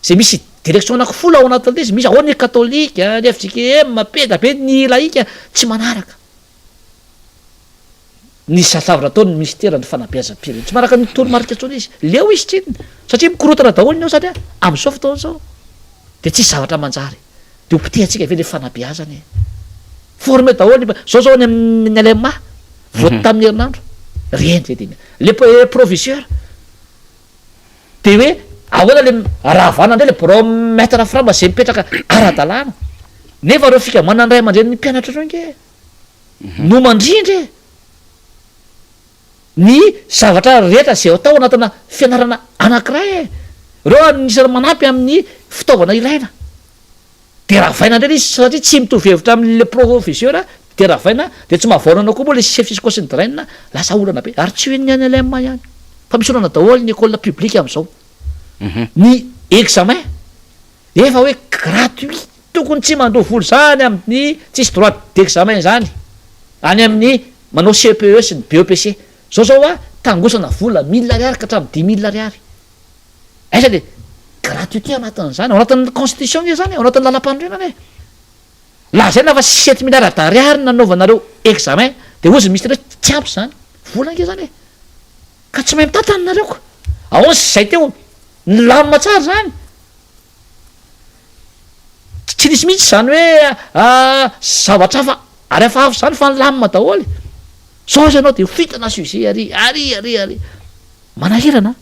Izay misy direction anaky folo ao anatin'ilay izy, misy ao ny katolika, ny fjkm, be dia be ny laïka tsy manaraka ny zavatra ataon'ny minisiteran'ny fanabeazam-pirenena. Tsy manaraka ny toromarika intsony izy. Leo izy tsinona satria mikorontana daholo ny ao sady amin'izao fotoana izao dia tsisy zavatra manjary. Dia ho potehantsika ve ilay fanabeazana e? Formé daholo ny zao zao any amin'ny LMA vao tamin'ny herinandro reny ve dia le proviseur dia hoe ahoana le rahavana indray le birao maître Framba zay mipetraka ara-dalàna nefa ireo fikambanan'ny ray aman-drenin'ny mpianatra ireo ange no mandrindra e! Ny zavatra rehetra izay atao anatina fianarana anankiray e! Ireo anisan'ny manampy amin'ny fitaovana ilaina. Dia ravaina indray ilay izy satria tsy mitovy hevitra amin'ilay professeur dia ravaina dia tsy mahavaona anao koa moa ilay chef cisco sy ny drain lasa olana be ary tsy hoe ny any LM ihany fa misy olana daholo ny école publique amin'izao ny examen efa hoe gratuit tokony tsy mandoa vola izany amin'ny tsisy droit d'examen izany any amin'ny manao CPE sy ny BEPC zao zao a tangosana vola mille ariary ka hatramin'ny dix mille ariary Aiza le gratuité anatin'izany? Ao anatin'ny constitution nge zany e, ao anatin'ny lalam-panorenana e. Lazaina fa 7 milliards d'ariary no nanaovanareo examen, de hozy ny ministère hoe tsy ampy zany. Vola nge zany e. Ka tsy mahay mitantana nareo ka. Ahoana zay teo, nilamina tsara zany. Tsy nisy mihitsy zany hoe zavatra hafa ary hafahafa zany fa nilamina daholo. Zao aza ianao de fitana sujet ary, ary, ary, ary. Manahirana an.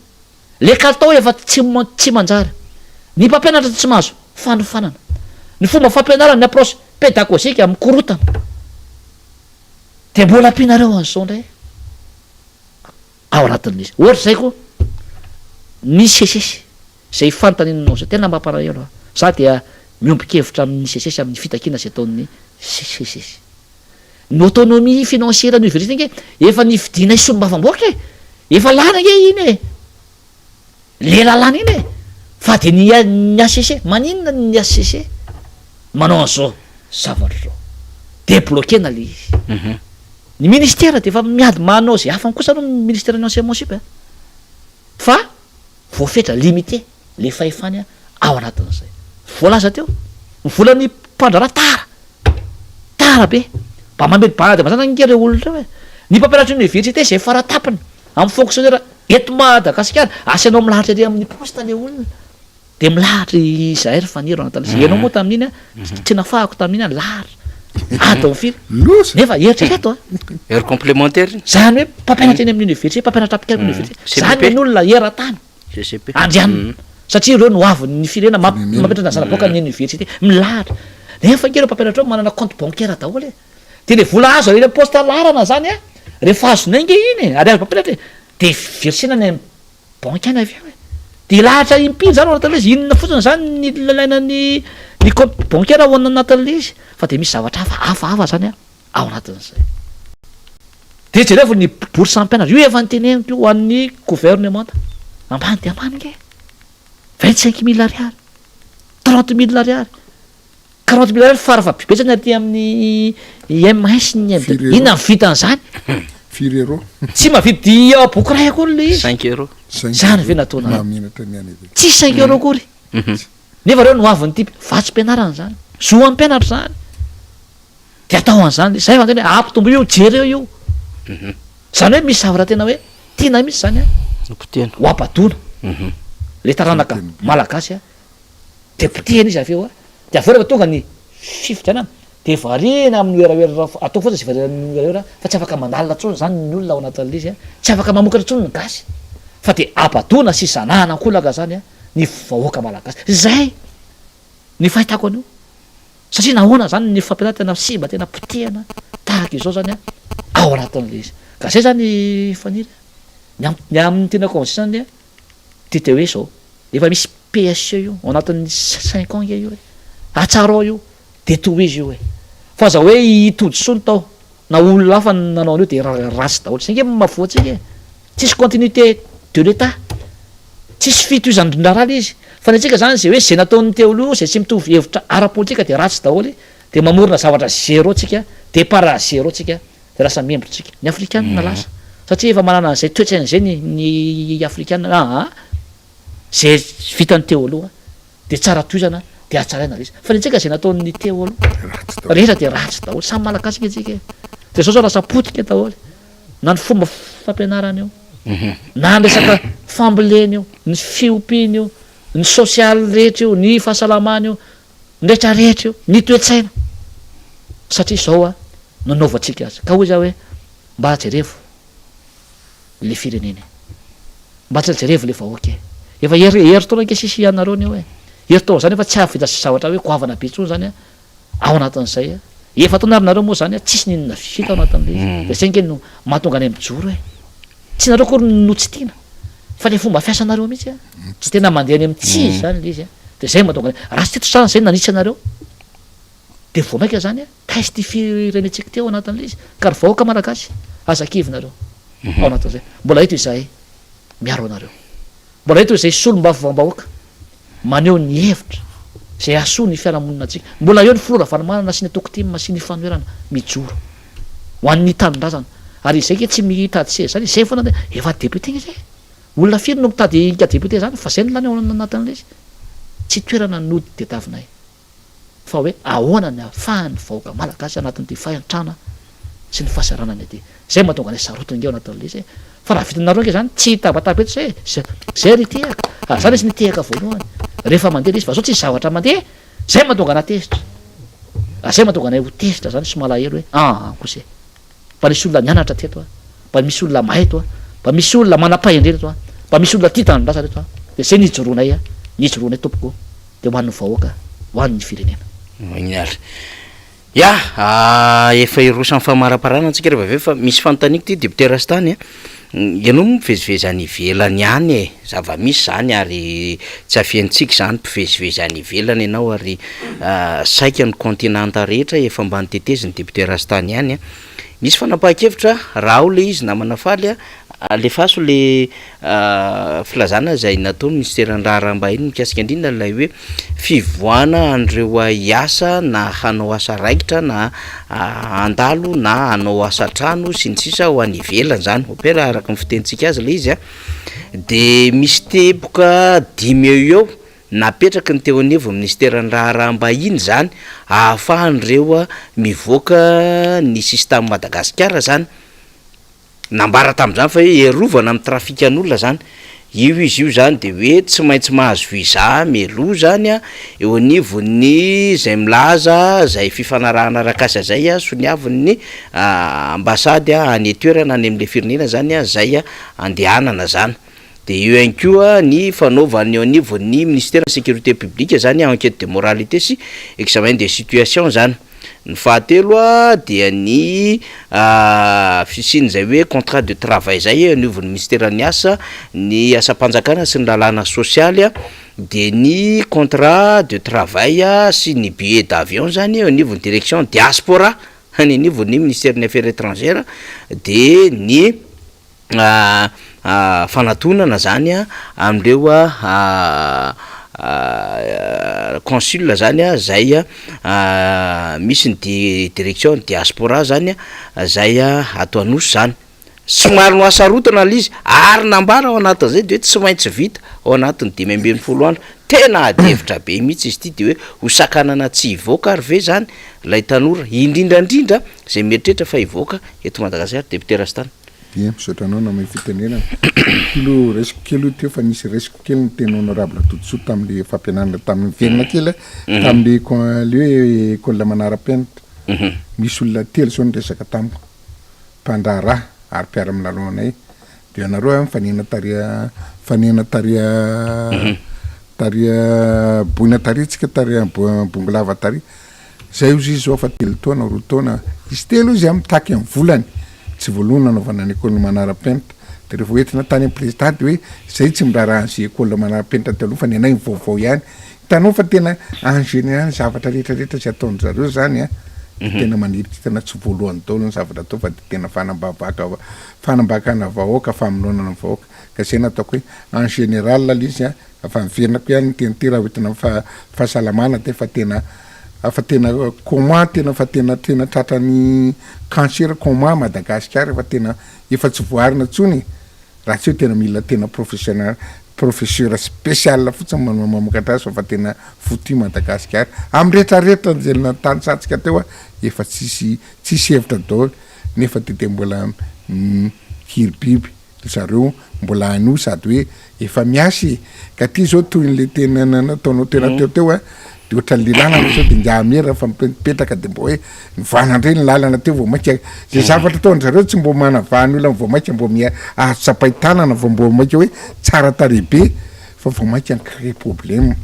Le kalitao efa tsy tsy manjary. Ny mpampianatra tsy mahazo fanofanana. Ny fomba fampianarana, ny approche pédagogique mikorotana. Dia mbola ampianareo an'izao indray ao anatin'ilay izy. Ohatra izay koa, ny SECES, izay fanontanianao izay, tena mampalahelo ahy. Za dia miombon-kevitra amin'ny SECES amin'ny fitakiana izay ataon'ny SECES. Ny autonomie financière ny université ange efa nifidianay solombavambahoaka e! Efa lany ange iny e! Le lalàna iny e! Fa de ny ny HCC, maninona ny HCC manao an'izao zavatra izao? Debloquer-na le izy. Ny ministère de efa miady manao izay afany kosa aloha ny ministère-n'ny enseignement sup a! Fa voafetra, limité, le fahefany ao anatin'izay. Voalaza teo, ny volan'ny mpandraharaha tara, tara be. Mba mamely bady mazana ange ireo olona ireo e. Ny mpampianatra université izay faratapony amin'ny fonctionnaire eto Madagasikara, asainao milahatra ery amin'ny poste le olona. Dia milahatra izahay ry Fanilo Anathalie. Ianao moa tamin'iny an, tsy nafahako tamin'iny an, lahatra. Adiny firy? Loza! Nefa eritrereto an. Heure complémentaire iny. Zany hoe mpampianatra eny amin'ny université, mpampianatra mpikaroka université. Zany ny olona eran-tany. CCP. Andrianina. Satria ireo no hoavin'ny firenena, mampianatra ny zana-bahoaka ny université. Milahatra. Nefa ange ireo mpampianatra ireo manana compte bancaire daholo e. Dia ilay vola azo avy eny amin'ny poste laharana zany an, rehefa azonay ange iny e, ary azo mpampianatra e, dia versena any amin'ny banky any avy eo e. Dia hilahatra impiry zany ao anatin'ilay izy, inona fotsiny zany ny ilaina ny ny compte bancaire ao anatin'ilay izy, fa dia misy zavatra hafa hafahafa zany an ao anatin'izay. Dia jerevo ny bourse mpianatra, io efa noteneniko io ho an'ny gouvernemanta, ambany dia ambany nge, 25 mille ariary, 30 mille ariary, 40 mille ariary farafahabetsany aty amin'ny M1 sy ny M2, inona ny vitan'izany? Firy euro? Tsy mahavidy boky iray akory ilay izy. Cinq euros. Zany ve nataonareo? Mahamenatra ny any ivelany. Tsisy cinq euros akory. Nefa reo no hoavin'ity vatsim-pianarana zany, zo an'ny mpianatra zany. De atao an'izany, zay vao tena hoe ampitomboy io, jereo io. Zany hoe misy zavatra tena hoe tiana mihitsy zany an, Hopotehina. ho abadoana le taranaka malagasy an, de potehina izy avy eo an, de avy eo rehefa tonga ny fifidianana de variana amin'ny werawera, atao fotsiny ze variana amin'ny werawera fa tsy afaka mandalina intsony zany ny olona ao anatin'ilay izy an, tsy afaka mamokatra intsony ny gasy fa de abadoana sy zanahana ankolaka zany an ny vahoaka malagasy. Zay ny fahitako an'io. Satria nahoana zany ny fampianarana tena simba, tena potehina tahaka izao zany an ao anatin'ilay izy. Ka zay zany Faniry a, ny am- ny amin'ny tena convention zany dia de hoe zao. Efa misy PSE io, ao anatin'ny cinq ans nge io e. Atsarao io, de tohizo io e. Fa aza hoe i Todisoa no tao, na olona hafa nanao an'io de ratsy daholo. Zay nge mahavoa antsika e. Tsisy continuité de l'Etat. Tsisy fitohizan-draharaha le izy. Fa ny antsika zany ze hoe ze nataon'ny teo aloha, ze tsy mitovy hevitra ara-politika de ratsy daholo, de mamorona zavatra zéro tsika, départ à zéro tsika, de lasa miembro tsika. Ny afrikanina lasa. Satria efa manana an'izay toe-tsaina zay ny ny afrikanina, aa ze vitan'ny teo aloha de tsara tohizana de hatsaraina le izy. Fa ny antsika ze nataon'ny teo aloha rehetra de ratsy daholo. Samy malagasy nge tsika e. De zao zao lasa potika daholo. Na ny fomba fampianarana io, na ny resaka fambolena io, ny fiompiana io, ny sosialy rehetra io, ny fahasalamana io, ny rehetra rehetra io, ny toe-tsaina. Satria zao a nanaovantsika azy. Ka hoy za hoe mba jerevo le firenena e. Mba tsy jerevo le vahoaka e. Efa hery herintaona ange sisa ianareo anio e. Herintaona zany efa tsy hahavita zavatra hoe goavana be intsony zany a ao anatin'izay a. Efa-taona ary nareo moa zany a tsisy n'inona vita ao anatin'le izy. De zay nge no mahatonga anay mijoro e. Tsy nareo akory no tsy tiana fa le fomba fiasanareo mihitsy a tena mandeha any amin'ny tsy izy zany le izy a. De zay mahatonga anay, raha tsy teto zany zay nanitsy anareo de vao maika zany a taiza ity firenentsika ity ao anatin'le izy. Ka ry vahoaka malagasy aza kivy nareo ao anatin'izay. Mbola eto izahay miaro anareo. Mbola eto izay solombavambahoaka maneho ny hevitra izay hahasoa ny fiarahamonina antsika. Mbola eo ny filoha Ravalomanana sy ny antoko tim sy ny fanoherana mijoro ho an'ny tanindrazana. Ary izay nge tsy mitady seza izany, izay foana efa député nge izay e. Olona firy no mitady hika député izany fa izay no lany ao anatin'ilay izy. Tsy toerana no tadiavinay. fa hoe ahoana ny ahafahan'ny vahoaka malagasy anatin'ity fahantrana sy ny fahasahiranana ity. Zay mahatonga anay sarotiny nge ao anatin'ilay izy e. Fa raha vitanareo nge zany tsy hitabataba eto zay e. Zay zay ry tehaka. Ary za lesy nitehaka voalohany. Rehefa mandeha ilay izy fa zao tsisy zavatra mandeha, zay mahatonga anah tezitra. Ary zay mahatonga anay ho tezitra zany sy malahelo hoe aa kosa e. Mba nisy olona nianatra teto a, mba misy olona mahay eto a, mba misy olona manam-pahendrena eto a, mba misy olona tia tanindrazana eto a. Dia zay nijoroanay a, nijoroanay tompoko. dia ho an'ny vahoaka, ho an'ny firenena. Eny ary. Ya, efa hiroso amin'ny famaraparana antsika rehefa avy eo fa misy fanontaniako ity député Rastany a. Ianao moa mivezivezy any ivelany any e, zava-misy izany ary tsy afenitsika izany, mpivezivezy any ivelany ianao ary saika ny continent rehetra efa mba notetezin'ny député Rastany ihany a. Misy fanapahan-kevitra raha ao le izy namana Faly a, alefaso le filazana izay nataon'ny minisiteran'ny raharaham-bahiny mikasika indrindra ilay hoe fivoahana an'ireo hiasa na hanao asa raikitra na handalo na hanao asa an-trano sy ny sisa ho any ivelany izany, au pair araka ny fitenintsika azy ilay izy a, de misy teboka dimy eo ho eo Napetraky ny teo anivon'ny minisiteran'ny raharaham-bahiny izany ahafahan'ireo mivoaka ny sisintanin'i Madagasikara izany. Nambara tamin'izany fa hoe hiarovana amin'ny trafikan'olona izany. Io izy io izany dia hoe tsy maintsy mahazo visa mialoha izany eo anivon'ny izay milaza izay fifanarahana arak'asa izay soniavin'ny ambasady any an-toerana any amin'ilay firenena izany izay andehanana izany. Dia eo ihany koa ny fanaovan'ny eo anivon'ny minisiteran'ny sécurité publique zany enquête de moralité sy examen de situation zany. Ny fahatelo dia ny fisian'izay hoe contrat de travail zay eo anivon'ny minisiteran'ny asa, ny asam-panjakana sy ny lalàna sosialy, dia ny contrat de travail sy ny billet d'avion zany eo anivon'ny direction diaspora any anivon'ny minisiteran'ny affaires étrangères, dia ny. Fanatonana zany amin'ireo consul zany zay misy ny direction ny diaspora zany zay ato Anosy zany, somary nohasarotana le izy ary nambara ao anatin'izay de hoe tsy maintsy vita ao anatin'ny 15 andro, tena ady hevitra be mihitsy izy ity de hoe ho sakanana tsy hivoaka ary ve zany ilay tanora indrindra indrindra zay mieritreritra fa hivoaka eto Madagasikara, député Rastany. Bien, misaotra anao namoy fitenenana. Kilo raisiko kely io teo fa nisy raisiko kely ny teny honorable Todisoa tamin'le fampianarana tamin'ny miverina kely mhm. tamin'le le hoe école manara-penitra. Mhm. Misy olona telo zao niresaka tamiko, mpandraharaha ary mpiara-milalao anay. Dia ianareo a mifanena tary mifanena tary mhm. tary Boina tary tsika tary Bongolava tary. Zay ozy izy zao fa telo taona roa taona izy telo izy a mitaky ny volany tsy voalohany nanaovana ny école manara-penitra. De rehefa hoentina tany am président de hoe zay tsy miraharaha an'izay école manara-penitra teo aloha fa ny anay ny vaovao ihany. Hitanao fa tena en général ny zavatra rehetra rehetra izay ataon-dry zareo zany an, de tena manirikitrana tsy voalohany daholo ny zavatra atao fa de tena fanambavaka fanambakana vahoaka, famonoanana ny vahoaka. Ka zay no ataoko hoe en général le izy an, fa miverina ko ihany ny teny ity raha hoentina am fahasalamana de fa tena fa tena coma tena fa tena tena tratran'ny cancer coma Madagasikara efa tena efa tsy voaarina intsony e! Raha tsy hoe tena mila tena professionnel professeur spécial fotsiny manao mamokatra azy fa fa tena foutu Madagasikara amin'ny rehetra rehetra izay notanisantsika teo a efa tsisy tsisy hevitra daholo nefa de de mbola mikiry biby ry zareo mbola hanohy sady hoe efa miasa e! Ka ty zao toy ny le teny nataonao tena teo teo a, de ohatran'ny le lalana zao de ingahy Amera fa mipetraka de mba hoe nivahana ndray ny lalana teo vao mainka zay zavatra ataon-dry zareo tsy mbo manavaha ny olona vao mainka mbo miha azo tsapain-tanana vao mbo mainka hoe tsara tarehy be fa vao mainka mi-créer problème.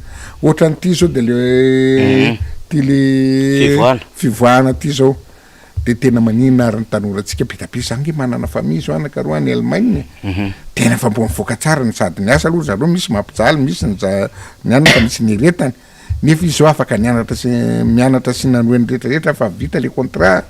Ohatran'ity zao de le ty le fivoahana ty zao. De tena maninona ary ny tanorantsika be da be za nge manana famille zao anaka roa any Allemagne tena efa mbo mivoaka tsara ny sady miasa aloha ry zareo misy mampijaly misy ny za ny anona fa misy ny eretany nefa izy zao afaka nianatra sy mianatra sy nanohy ny rehetra rehetra fa vita le contrat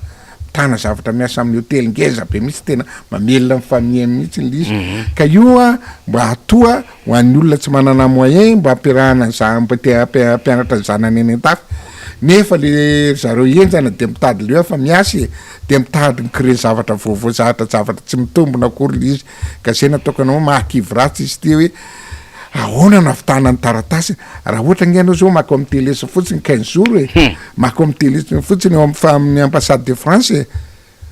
mitana zavatra miasa amin'ny hotely ngeza be mihitsy tena mamelona ny famille mihitsy le izy ka io a mba atoa Ho an'ny olona tsy manana moyen mba ampiarahana ny za- mba te hampianatra ny zanany any an-dafy nefa le ry zareo henjana de mitady le hoe fa miasa e, de mitady mi-créer zavatra vaovao zavatra zavatra tsy mitombina akory le izy ka zay nataoko anao mahakivy ratsy izy ity hoe ahoana no ahavitana ny taratasy raha ohatra ange ianao zao maka ao amin'ny télé fotsiny quinze jours e, maka ao amin'ny télé fotsiny eo amin'ny fa- amin'ny ambassade de France e.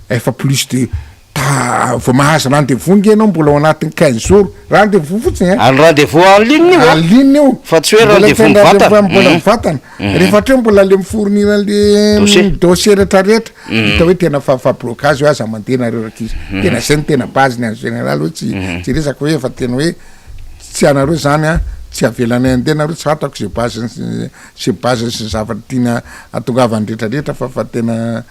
Efa plus de ta vao mahazo rendez-vous nge ianao mbola ao anatin'ny 15 jours, rendez-vous fotsiny an! Ary rendez-vous en ligne io an! En ligne io! Fa tsy hoe rendez-vous mivantana! Mbola mivantana, rehefa hatreo mbola le mi-fournir an'le dossier retraretra, hita hoe tena fa fa blocage hoe aza mandeha nareo rankizy, tena zay no tena base-ny en général hoe tsy tsy resaka hoe efa tena hoe tsy anareo zany an, tsy avelanay handeha nareo, tsy fantako ze base-ny ze base-ny sy ny zavatra tiana hatongavany retraretra fa fa tena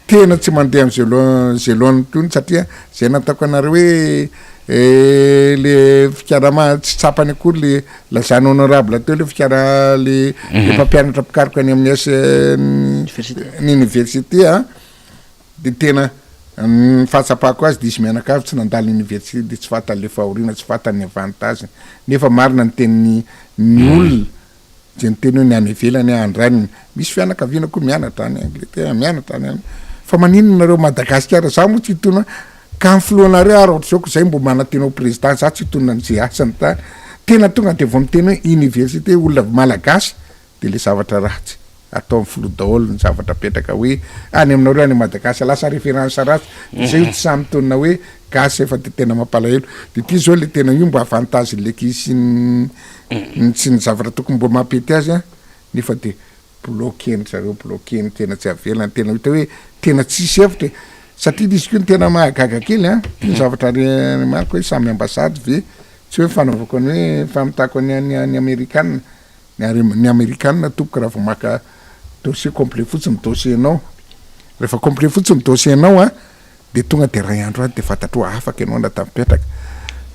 Tena tsy mandeha am zelon zelon tony satria zay nataoko anareo hoe le fikarama tsy tsapany akory le lazany honorable teo le fikara le le mpampianatra mpikaroka any amin'ny S ny université a de tena ny fahatsapako azy de izy mianakavy tsy nandalo université de tsy fantany le fahoriana tsy fantany ny avantage nefa marina ny tenin'ny ny olona Dia niteny hoe ny any ivelany aho andrainina. Misy fianakaviana koa mianatra any Angleterre, mianatra any any. Fa maninona nareo Madagasikara, za moa tsy hitonona ka ny filohanareo ary ohatr'izao ko zay mbo manantena ho président, za tsy hitonona an'izay asany tany. Tena tonga dia vao miteny hoe université olona malagasy dia le zavatra ratsy ataon'ny filoha daholo ny zavatra apetraka hoe any aminareo any Madagasy lasa référence ratsy. Dia zay io tsy sahy mitonona hoe gasy fa dia tena mampalahelo. Dia ity zao le tena io mba avantage le ankizy sy ny Ny tsy ny zavatra tokony mbo mampety azy an, nefa de bloquer-ndry zareo, bloquer-ny tena tsy avelany, tena hita hoe tena tsisy hevitra e, satria izy koa ny tena mahagaga kely an, ty ny zavatra remarque hoe samy ambassade ve, tsy hoe fanaovako ny hoe famitako ny any ny amerikana, ny ary ny amerikana tompoko raha vao maka dossier complet fotsiny dossier-nao, rehefa complet fotsiny dossier-nao an, de tonga de ray andro any de fantatrao afaka ianao na tafipetraka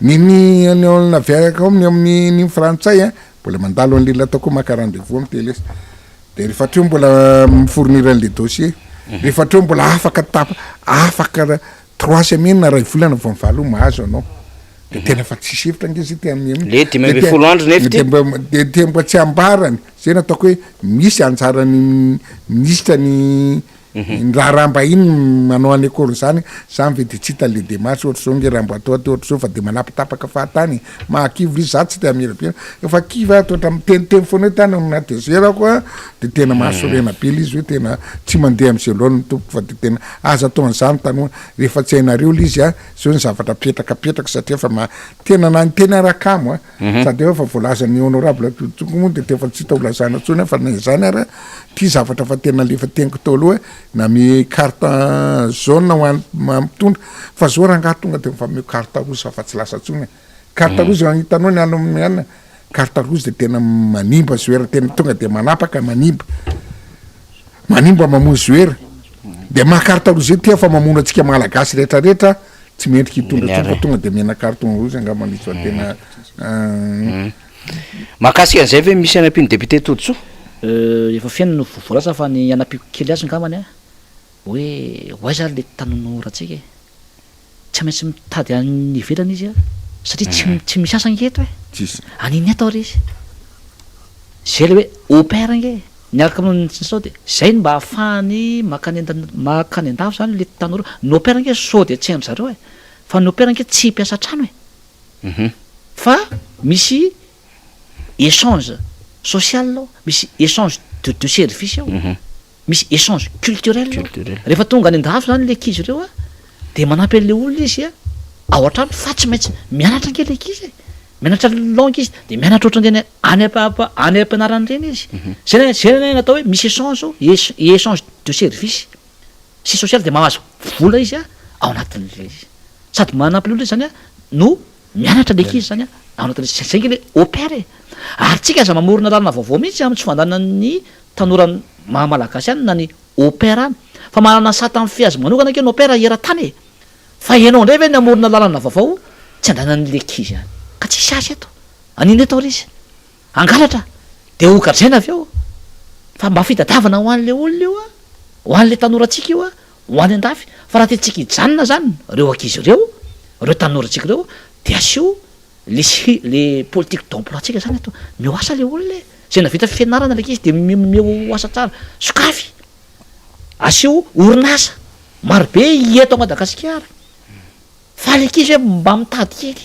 ny ny ny olona avy ao amin'ny amin'ny ny frantsay a mbola mandalo an'le atao koa maka rendez-vous amin'ny télé de rehefa hatreo mbola mi-fournir an'le dossier rehefa hatreo mbola afaka tapa afaka trois semaines na ray volana vao mivaly ho mahazo anao de tena fa tsisy hevitra ange zay te amin'ny Le 15 andro nefa ty. de mba de te mba tsy ambarany zay nataoko hoe misy anjaran'ny minisitra ny Ny raharaham-bahiny manao any akory izany, zany ve de tsy hita le démarche ohatry zao nge raha mbo atao aty ohatry zao fa de manapatapaka fahatany e, mahakivy le izy, za tsy te hameribera fa kivy aho toa miteniteny foana hoe tany no nahatezerako a, de tena mahasorena be le izy hoe tena tsy mandeha am'zay laoniny tompoko fa de tena aza atao an'zany tanora, rehefa tsy hainareo le izy a, zao ny zavatra apetraka apetraka satria efa ma- tena na niteny ara kamo a. Sady eo efa voalazan'ny honorable Totoky moa dia efa tsy hita ho lazana intsony fa na izany ara ity zavatra fa tena alefa teniko teo aloha name carte jaune ho an'ny mpitondra fa zao rangahy tonga dia mifameo carte rouge fa tsy lasa intsony e. Carte rouge hitanao ny any amin'ny any carte rouge dia tena manimba joueur tena tonga dia manapaka manimba manimba mamono joueur dia maha carte rouge ity fa mamono antsika malagasy rehetra rehetra. Tsy mendrika hitondra intsony fa tonga de omena carton rouge angambany izy fa tena Mahakasika an'izay ve misy anampian'ny député Todisoa? Efa feno no voalaza fa ny anampiako kely azy angambany an, hoe ho aiza ary le tanorantsika e? Tsy maintsy mitady any ivelany izy an, satria tsy tsy misy asa ange eto e! Tsisy. An'inona eto ary izy? Zay le hoe au pair ange e! Miaraka amin'ny sao dia zay no mba ahafahany makany makany an-dafy zany le tanora, ny au pair ange sao dia tsy hain-dry zareo e! Fa ny au pair ange tsy mpiasa trano e! Fa misy échange social ao, misy échange de de service ao, misy échange culturel ao. Rehefa tonga any an-dafy zany le ankizy ireo a, de manampy an'le olona izy a ao an-trano fa tsy maintsy mianatra ange le ankizy e! Mianatra langue izy de mianatra ohatran'ireny any am- any am-pianarana ireny izy. Zay zay ny atao hoe misy échange ao, échange de service sy social de mahazo vola izy a ao anatin'ilay izy. Sady manampy ny olona izy zany a no mianatra le ankizy zany a ao anatin'ilay izy. Zay ange le au pair e! Ary tsika aza mamorona lalana vaovao mihitsy amin'ny tsy fandanan'ny tanora maha malagasy any na ny au pair any fa manana sata mifehy azy manokana ange ny au pair eran-tany e! Fa ianao indray ve ny hamorona lalana vaovao tsy andanan'le ankizy any? Ka tsisy asa eto. Anino eto ary izy? Hangalatra dia ho gadraina avy eo. Fa mba fitadiavana ho an'le olona io a, ho an'le tanorantsika io a, ho any an-dafy. Fa raha tiantsika hijanona zany ireo ankizy ireo, ireo tanorantsika ireo dia asio le sy le politique d'emploi tsika zany eto. Omeo asa le olona e. Zay nahavita fianarana le ankizy dia omeo asa tsara. Sokafy. Asio orinasa. Maro be eto Madagasikara fa le ankizy hoe mba mitady kely,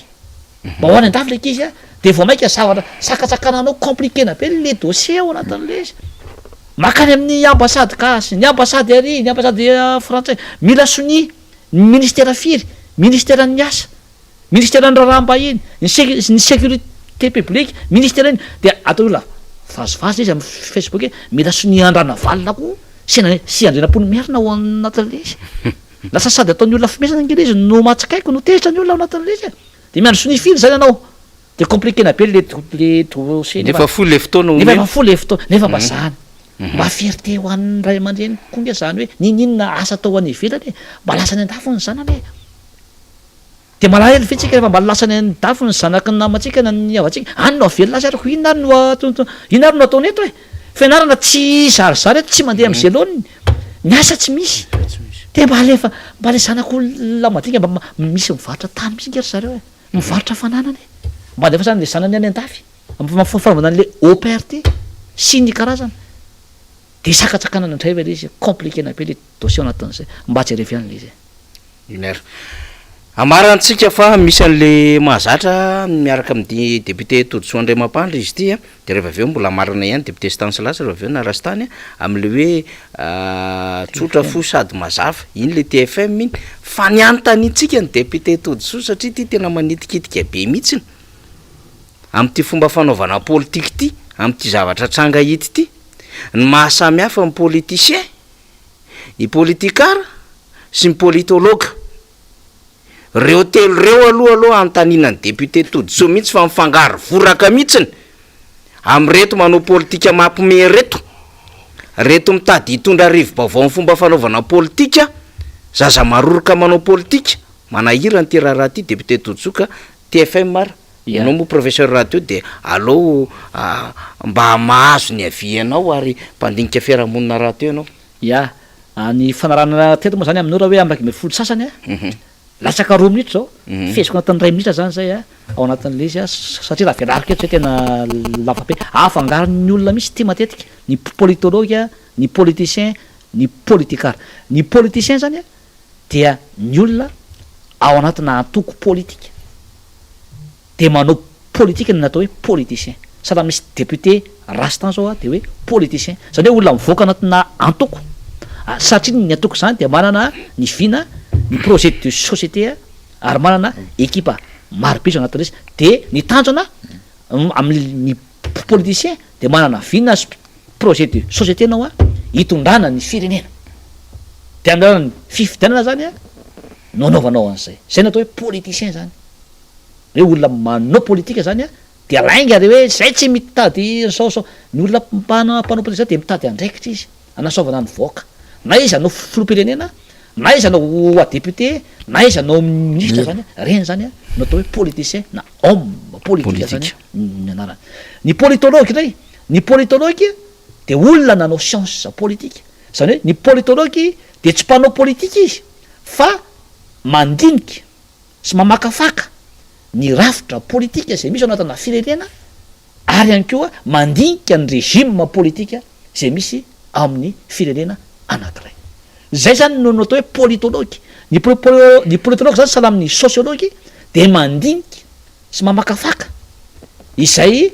mba ho any andafy le ankizy a, de vao maika zavatra sakatsakananao compliquena be le dossier ao anatin'le izy, makany amin'ny ambassade gasy, ny ambassade ary, ny ambassade frantsay, mila sonia ny ministera firy, ministeran'ny asa. Ministeran'ny raharaham-bahiny, ny sec- ny sécurité publique, ministera iny dia atao olona vazivazy izy amin'ny facebook hoe mila sonia an-dRanavalona koa sy an- sy Andrianampoinimerina ao anatin'ilay izy. Lasa sady ataon'ny olona fimesana ange ilay izy no mahatsikaiky no tezitra ny olona ao anatin'ilay izy e. Dia miandry sonia firy izany ianao? Dia compliquena be le do- le dossier nefa Nefa fohy le fotoana nefa omena. efa fohy le fotoana nefa mba zany. Mba fierté ho an'ny ray aman-dreny koa nge zany hoe n'inon'inona asa atao any ivelany e, mba lasa any an-dafy ny zanany e. Dia malahelo ve tsika rehefa mba lasany any dafy ny zanaky ny namantsika na ny havantsika? Any no hahavelona azy ary ko inona ary no atonto inona ary no ataony eto e? Fianarana tsy zarizary eto, tsy mandeha amin'izay laoniny, ny asa tsy misy. Dia mba alefa mba le zanak'olona madinika mba misy mivarotra tany mihitsy ange ry zareo e, mivarotra fananana e, mba andefasana an'le zanany any an-dafy, amin'ny fanaovana an'le au pair ty sy ny karazany. Dia sakatsakanana indray ve le izy, compliquena be le dossier ao anatin'izay, mba jerevy ihany le izy e. Une heure. Ambarantsika fa misy an'le mahazatra miaraka amin'ny député Todisoa Andriamampandry izy ity a, de rehefa avy eo mbola amarana ihany député Stanislas rehefa avy eo na Rastany a, amin'le hoe tsotra fo sady mazava, iny le TFM iny, fa ny anontaniantsika ny député Todisoa satria ity tena manitikitika be mihitsiny amin'ity fomba fanaovana politika ity, amin'ity zavatra tranga hita ity, ny maha samy hafa ny politicien Ny politikara sy ny politologa. Reo telo reo aloha aloha anontaniana ny député Todisoa mihitsy fa mifangaro voraka mihitsiny amin'ireto manao politika mampime reto. Reto mitady hitondra rivo-baovao amin'ny fomba fanaovana politika, zaza maroroka manao politika, manahirana ity raharaha ity député Todisoa ka TFM ary ianao moa professeur rahateo dia aleo mba mahazo ny avis anao ary mpandinika fiarahamonina rahateo ianao. Ya, ny fanarahana teto moa zany amin'ny ora hoe 11 sasany a, latsaka roa minitra zao, feheziko anatin'ny iray minitra zany zay a, ao anatin'ilay izy a, satria raha velariko eto zay tena lava be, afangaron'ny olona mihitsy ity matetika, ny politologue, ny politicien, ny politikara. Ny politicien zany a, dia ny olona ao anatina antoko politika dia manao politika no atao hoe politicien. Sahala misy député Rastan zao dia hoe politicien. Zany hoe olona mivoaka anatina antoko satria ny antoko izany dia manana ny vina, ny projet de société ary manana ekipa maro be izy ao anatin'ilay izy. Dia ny tanjona amin'ny politicien dia manana vina sy projet de société anao a hitondrana ny firenena de amin'ny alalan'ny fifidianana zany a no anaovanao an'izay, zay no atao hoe politicien zany, hoe olona manao politika zany a de lainga le hoe zay tsy mitady zao zao, ny olona mpanao mpanao politika zany de mitady andraikitra izy anasaovana ny vahoaka, na izy hanao filoham-pirenena. Na izy hanao député, na izy hanao ministra zany, reny zany no atao hoe politicien na homme politique zany ny anarany. Ny politologue indray, ny politologue dia olona nanao science politique, zany hoe ny politologue dia tsy mpanao politika izy fa mandinika sy mamakafaka ny rafitra politika izay misy ao anatina firenena ary ihany koa mandinika ny régime politika izay misy ao amin'ny firenena anankiray. Izay izany no atao hoe politologue. Ny ny politologue izany sahala amin'ny sociologue dia mandinika sy mamakafaka izay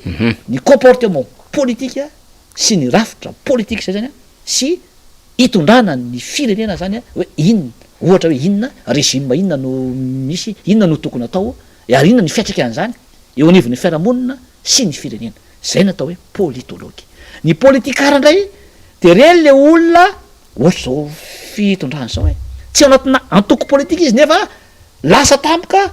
ny comportement politika sy ny rafitra politika izay zany sy hitondrana ny firenena zany hoe inona, ohatra hoe inona régime inona no misy, inona no tokony atao ary inona ny fiantraikan'izany eo anivon'ny fiarahamonina sy ny firenena. Izay no atao hoe politologue. Ny politikara indray dia ireny le olona ohatr'izao fitondrana izao e, tsy ao anatina antoko politika izy nefa lasa tampoka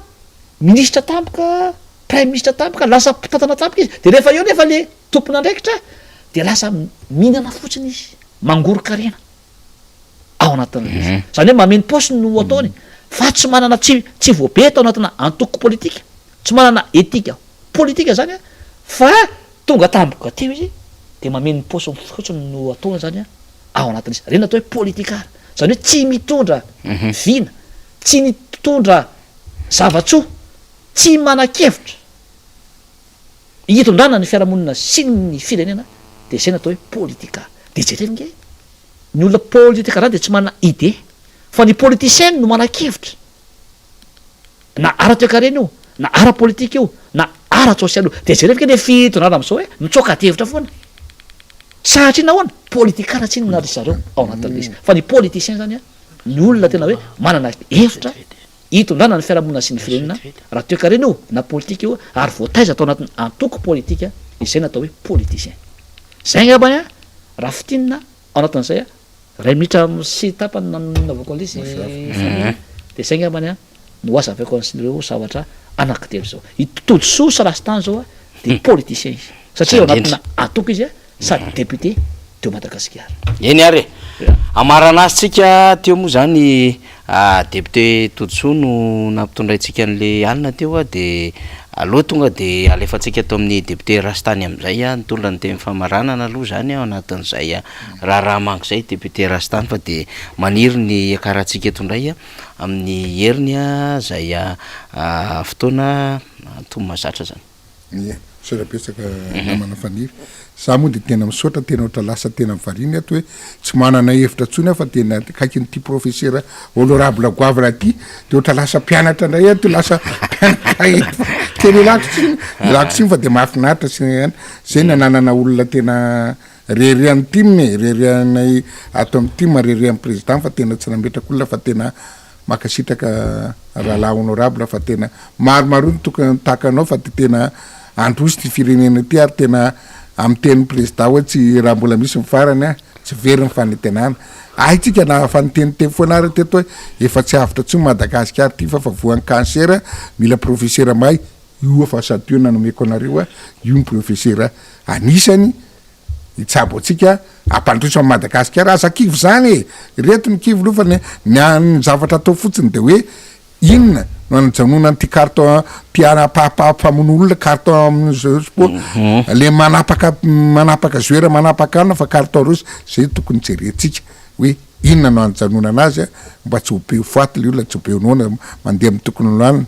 minisitra tampoka, praiminisitra tampoka, lasa mpitantana tampoka izy, dia rehefa eo nefa le tompon'andraikitra dia lasa mihinana fotsiny izy, mangoron-karena ao anatin'ilay izy. Izany hoe mameno paosy no ataony fa tsy manana, tsy tsy voabe tao anatina antoko politika, tsy manana etika politika izany fa tonga tampoka teo izy dia mameno ny paosiny fotsiny no ataony izany ao anatin'izy. Ireny no atao hoe politikara. Izany hoe tsy mitondra vina, tsy mitondra zava-tsoa, tsy manan-kevitra hitondrana ny fiarahamonina sy ny firenena dia izay no atao hoe politikara. Dia jereo ange, ny olona politikara dia tsy manana idée fa ny politicien no manan-kevitra. Na ara-toekarena io, na ara-politika io, na ara-tsosialy io. Dia jereo ange le fitondrana amin'izao e, mitsoaka adihevitra foana. Satria nahoana? Politikara tsinona ry zareo ao anatin'ilay izy. Fa ny politicien zany an, ny olona tena hoe manana hevitra hitondrana ny fiarahamonina sy ny firenena, raha toekarena io, na politika io, ary voataiza tao anatin'ny antoko politika, izay no atao hoe politicien. Izay angambany an, raha fintinina ao anatin'izay an, iray minitra sy tapany nanaovako an'ilay izy Faniry, dia izay angambany an no hazavaiko an'ireo zavatra anankitelo izao. I Todisoa sy Rastany izao an, dia politicien izy, satria ao anatina antoko izy an, sady député de Madagasikara. Eny ary e! Hamarana azy tsika teo moa zany député Todisoa no nampitondraintsika an'le alina teo a, de aleo tonga de alefantsika ato amin'ny député Rastany amin'izay a, nitondra ny teny famaranana aloha zany ao anatin'izay raharaha manko zay député Rastany fa de maniry ny hiakarantsika eto indray amin'ny heriny zay fotoana antonony mahazatra zany. Ie, misaotra betsaka namana Faniry. Za moa dia tena misaotra, tena ohatra lasa tena variana ato hoe tsy manana hevitra intsony aho fa tena akaikin'ity professeur honorable goavana ity de ohatra lasa mpianatra indray ato, lasa mpianatra eto fa tena ialako tsiny, ialako tsiny fa de mahafinaritra sy ny an, zay ny ananana olona tena reharehan'ny tim e, reharehanay ato amin'ny tim, reharehan'ny président fa tena tsy nametraka olona fa tena Mankasitraka rahalahy honorable fa tena maromaroa ny tokony tahaka anao fa de tena handroso ty firenena ty ary tena amin'ny tenin'ny président hoe tsy raha mbola misy ny farany a tsy very ny fanantenana hay tsika na fa niteniteny foana ary teto hoe efa tsy avotra tsony Madagasikara ty fa fa voan'ny cancer mila professeur mahay io fa sady io nanomeko anareo a io ny professeur anisany hitsabo antsika hampandroso an'i Madagasikara, aza kivy zany e! Ireto ny kivy loha fa ny ny ny zavatra atao fotsiny de hoe inona no anajanona an'ity carton mpiara mpamono olona carton amin'ny sport le manapaka manapaka joueur manapaka anona fa carton rouge zay tokony jerentsika hoe inona no anajanonana azy mba tsy ho be ho faty le olona tsy ho be ho noana mandeha amin'ny tokony ho lanina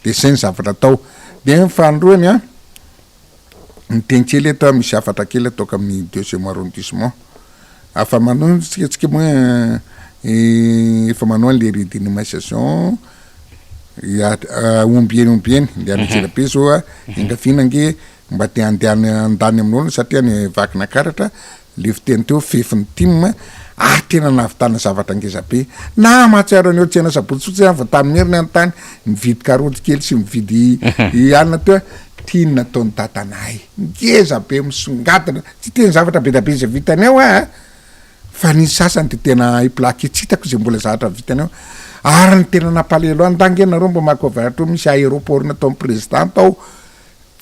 de zay ny zavatra atao de ny fahandroany an Miteny kely eto aho, misy hafatra kely ataoko amin'ny deuxième arrondissement. Afa manao tsika tsika moa efa manao an'le redynamisation ombieny ombieny le any Antsirabe zao a, engaviana ange mba te handeha handany amin'olona satria any Vakinakaratra Le fiteny teo fefin'ny tim ary tena nahavitana zavatra ngeza be. Na mahatsiaro an'io tsena sabotsy fotsiny aho vao tamin'ny heriny aho tany nividy karoty kely sy nividy alina teo aho, ty ny nataon'i dadanay. Ngeza be misongadina, tsy teny zavatra be dia be izay vitany ao aho fa ny sasany de tena hay plaquer tsy hitako izay mbola zavatra vitany ao. Ary ny tena nampalahelo ahy, ndà nge nareo mba maka avy misy aéroport nataon'ny président tao,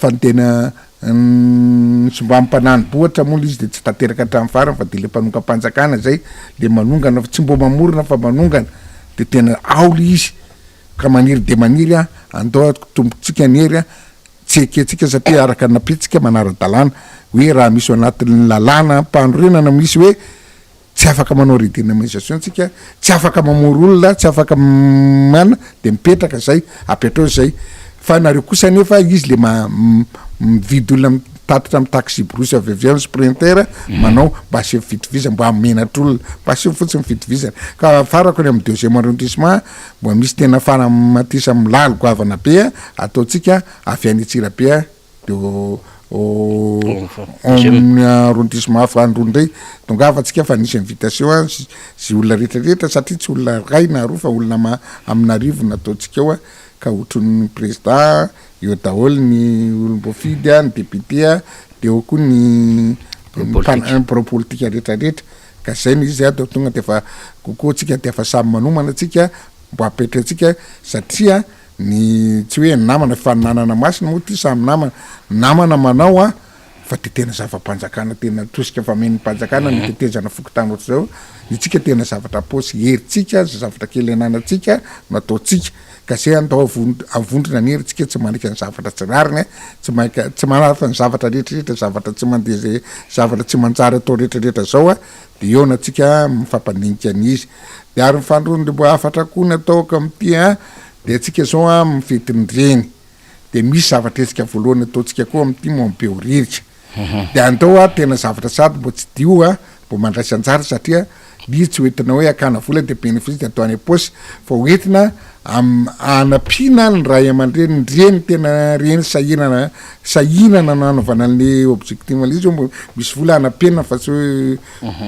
Fa ny tena sombam-panani-bohitra moa le izy de tsy tanteraka hatramin'ny farany fa de le mpanongam-panjakana zay le manongana fa tsy mbo mamorona fa manongana. de tena ao le izy ka maniry de maniry a, andao atombotsika ny hery a, tsy ekentsika satria araka ny napitsika manara-dalàna hoe raha misy ao anatin'ny lalàna mpanorenana misy hoe tsy afaka manao redynamisation tsika, tsy afaka mamory olona, tsy afaka man de mipetraka zay, apetrao zay, fa nareo kosa anefa izy le ma mividy olona mitatitra am taxi brousse avy avy any sprinter manao mba asio fitovizana mba hamenatra olona mba asio fotsiny fitovizana ka farako any am deuxième arrondissement mba misy tena fanamatisa milaly goavana be ataontsika avy any Antsirabe de amin'ny arrondissement faharoa indray tongava tsika fa nisy invitation an ze olona rehetra rehetra satria tsy olona ray na roa fa olona ma- amin'arivo no ataontsika ao an ka otronin'ny président eo daholo ny olom-boafidy an, ny député an, de eo koa ny birao politika rehetra rehetra ka zay no izy an de tonga de efa kokoa tsika de efa samy manomana tsika mba apetratsika satria Ny tsy hoe namana fa nanana masina moa ty samy namana, namana manao an, fa de tena zava-panjakana tena tosika famen'ny mpanjakana ny tetezana fokontany ohatr'izao, itsika tena zavatra paosy herintsika, zay zavatra kely ananantsika no ataontsika, ka zay andao avondrona ny herintsika tsy manaiky ny zavatra tsy rariny an, tsy maika tsy manaraka ny zavatra rehetrarehetra zavatra tsy mandeha zay zavatra tsy manjary atao rehetrarehetra zao an, de eo na tsika mifampandinika ny izy, de ary ny fanondro mbo hafatra koa ny ataoko am'ty an, De antsika zao an amin'ny fetin'ny reny de misy zavatra hetsika voalohany ataontsika koa amin'ity Mont Behoririka de andao an tena zavatra sady mbo tsy dio an mbo mandraisa anjara satria izy tsy hoentina hoe hakana vola de bénéfice de atao any am-paosy fa hoentina am- hanampiana ny ray aman-dreny ny reny tena reny sahirana sahirana nanaovana an'le objectif an'le izy hoe mbo misy vola hanampiana fa tsy hoe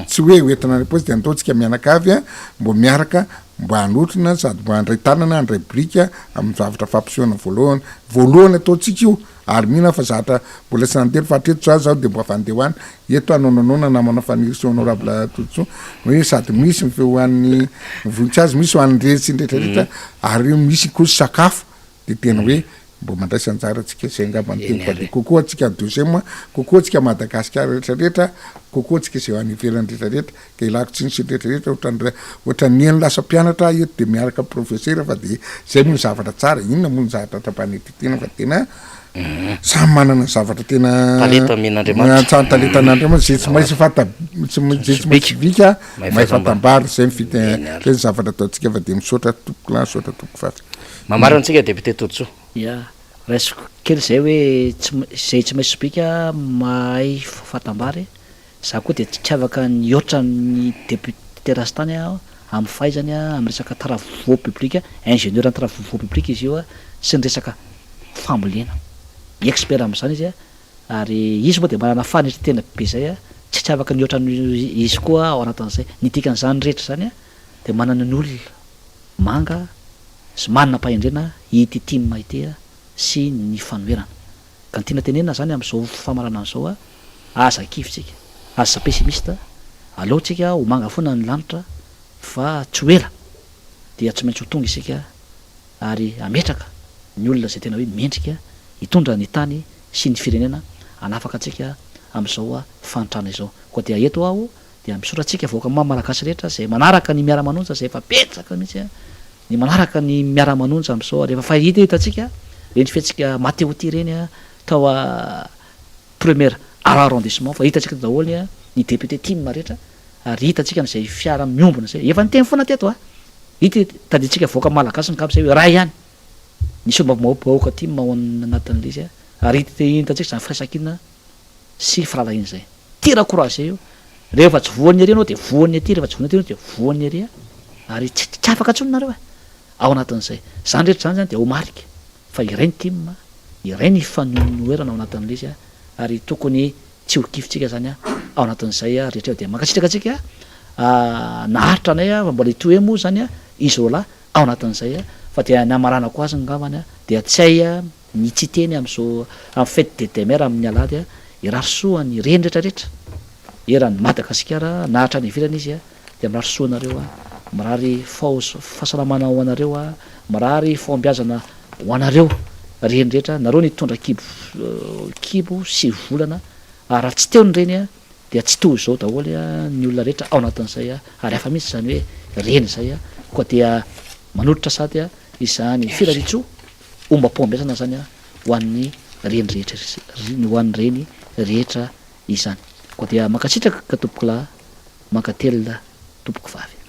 tsy hoe hoentina any am-paosy de andao tsika mianakavy an mbo miaraka Mba hanotrona sady mba handray tanana handray biriky amin'ny zavatra fampisehoana voalohany voalohany ataontsika io ary mino aho fa zatra mbola tsy nandeha fa hatreto za zao de mba efa handeha ho any eto aho nanaonana namana Fanirisoa Honorable Todisoa hoe sady misy ny feo ho an'ny voninkazo misy ho an'ny reny sy ny retraretra ary misy koa sakafo de tena hoe mba mandraisa anjara antsika zay angamba ny teny fa de kokoa antsika deuxième kokoa antsika Madagasikara rehetra rehetra kokoa antsika zay any ivelany rehetra rehetra de ilako tsiny sy rehetra rehetra ohatran'ny ohatran'ny eny lasa mpianatra aho eto de miaraka professeur fa de zay moa ny zavatra tsara inona moa ny zavatra trampanetritena fa tena samy manana ny zavatra tena Talenta omen'Andriamanitra. Tsara talentan'Andriamanitra zay tsy maintsy fanta tsy zay tsy maintsy vika mahay fatam-bary zay ny fite zay ny zavatra ataontsika fa de misaotra tompoko lahy misaotra tompoko vavy. Mamarana antsika député Todisoa. Ya, raisiko kely izay hoe tsy izay tsy mahay sobika mahay fatam-bary, za koa dia tsy afaka nihoatra ny député Rastany aho amin'ny fahaizany amin'ny resaka travaux publics, ingénieur en travaux publics izy io sy ny resaka fambolena, expert amin'izany izy ary izy moa dia manana fanetren-tena be izay, tsy tsy afaka nihoatra noho izy koa aho ao anatin'izay, ny dikan'izany rehetra izany dia manana ny olona manga sy manana am-pahendrena ity tim ity sy ny fanoherana. Ka ny tiana tenenina zany amin'izao famaranana izao, aza kivy tsika, aza pessimiste, aleo tsika ho manga foana ny lanitra fa tsy ho ela dia tsy maintsy ho tonga isika ary hametraka ny olona izay tena hoe mendrika hitondra ny tany sy ny firenena hanafaka antsika amin'izao fahantrana izao. Koa dia eto aho Dia misaotra antsika vahoaka maha malagasy rehetra izay manaraka ny miara manonja izay efa betsaka mihitsy ny manaraka ny miara manonja amin'izao ary efa fahita hitantsika ireny fihetsika Matteotti ireny tao première arrondissement fa hitantsika daholo ny député tim rehetra ary hitantsika an'izay fiara miombona izay efa niteny foana teto a hita tadidintsika vahoaka malagasy angamba izay hoe iray ihany ny solombavambahoaka tim ao anatin'ilay izy ary hitantsika izany firaisankina sy firahalahiana izay. Tira croisé io, rehefa tsy voan'ny ery ianao dia voan'ny aty, rehefa tsy voan'ny aty ianao dia voan'ny ery, ary tsy tsy afaka intsony nareo e! Ao anatin'izay. Izany rehetra izany zany dia ho marika fa iray ny tim, iray ny fanoherana ao anatin'ilay izy, ary tokony tsy ho kifintsika zany ao anatin'izay rehetra eo. Dia mankasitraka antsika naharitra anay fa mbola hitohy eo moa zany izy roalahy ao anatin'izay, fa dia ny hamaranako azy angambany dia tsy hay Ny tsy hiteny amin'izao amin'ny fête des des mères amin'ny alahady a, hirary soa ny reny rehetra rehetra eran'i Madagasikara na hatrany ivelany izy a, dia mirary soa anareo a, mirary faos fahasalamana ho anareo a, mirary fahombiazana ho anareo reny rehetra, nareo nitondra kibo kibo sy volana ary raha tsy teo ny reny a dia tsy toy izao daholo ny olona rehetra ao anatin'izay ary hafa mihitsy izany hoe reny izay. Koa dia manolotra sady izany firariantsoa ombam-pahombiazana izany ho an'ny reny rehetra ho an'ny reny rehetra izany. Koa dia mankasitraka tompokolahy, mankatelina tompokovavy.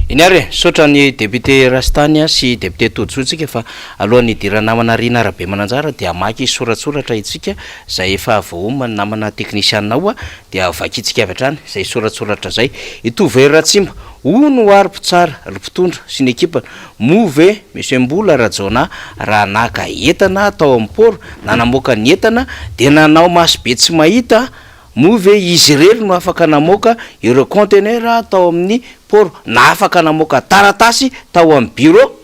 Eny ary e, misaotra ny député Rastany sy député Todisoa tsika fa alohan'ny hidiran'ny namana Rina Rabemananjara dia hamaky soratsoratra itsika izay efa voaomana ny namana teknisianina ao dia vakintsika avy hatrany izay soratsoratra izay. I Tovohery Ratsimba, hono hoa ry mpitsara, ry mpitondra sy ny ekipany, moa ve Monsieur Mbola Rajaonah raha naka entana tao amin'ny port na namoaka ny entana dia nanao maso be tsy mahita Moa ve izy irery no afaka namoaka ireo conteneurs tao amin'ny port na afaka namoaka taratasy tao amin'ny bureau?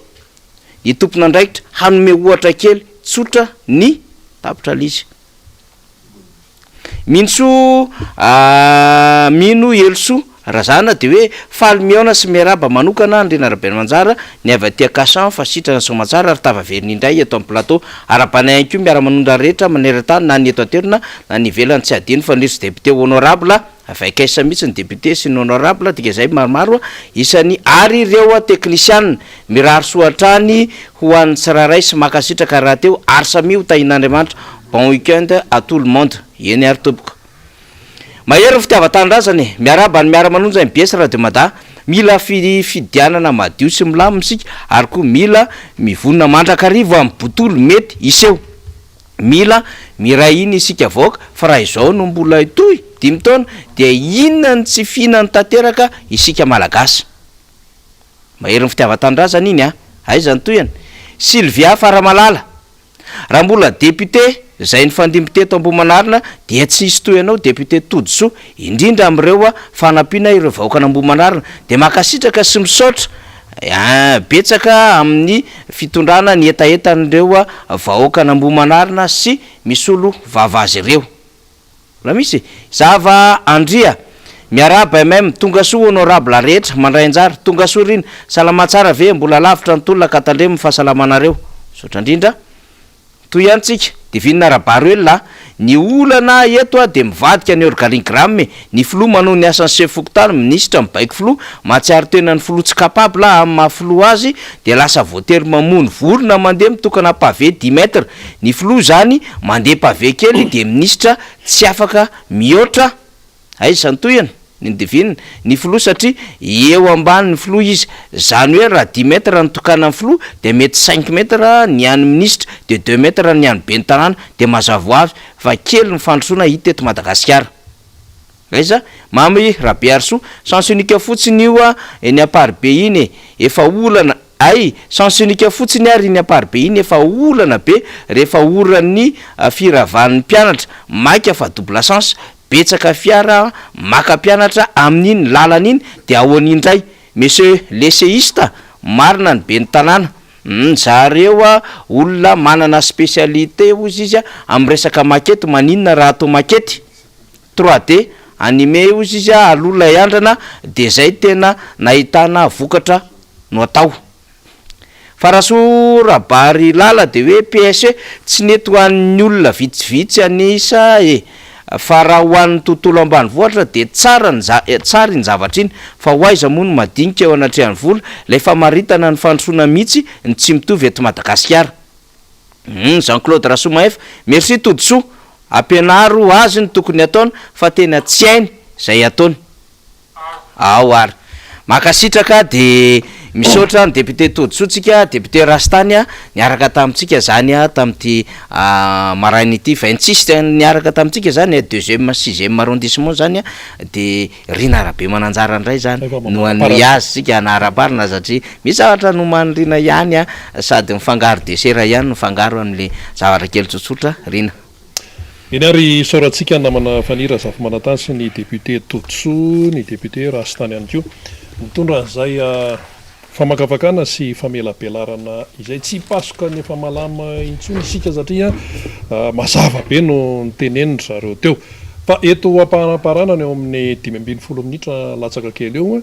Ny tompon'andraikitra hanome ohatra kely tsotra ny tapitra l'izy. Mintsoa Mino Helosoa Razana dia hoe faly mihaona sy miarahaba manokana an'i Rina Rabemanjara ny avy aty Akashan fa sitrana soamatsara ary tafaverina indray eto amin'ny plateau. Arahabaina ihany koa miara-manondra rehetra maneran-tany na ny eto an-toerana na ny ivelany tsy hadino fa nisy député honorable avy AKS mihitsy ny député sy ny honorable dika izay maromaro isany ary ireo teknisianina. Mirary soa hatrany ho an'ny tsirairay sy mankasitraka rahateo ary samia ho tahian'Andriamanitra. Bon week-end à tout le monde. Eny ary tompoko. Mahery ny fitiavan-tanindrazana e! Miarahaba ny miara-manonja mbs Radio Mada. Mila fifidianana madio sy milamina isika ary koa mila mivonona mandrakariva amin'ny botolo mety hiseho. Mila miray hina isika vahoaka fa raha izao no mbola hitohy dimy taona dia inona ny tsy fihinany tanteraka isika Malagasy. Mahery ny fitiavan-tanindrazana iny a! Aiza ny tohiny? Sylvia Faramalala. Raha mbola député zay nifandimby teto Ambohimanarina dia tsy hisy toy anao député Todisoa indrindra amin'ireo fanampiana ireo vahoakan'Ambohimanarina dia mankasitraka sy misaotra betsaka amin'ny fitondrana ny hetahetan'ireo vahoakan'Ambohimanarina sy misolo vava azy ireo. Mbola misy e! Zava Andria! Miarahaba MM, tonga soa honorable rehetra mandray anjara, tonga soa Rina, salama tsara ve, mbola lavitra ny tolona ka tandremo ny fahasalamanareo. Misaotra indrindra. Toy ihany tsika. Divine Rabaroelina a! Ny olana eto a dia mivadika ny organigramme e! Ny filoha manohy ny asan'ny sefo fokontany, minisitra mibaiko filoha, mahatsiaro tena ny filoha tsy capable amin'ny maha filoha azy dia lasa voatery mamono vorona mandeha mitokana pavé dix mètres, Ny filoha izany mandeha pavé kely dia minisitra tsy afaka mihoatra, aiza ny tohiny? Ny devine, ny filoha satria eo ambanin'ny filoha izy, zany hoe raha dix mètres ny tokanan'ny filoha dia mety cinq mètres ny an'ny minisitra dia deux mètres ny an'ny ben'ny tanàna dia mazava ho azy fa kely ny fandrosoana hita eto Madagasikara. Aiza? Mamy Rabearisoa, sens unique fotsiny io eny Amparibe iny e! Efa olana, hay, sens unique fotsiny ary iny Amparibe iny efa olana be rehefa oran'ny firavan'ny mpianatra, maika fa double sens, betsaka fiara maka mpianatra amin'iny lalana iny dia ahoana indray? Monsieur l'essayiste, marina ny ben'ny tanàna, hum, zareo olona manana spécialité hozy izy amin'ny resaka maquette, maninona raha atao maquette? Trois D, anime ozy izy aloha ilay andrana de zay tena nahitana vokatra no atao. Farasoa Rabarilala de hoe PSE tsy nety ho an'ny olona vitsivitsy an'isa e! Fa raha ho an'ny tontolo ambanivohitra de tsara ny tsara iny zavatra iny fa ho aiza moa ny madinika eo anatrehan'ny vola, ilay famaritana ny fandrosoana mihitsy ny tsy mitovy eto Madagasikara. Humm Jean Claude Rasoamahefa, merci Todisoa, ampianaro azy ny tokony ataony fa tena tsy hainy zay ataony. Ao ary. Mankasitraka de misaotra ny député Todisoa tsika, député Rastany niaraka tamintsika zany tamin'ity maraina ity, 26 niaraka tamintsika zany deuxième sixième arrondissement zany de Rina Rabemananjara indray zany no hanohy azy tsika hanara-parina satria misy zavatra nomanin'i Rina ihany a, sady mifangaro desera ihany no mifangaro amin'le zavatra kely tsotsotra Rina. Eny ary isaorantsika ny namana Fanny Razafimanantany sy ny député Todisoa, ny député Rasitany ihany koa nitondra an'izay Famakafakana sy famelabelarana izay tsy hipasoka ny efa malama intsony isika satria mazava be no notenenin-dry zareo teo. Fa eto amparamparana eo amin'ny 15 minitra latsaka kely eo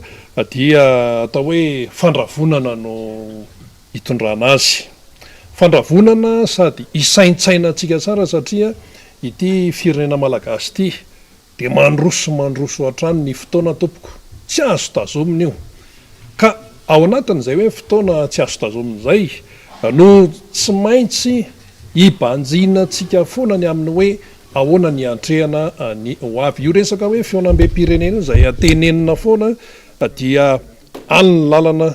dia atao hoe fandravonana no hitondrana azy. Fandravonana sady hisaintsainantsika tsara satria ity firenena malagasy ity Dia mandroso mandroso hatrany ny fotoana tompoko, tsy azo tazomina io. Ka Ao anatin'izay hoe fotoana tsy azo tazomina izay no tsy maintsy hibanjinantsika foana ny amin'ny hoe ahoana ny hiantrehana ny ho avy. Io resaka hoe fihaonambem-pirenena io izay tenenina foana dia any ny lalana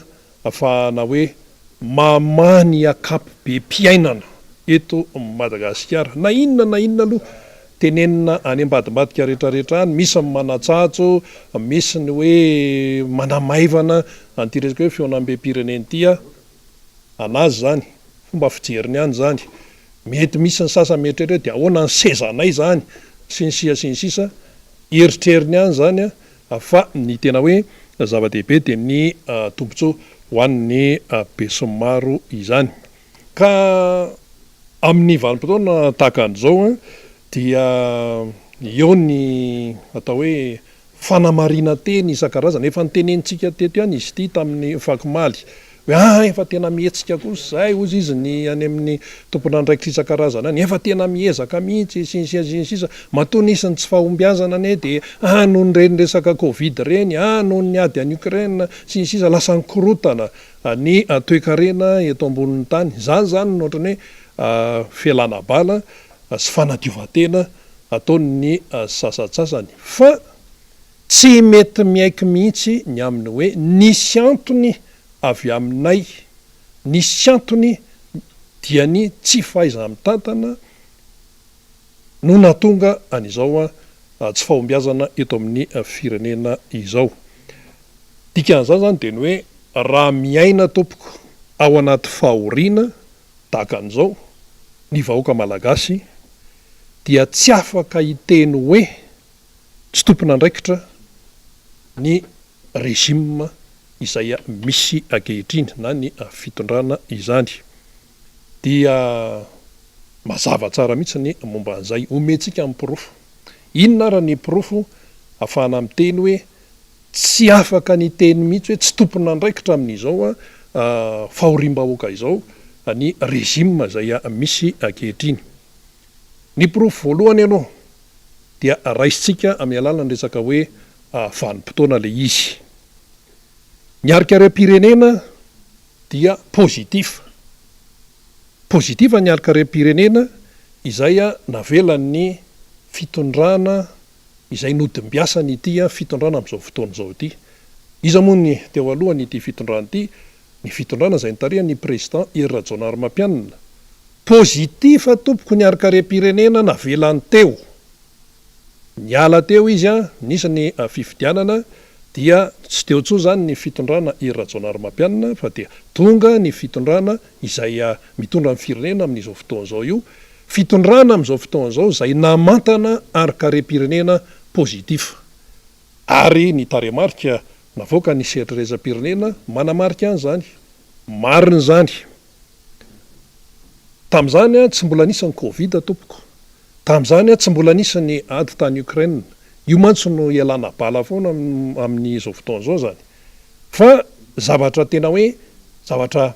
ahafahana hoe mamaha ny ankapobem-piainana eto Madagasikara. Na inona na inona aloha tenenina any ambadimbadika rehetrarehetra any, misy ny manatsatso, misy ny hoe manamaivana an'ity resaka hoe fihaonambem-pirenena ity a! An'azy izany, fomba fijeriny ihany izany. Mety misy ny sasany mieritreritra hoe dia ahoana ny sezanay izany, sy ny sisa sy ny sisa, eritreriny ihany izany a, fa ny tena hoe zava-dehibe dia ny tombontsoa ho an'ny besinimaro izany. Ka amin'ny vanim-potoana tahaka an'izao dia eo ny atao hoe fanamarinan-teny isan-karazany. Efa notenenintsika teto ihany izy ity tamin'ny fakomaly hoe aa efa tena mihetsika kosa izay hozy izy ny any amin'ny tompon'andraikitra isan-karazany any, efa tena miezaka mihitsy sy ny sisa sy ny sisa. Matoa nisy ny tsy fahombiazana anie dia aa noho ny ireny resaka covid ireny, aa noho ny ady any Ukraine sy ny sisa lasa nikorontana ny toekarena eto ambonin'ny tany. Izany izany no ohatran'ny hoe fialana bala sy fanadiovan-tena ataon'ny sasantsasany. Fa tsy mety miaiky mihitsy ny amin'ny hoe nisy antony avy aminay, nisy antony dia ny tsy fahaiza-mitantana no nahatonga an'izao tsy fahombiazana eto amin'ny firenena izao. Dikan'izany izany dia ny hoe raha miaina tompoko ao anaty fahoriana tahaka an'izao ny vahoaka malagasy dia tsy afaka hiteny hoe tsy tompon'andraikitra ny régime izay misy ankehitriny na ny fitondrana izany. Dia mazava tsara mihitsy ny momba an'izay. Omentsika ny porofo. Inona ara ny porofo ahafahana miteny hoe tsy afaka ny hiteny mihitsy hoe tsy tompon'andraikitra amin'izao fahoriam-bahoaka izao ny régime izay misy ankehitriny. Ny porofo voalohany aloha dia raisintsika amin'ny alalan'ny resaka hoe vanim-potoana ilay izy. Ny harikarem-pirenena dia positif. Positif ny harikarem-pirenena izay navelan'ny fitondrana izay nodimbiasany ity fitondrana amin'izao fotoana izao ity. Iza moa ny teo alohany ity fitondrana ity? Ny fitondrana izay notarihan'ny Président Hery Rajaonarimampianina. Positif tompoko ny harikarem-pirenena navelany teo. Niala teo izy an, nisy ny fifidianana dia tsy teo intsony izany ny fitondrana Hery Rajaonarimampianina fa dia tonga ny fitondrana izay mitondra ny firenena amin'izao fotoana izao io, fitondrana amin'izao fotoana izao izay namantana harin-karem-pirenena positif. Ary ny tarehimarika navoakan'ny sehatra iraisam-pirenena manamarika an'izany. Marina izany. Tamin'izany tsy mbola nisy ny covid tompoko. Tamin'izany tsy mbola nisy ny ady tany Ukraine. Io mantsy no ialana bala foana amin'izao fotoana izao izany. Fa zavatra tena hoe zavatra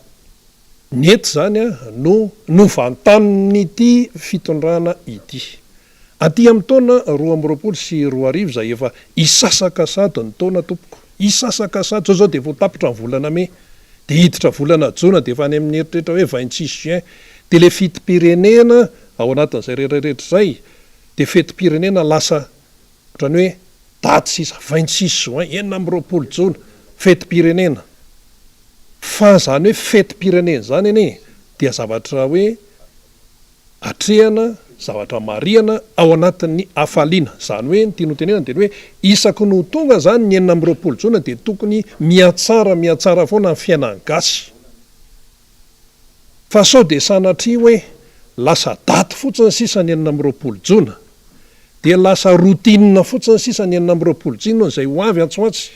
nety izany no novantanin'ity fitondrana ity. Aty amin'ny taona 2022 izay efa hisasaka sady ny taona tompoko, hisasaka sady, zao zao dia efa ho tapitra ny volana mey, dia hiditra volana jona dia efa any amin'ny eritreritra hoe 26 juin, dia ilay fetim-pirenena ao anatin'izay rehetra rehetra izay dia fetim-pirenena lasa ohatran'ny hoe daty sisa, 26 juin, 26 jona, fetim-pirenena. Fa izany hoe fetim-pirenena izany anie dia zavatra hoe atrehana, zavatra marihana ao anatin'ny hafaliana. Izany hoe ny tiany hotenenana dia ny hoe isaky ny ho tonga izany ny 26 jona dia tokony mihatsara mihatsara foana ny fiainan'ny gasy. Fa sao dia sanatria hoe lasa daty fotsiny sisa ny 26 jona, dia lasa routine fotsiny sisa ny 26 jona izay ho avy atsy ho atsy.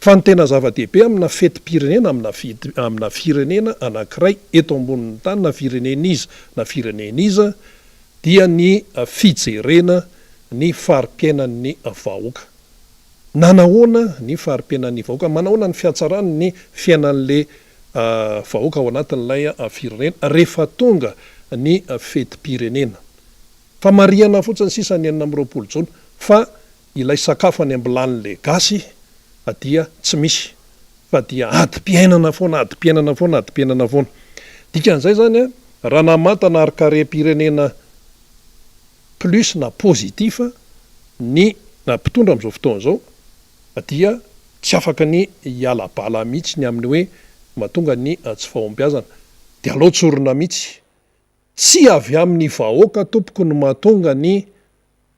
Fa ny tena zava-dehibe amina fetim-pirenena, amina amina firenena anankiray eto ambonin'ny tany na firenena iza na firenena iza dia ny fijerena ny fari-piainan'ny vahoaka. Nanahoana ny fari-piainan'ny vahoaka, manahoana ny fihatsaran'ny fiainan'le vahoaka ao anatin'ilay firenena rehefa tonga ny fetim-pirenena. Fa marihana fotsiny sisa ny 26 jona fa Ilay sakafo any ambilanin'le gasy dia tsy misy. fa dia adim-piainana foana, adim-piainana foana, adim-piainana foana. Dikan'izay izany an, raha namantana harin-karem-pirenena plus na positif ny mpitondra amin'izao fotoana izao dia tsy afaka ny hiala bala mihitsy ny amin'ny hoe mahatonga ny tsy fahombiazana. Dia aleo tsorina mihitsy, tsy avy amin'ny vahoaka tompoko no mahatonga ny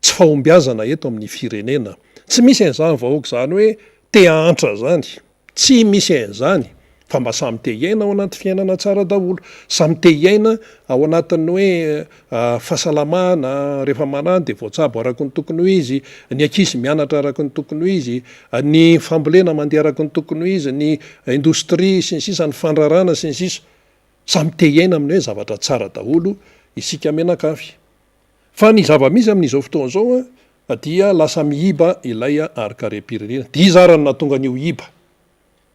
tsy fahombiazana eto amin'ny firenena. Tsy misy an'izany vahoaka izany hoe te hahantra izany. Tsy misy an'izany fa mba samy te hiaina ao anaty fiainana tsara daholo. Samy te hiaina ao anatin'ny hoe fahasalamana, rehefa marary dia voatsabo araka ny tokony ho izy, ny ankizy mianatra araka ny tokony ho izy, ny fambolena mandeha araka ny tokony ho izy, ny indostria sy ny sisa, ny fandrarana sy ny sisa. Samy te hiaina amin'ny hoe zavatra tsara daholo isika mianakavy. Fa ny zava-misy amin'izao fotoana izao dia lasa miiba ilay harin-karem-pirenena. Dia iza ary no nahatonga an'io hiiba?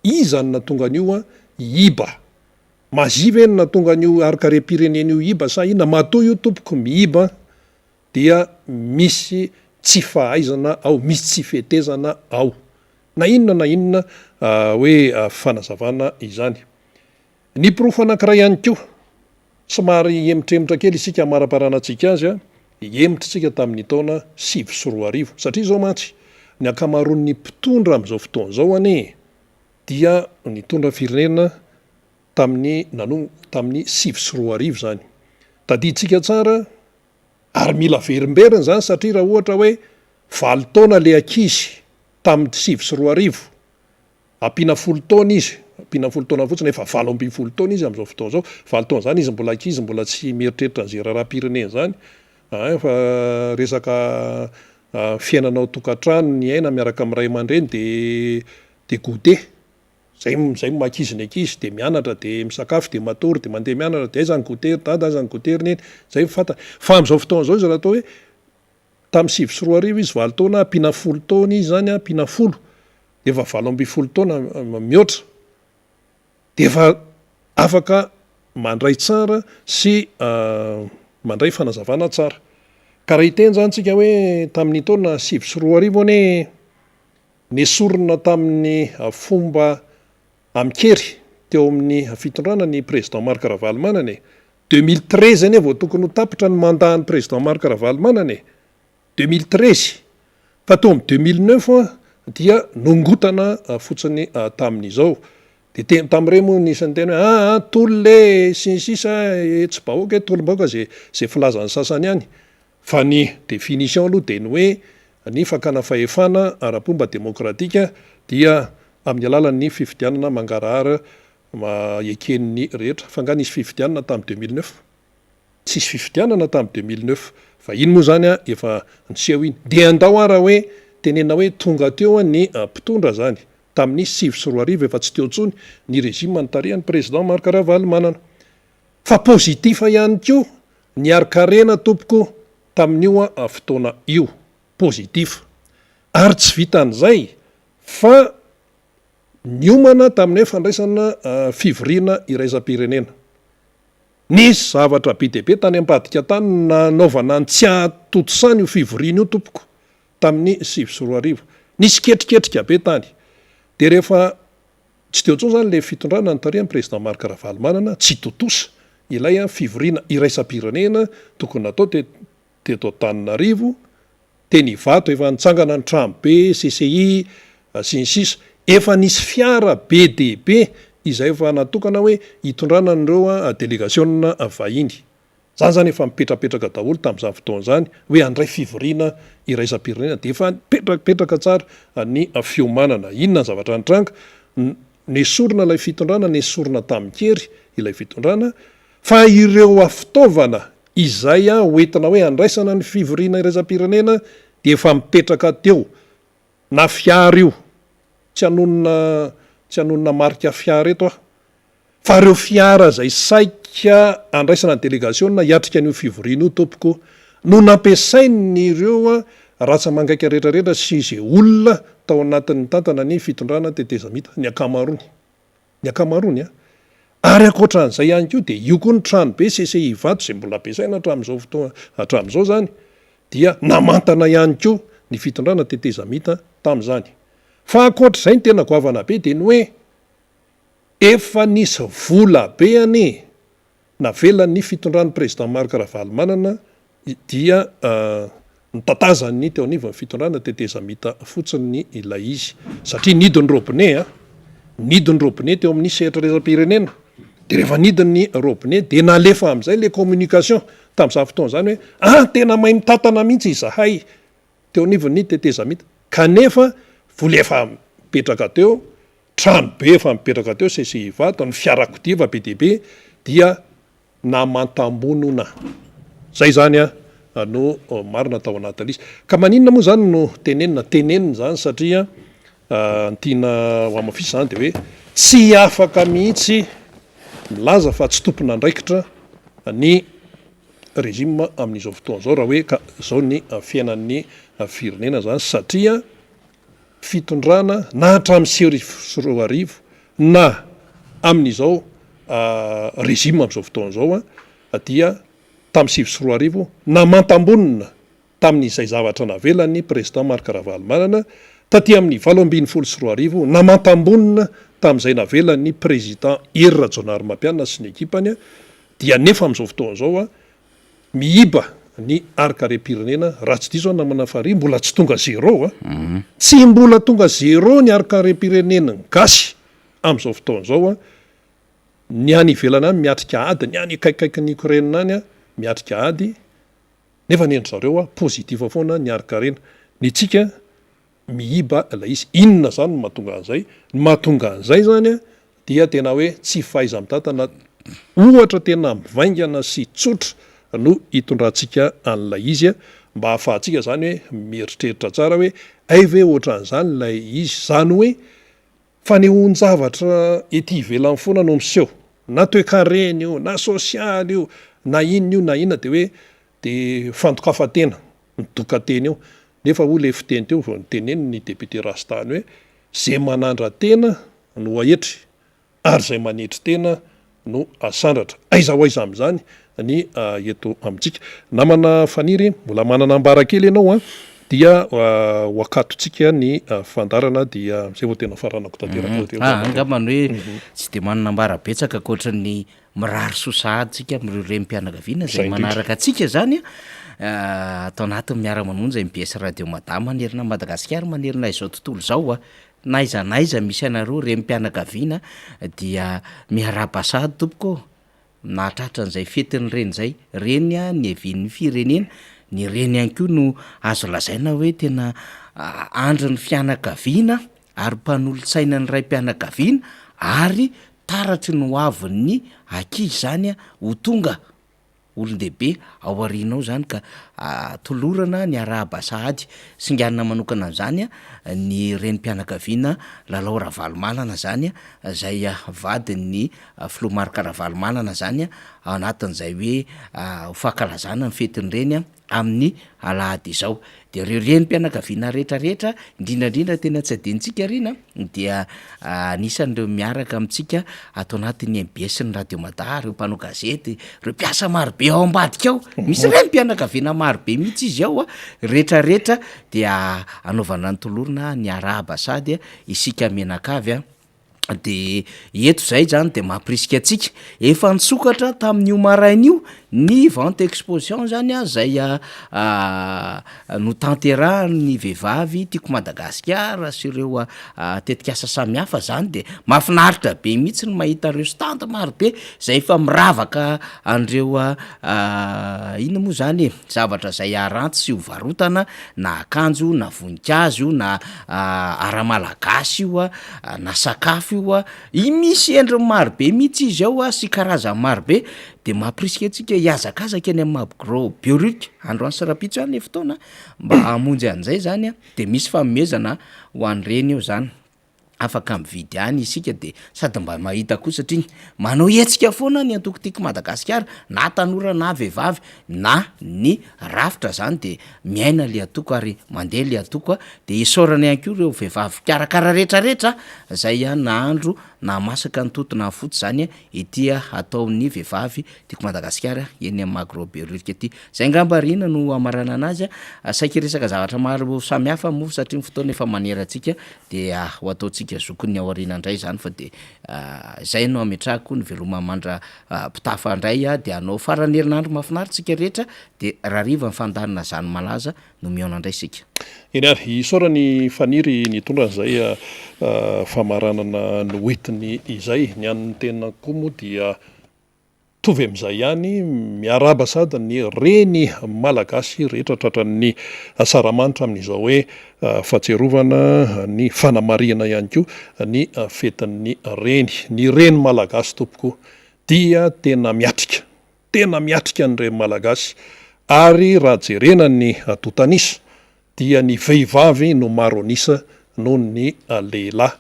Iza no nahatonga an'io hiiba? Magie ve no nahatonga an'io harin-karem-pirenena io hiiba sa inona? Matoa io tompoko miiba dia misy tsy fahaizana ao, misy tsy fetezana ao. Na inona na inona hoe fanazavana izany. Ny porofo anankiray ihany koa, somary hihemotrhemotra kely isika hamaraparanantsika azy, hihemotra isika tamin'ny taona 2009, satria izao mantsy, ny ankamaroan'ny mpitondra amin'izao fotoana izao anie dia nitondra firenena tamin'ny nanomboka tamin'ny 2009 izany. Tadidintsika tsara ary mila averimberina izany satria raha ohatra hoe valo taona ilay ankizy tamin'ny 2009, Ampiana folo taona izy, ampiana folo taona fotsiny, efa 18 taona izy amin'izao fotoana izao, valo taona izany izy mbola ankizy, mbola tsy mieritreritra an'izay raharaham-pirenena izany, ein fa resaka fiainana ao an-tokantrano, ny aina miaraka amin'ny ray aman-dreny de de goûter, zay zay no maha ankizy ny ankizy, de mianatra, de misakafo, de matory, de mandeha mianatra, de aiza ny goûter ry dada, aiza ny goûter ry neny, zay no fantany. Fa amin'izao fotoana izao izy raha atao hoe tamin'ny 2009 izy valo taona, ampiana folo taona izy izany, ampiana folo, efa 18 taona mihoatra dia efa afaka mandray tsara sy mandray fanazavana tsara. Ka raha hiteny izany tsika hoe tamin'ny taona 2009 anie nesorina tamin'ny fomba amin-kery teo amin'ny fitondrana ny président Marc Ravalomanana e! 2013 anie vao tokony ho tapitra ny mandat an'ny président Marc Ravalomanana e! 2013, fa teo amin'ny 2009 dia nongotana fotsiny tamin'izao. Dia teny tamin'ireny moa nisy niteny hoe aa tolona e sy ny sisa hetsi-bahoaka e, tolom-bahoaka izay izay filazan'ny sasany any. Fa ny définition aloha dia ny hoe ny fakana fahefana ara-pomba demokratika dia amin'ny alalan'ny fifidianana mangarahara eken'ny rehetra. Fa angaha nisy fifidianana tamin'ny 2009? Tsisy fifidianana tamin'ny 2009 fa iny moa zany efa niseho iny. Dia andao ara hoe tenenina hoe tonga teo ny mpitondra zany tamin'ny 2009 efa tsy teo intsony ny régime notarihan'ny président Marc Ravalomanana. Fa positif ihany koa ny harin-karena tompoko tamin'io fotoana io. Positif. Ary tsy vitan'izay fa niomana tamin'ny hoe fandraisana fivoriana iraisam-pirenena. Nisy zavatra be dia be tany ambadika tany nanaovana ny tsy hahatontosana io fivoriana io tompoko tamin'ny 2009. Nisy ketriketrika be tany. Dia rehefa tsy teo intsony izany ilay fitondrana notarihan'ny Président Marc Ravalomanana, tsy tontosa ilay fivoriana iraisam-pirenena tokony natao teto Antananarivo, Teny Ivato efa nitsangana ny trano be, CCI, sy ny sisa Efa nisy fiara be dia be izay efa natokana hoe hitondrana an'ireo delegasiona vahiny. Izany izany efa mipetrapetraka daholo tamin'izany fotoana izany hoe handray fivoriana iraisam-pirenena dia efa nipetrapetraka tsara ny fiomanana. Inona ny zavatra nitranga? Nesorina ilay fitondrana, nesorina tamin-kery ilay fitondrana fa ireo fitaovana izay hoentina hoe handraisana ny fivoriana iraisam-pirenena dia efa mipetraka teo, na fiara io, tsy hanonona tsy hanonona marika fiara eto aho, fa ireo fiara izay saika handraisana ny delegasiona hiatrika an'io fivoriana io tompoko no nampiasain'ireo ratsa-mangaika rehetrarehetra sy izay olona tao anatin'ny nitantana ny fitondrana tetezamita, ny ankamaroany. Ny ankamaroany an! Ary ankoatra an'izay ihany koa dia io koa ny tranobe CCI Ivato izay mbola ampiasaina hatramin'izao fotoana hatramin'izao izany dia namantana ihany koa ny fitondrana tetezamita tamin'izany. Fa ankoatra izay ny tena goavana be dia ny hoe. Efa nisy vola be anie navelan'ny fitondran'ny Président Marc Ravalomanana dia nitatazan'ny teo anivon'ny fitondrana tetezamita fotsiny ilay izy satria nidy ny robinet a! Nidy ny robinet teo amin'ny sehatra iraisam-pirenena dia rehefa nidy ny robinet dia nalefa amin'izay ilay communication tamin'izany fotoana izany hoe ah tena mahay mitantana mihitsy izahay teo anivon'ny tetezamita kanefa vola efa mipetraka teo, trano be efa mipetraka teo, CCI Ivato, ny fiarakodia efa be dia be dia namantam-bonona. Zay zany a no marina tao anatin'ilay izy. Ka maninona moa zany no tenenina? Tenenina izany satria ny tiana ho hamafisina izany dia hoe tsy afaka mihitsy milaza fa tsy tompon'andraikitra ny régime amin'izao fotoana izao raha hoe ka izao ny fiainan'ny firenena izany satria fitondrana na hatramin'ny 2009 na amin'izao régime amin'izao fotoana izao dia tamin'ny 2009 namantam-bonona tamin'izay zavatra navelan'ny Président Marc Ravalomanana taty amin'ny 2018 namantam-bonona tamin'izay navelan'ny Président Hery Rajaonarimampianina sy ny ekipany dia nefa amin'izao fotoana izao miiba ny harinkarem-pirenena, raha tsy diso aho namana Farihy mbola tsy tonga zéro a! Tsy mbola tonga zéro ny harinkarem-pirenen'ny gasy amin'izao fotoana izao a! Ny any ivelany any miatrika ady, ny any akaikikaikin'i Ukraine any miatrika ady, nefa ny an-dry zareo positif foana ny harinkarena. Ny antsika miiba ilay izy. Inona izany no mahatonga an'izay? Ny mahatonga an'izay izany dia tena hoe tsy fahaiza-mitantana ohatra tena mivaingana sy tsotra no hitondrantsika an'ilay izy mba hahafahantsika izany hoe mieritreritra tsara hoe hay ve ohatran'izany ilay izy. Izany hoe fanehoan-javatra ety ivelany foana no miseho na toekarena io na sosialy io na inona io na inona dia hoe dia fandokafan-tena. Midoka teny eo. Nefa hoy ilay fiteny teo vao noteneniny ny député Rastany hoe ze manandra-tena no aetry ary izay manetry tena no asandratra. Aiza ho aiza amin'izany ny eto amintsika. Namana Faniry, mbola manana ambara kely ianao an, dia ho akatontsika ny fandaharana dia izay vao tena faranako tanteraka. Ah, angamba ny hoe tsy dia manana ambara betsaka ankoatra ny Mirary soa sahady tsika amin'ireo renim-pianakaviana izay manaraka antsika izany ato anatin'ny miara-manonja mbs Radio Mada manerana an'i Madagasikara manerana izao tontolo izao a! Na aiza na aiza misy anareo renim-pianakaviana dia miarahaba sahady tompoko ô! Nahatratra an'izay fetin'ny reny izay, reny niavian'ny firenena, ny reny ihany koa no azo lazaina hoe tena andrin'ny fianakaviana ary mpanolotsaina ny raim-pianakaviana ary taratry ny hoavin'ny ankizy izany ho tonga olon-dehibe ao aoriana ao izany ka tolorana ny arahaba sahady. Singanina manokana amin'izany ny renim-pianakaviana Lalao Ravalomanana izany izay vadin'ny filoha Marc Ravalomanana izany ao anatin'izay hoe ho fankalazana ny fetin'ny reny. amin'ny alahady izao. Dia ireo renim-pianakaviana rehetra rehetra, indrindra indrindra tena tsy adinontsika ry na, dia anisan'ireo miaraka amintsika ato anatin'ny mbs sy ny Radio Mada, ireo mpanao gazety, ireo mpiasa marobe ao ambadika ao, misy renim-pianakaviana marobe mihitsy izy ao a, rehetra rehetra dia anaovana ny tolorona ny arahaba sady isika mianakavy a. De eto zay zany de mampirisika antsika, efa nisokatra tamin'io maraina io ny vente exposition zany a zay notanterahan'ny vehivavy Tiako Madagasikara sy ireo tetikasa samihafa zany de mahafinaritra be mihitsy ny mahita ireo stand marobe zay efa miravaka an'ireo inona moa zany e, zavatra zay aranty sy ho varotana na akanjo na voninkazo io na ara-malagasy io a. na sakafo io a, i misy endriny marobe mihitsy izy ao a sy karazany marobe, de mampirisika antsika hihazakazaka eny amin'ny Magro Behoririka androany sy rahampitso ihany le fotoana mba hamonjy an'izay zany a, de misy fanomezana ho an'ireny eo zany, afaka mividy any isika de sady mba mahita koa satria manao hetsika foana ny antoko Tiako Madagasikara na tanora na vehivavy na ny rafitra zany de miaina le antoko ary mandeha le antoko a, de isaorana ihany koa ireo vehivavy mpikarakara retraretra zay nahandro Na masaka ny toto na fotsy izany ity ataon'ny vehivavy Tiako Madagasikara eny amin'ny Magro Behoririka ity. Izay angamba ry Rina no hamaranana azy. Saika hiresaka zavatra maro samihafa moa satria ny fotoana efa manera antsika dia ho ataontsika zokiny ao aoriana indray izany fa dia izay no hametrahako ny veloma mandra mpitafa indray dia hanao faran'ny herinandro mahafinaritra isika rehetra dia rahariva ny fandaharana Zany Malaza no mihaona indray isika. Eny ary, isaorana i Faniry nitondra an'izay famaranana noentiny izay. Ny an'ny tenako koa moa dia mitovy amin'izay ihany, miarahaba sady ny reny malagasy rehetra tratran'ny asaramanitra amin'izao hoe fahatsiarovana ny fanamarihana ihany koa ny fetin'ny reny. Ny reny malagasy tompoko dia tena miatrika, tena miatrika ny reny malagasy ary raha jerena ny antontan'isa dia ny vehivavy no maro an'isa noho ny lehilahy.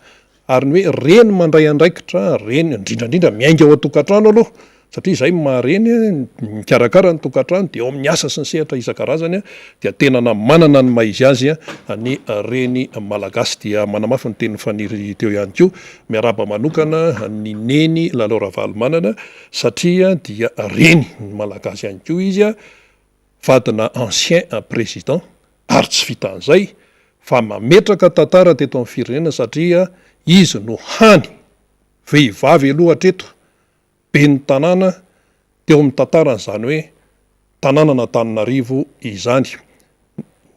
Ary ny hoe reny mandray andraikitra, reny indrindra indrindra miainga ao an-tokantrano aloha, satria izay no maha reny, mikarakara ny tokantrano, dia eo amin'ny asa sy ny sehatra isan-karazany dia tena na manana ny maha izy azy ny reny malagasy. Dia manamafy ny tenin'i Faniry teo ihany koa, miarahaba manokana ny Neny Lalao Ravalomanana satria dia reny ny malagasy ihany koa izy, vadina ancien président ary tsy vitan'izay fa mametraka tantara teto amin'ny firenena satria izy no hany vehivavy aloha hatreto ben'ny tanàna teo amin'ny tantaran'izany hoe tanànan'Antananarivo izany.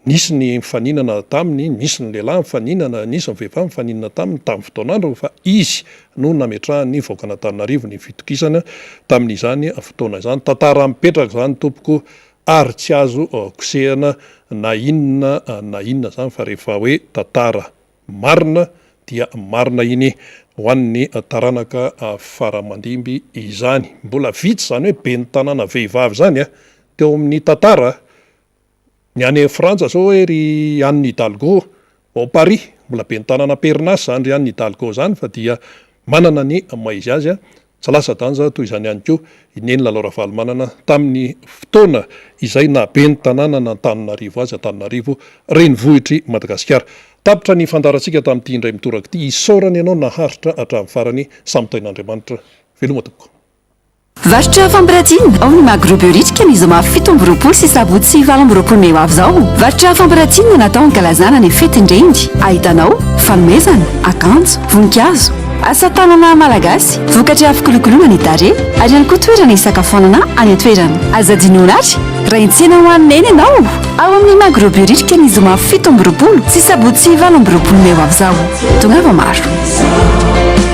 Nisy ny nifaninana taminy, nisy ny lehilahy nifaninana, nisy ny vehivavy nifaninana taminy tamin'ny fotoan'androny fa izy no nametrahan'ny vahoakan'Antananarivo ny fitokisana tamin'izany fotoana izany. Tantara mipetraka izany tompoko ary tsy azo kosehana na inona na inona izany fa rehefa hoe tantara marina dia marina iny ho an'ny taranaka fara mandimby izany. Mbola vitsy izany hoe ben'ny tanàna vehivavy izany teo amin'ny tantara. Ny any Frantsa zao hoe ry Anne Hidalgo ao Paris, mbola ben'ny tanàna am-perinasa izany ry Anne Hidalgo izany fa dia manana ny maha izy azy, tsy latsa-danja toy izany ihany koa i Neny Lalao Ravalomanana tamin'ny fotoana izay naha ben'ny tanànan'Antananarivo azy, Antananarivo renivohitr'i Madagasikara. Tapitra ny fandaharantsika tamin'ity indray mitoraka ity, isaorana ianao naharitra hatramin'ny farany, samy tahin'Andriamanitra. Veloma tompoko. Varotra fampiratiana ao ny Magro Behoririka ny zoma 27 sy sabotsy 28 mey ho avy izao. Varotra fampiratiana natao hankalazana ny fetin-dreny. Ahitanao, fanomezana, akanjo, voninkazo, asa tanana malagasy, vokatra fikolokoloana ny tarehy ary ihany koa toerana hisakafoanana any an-toerana. Aza adinoina ary raha hiantsena ho an'i Neny ianao ao amin'ny Magro Behoririka ny zoma 27 sy sabotsy 28 mey ho avy izao. Tongava maro.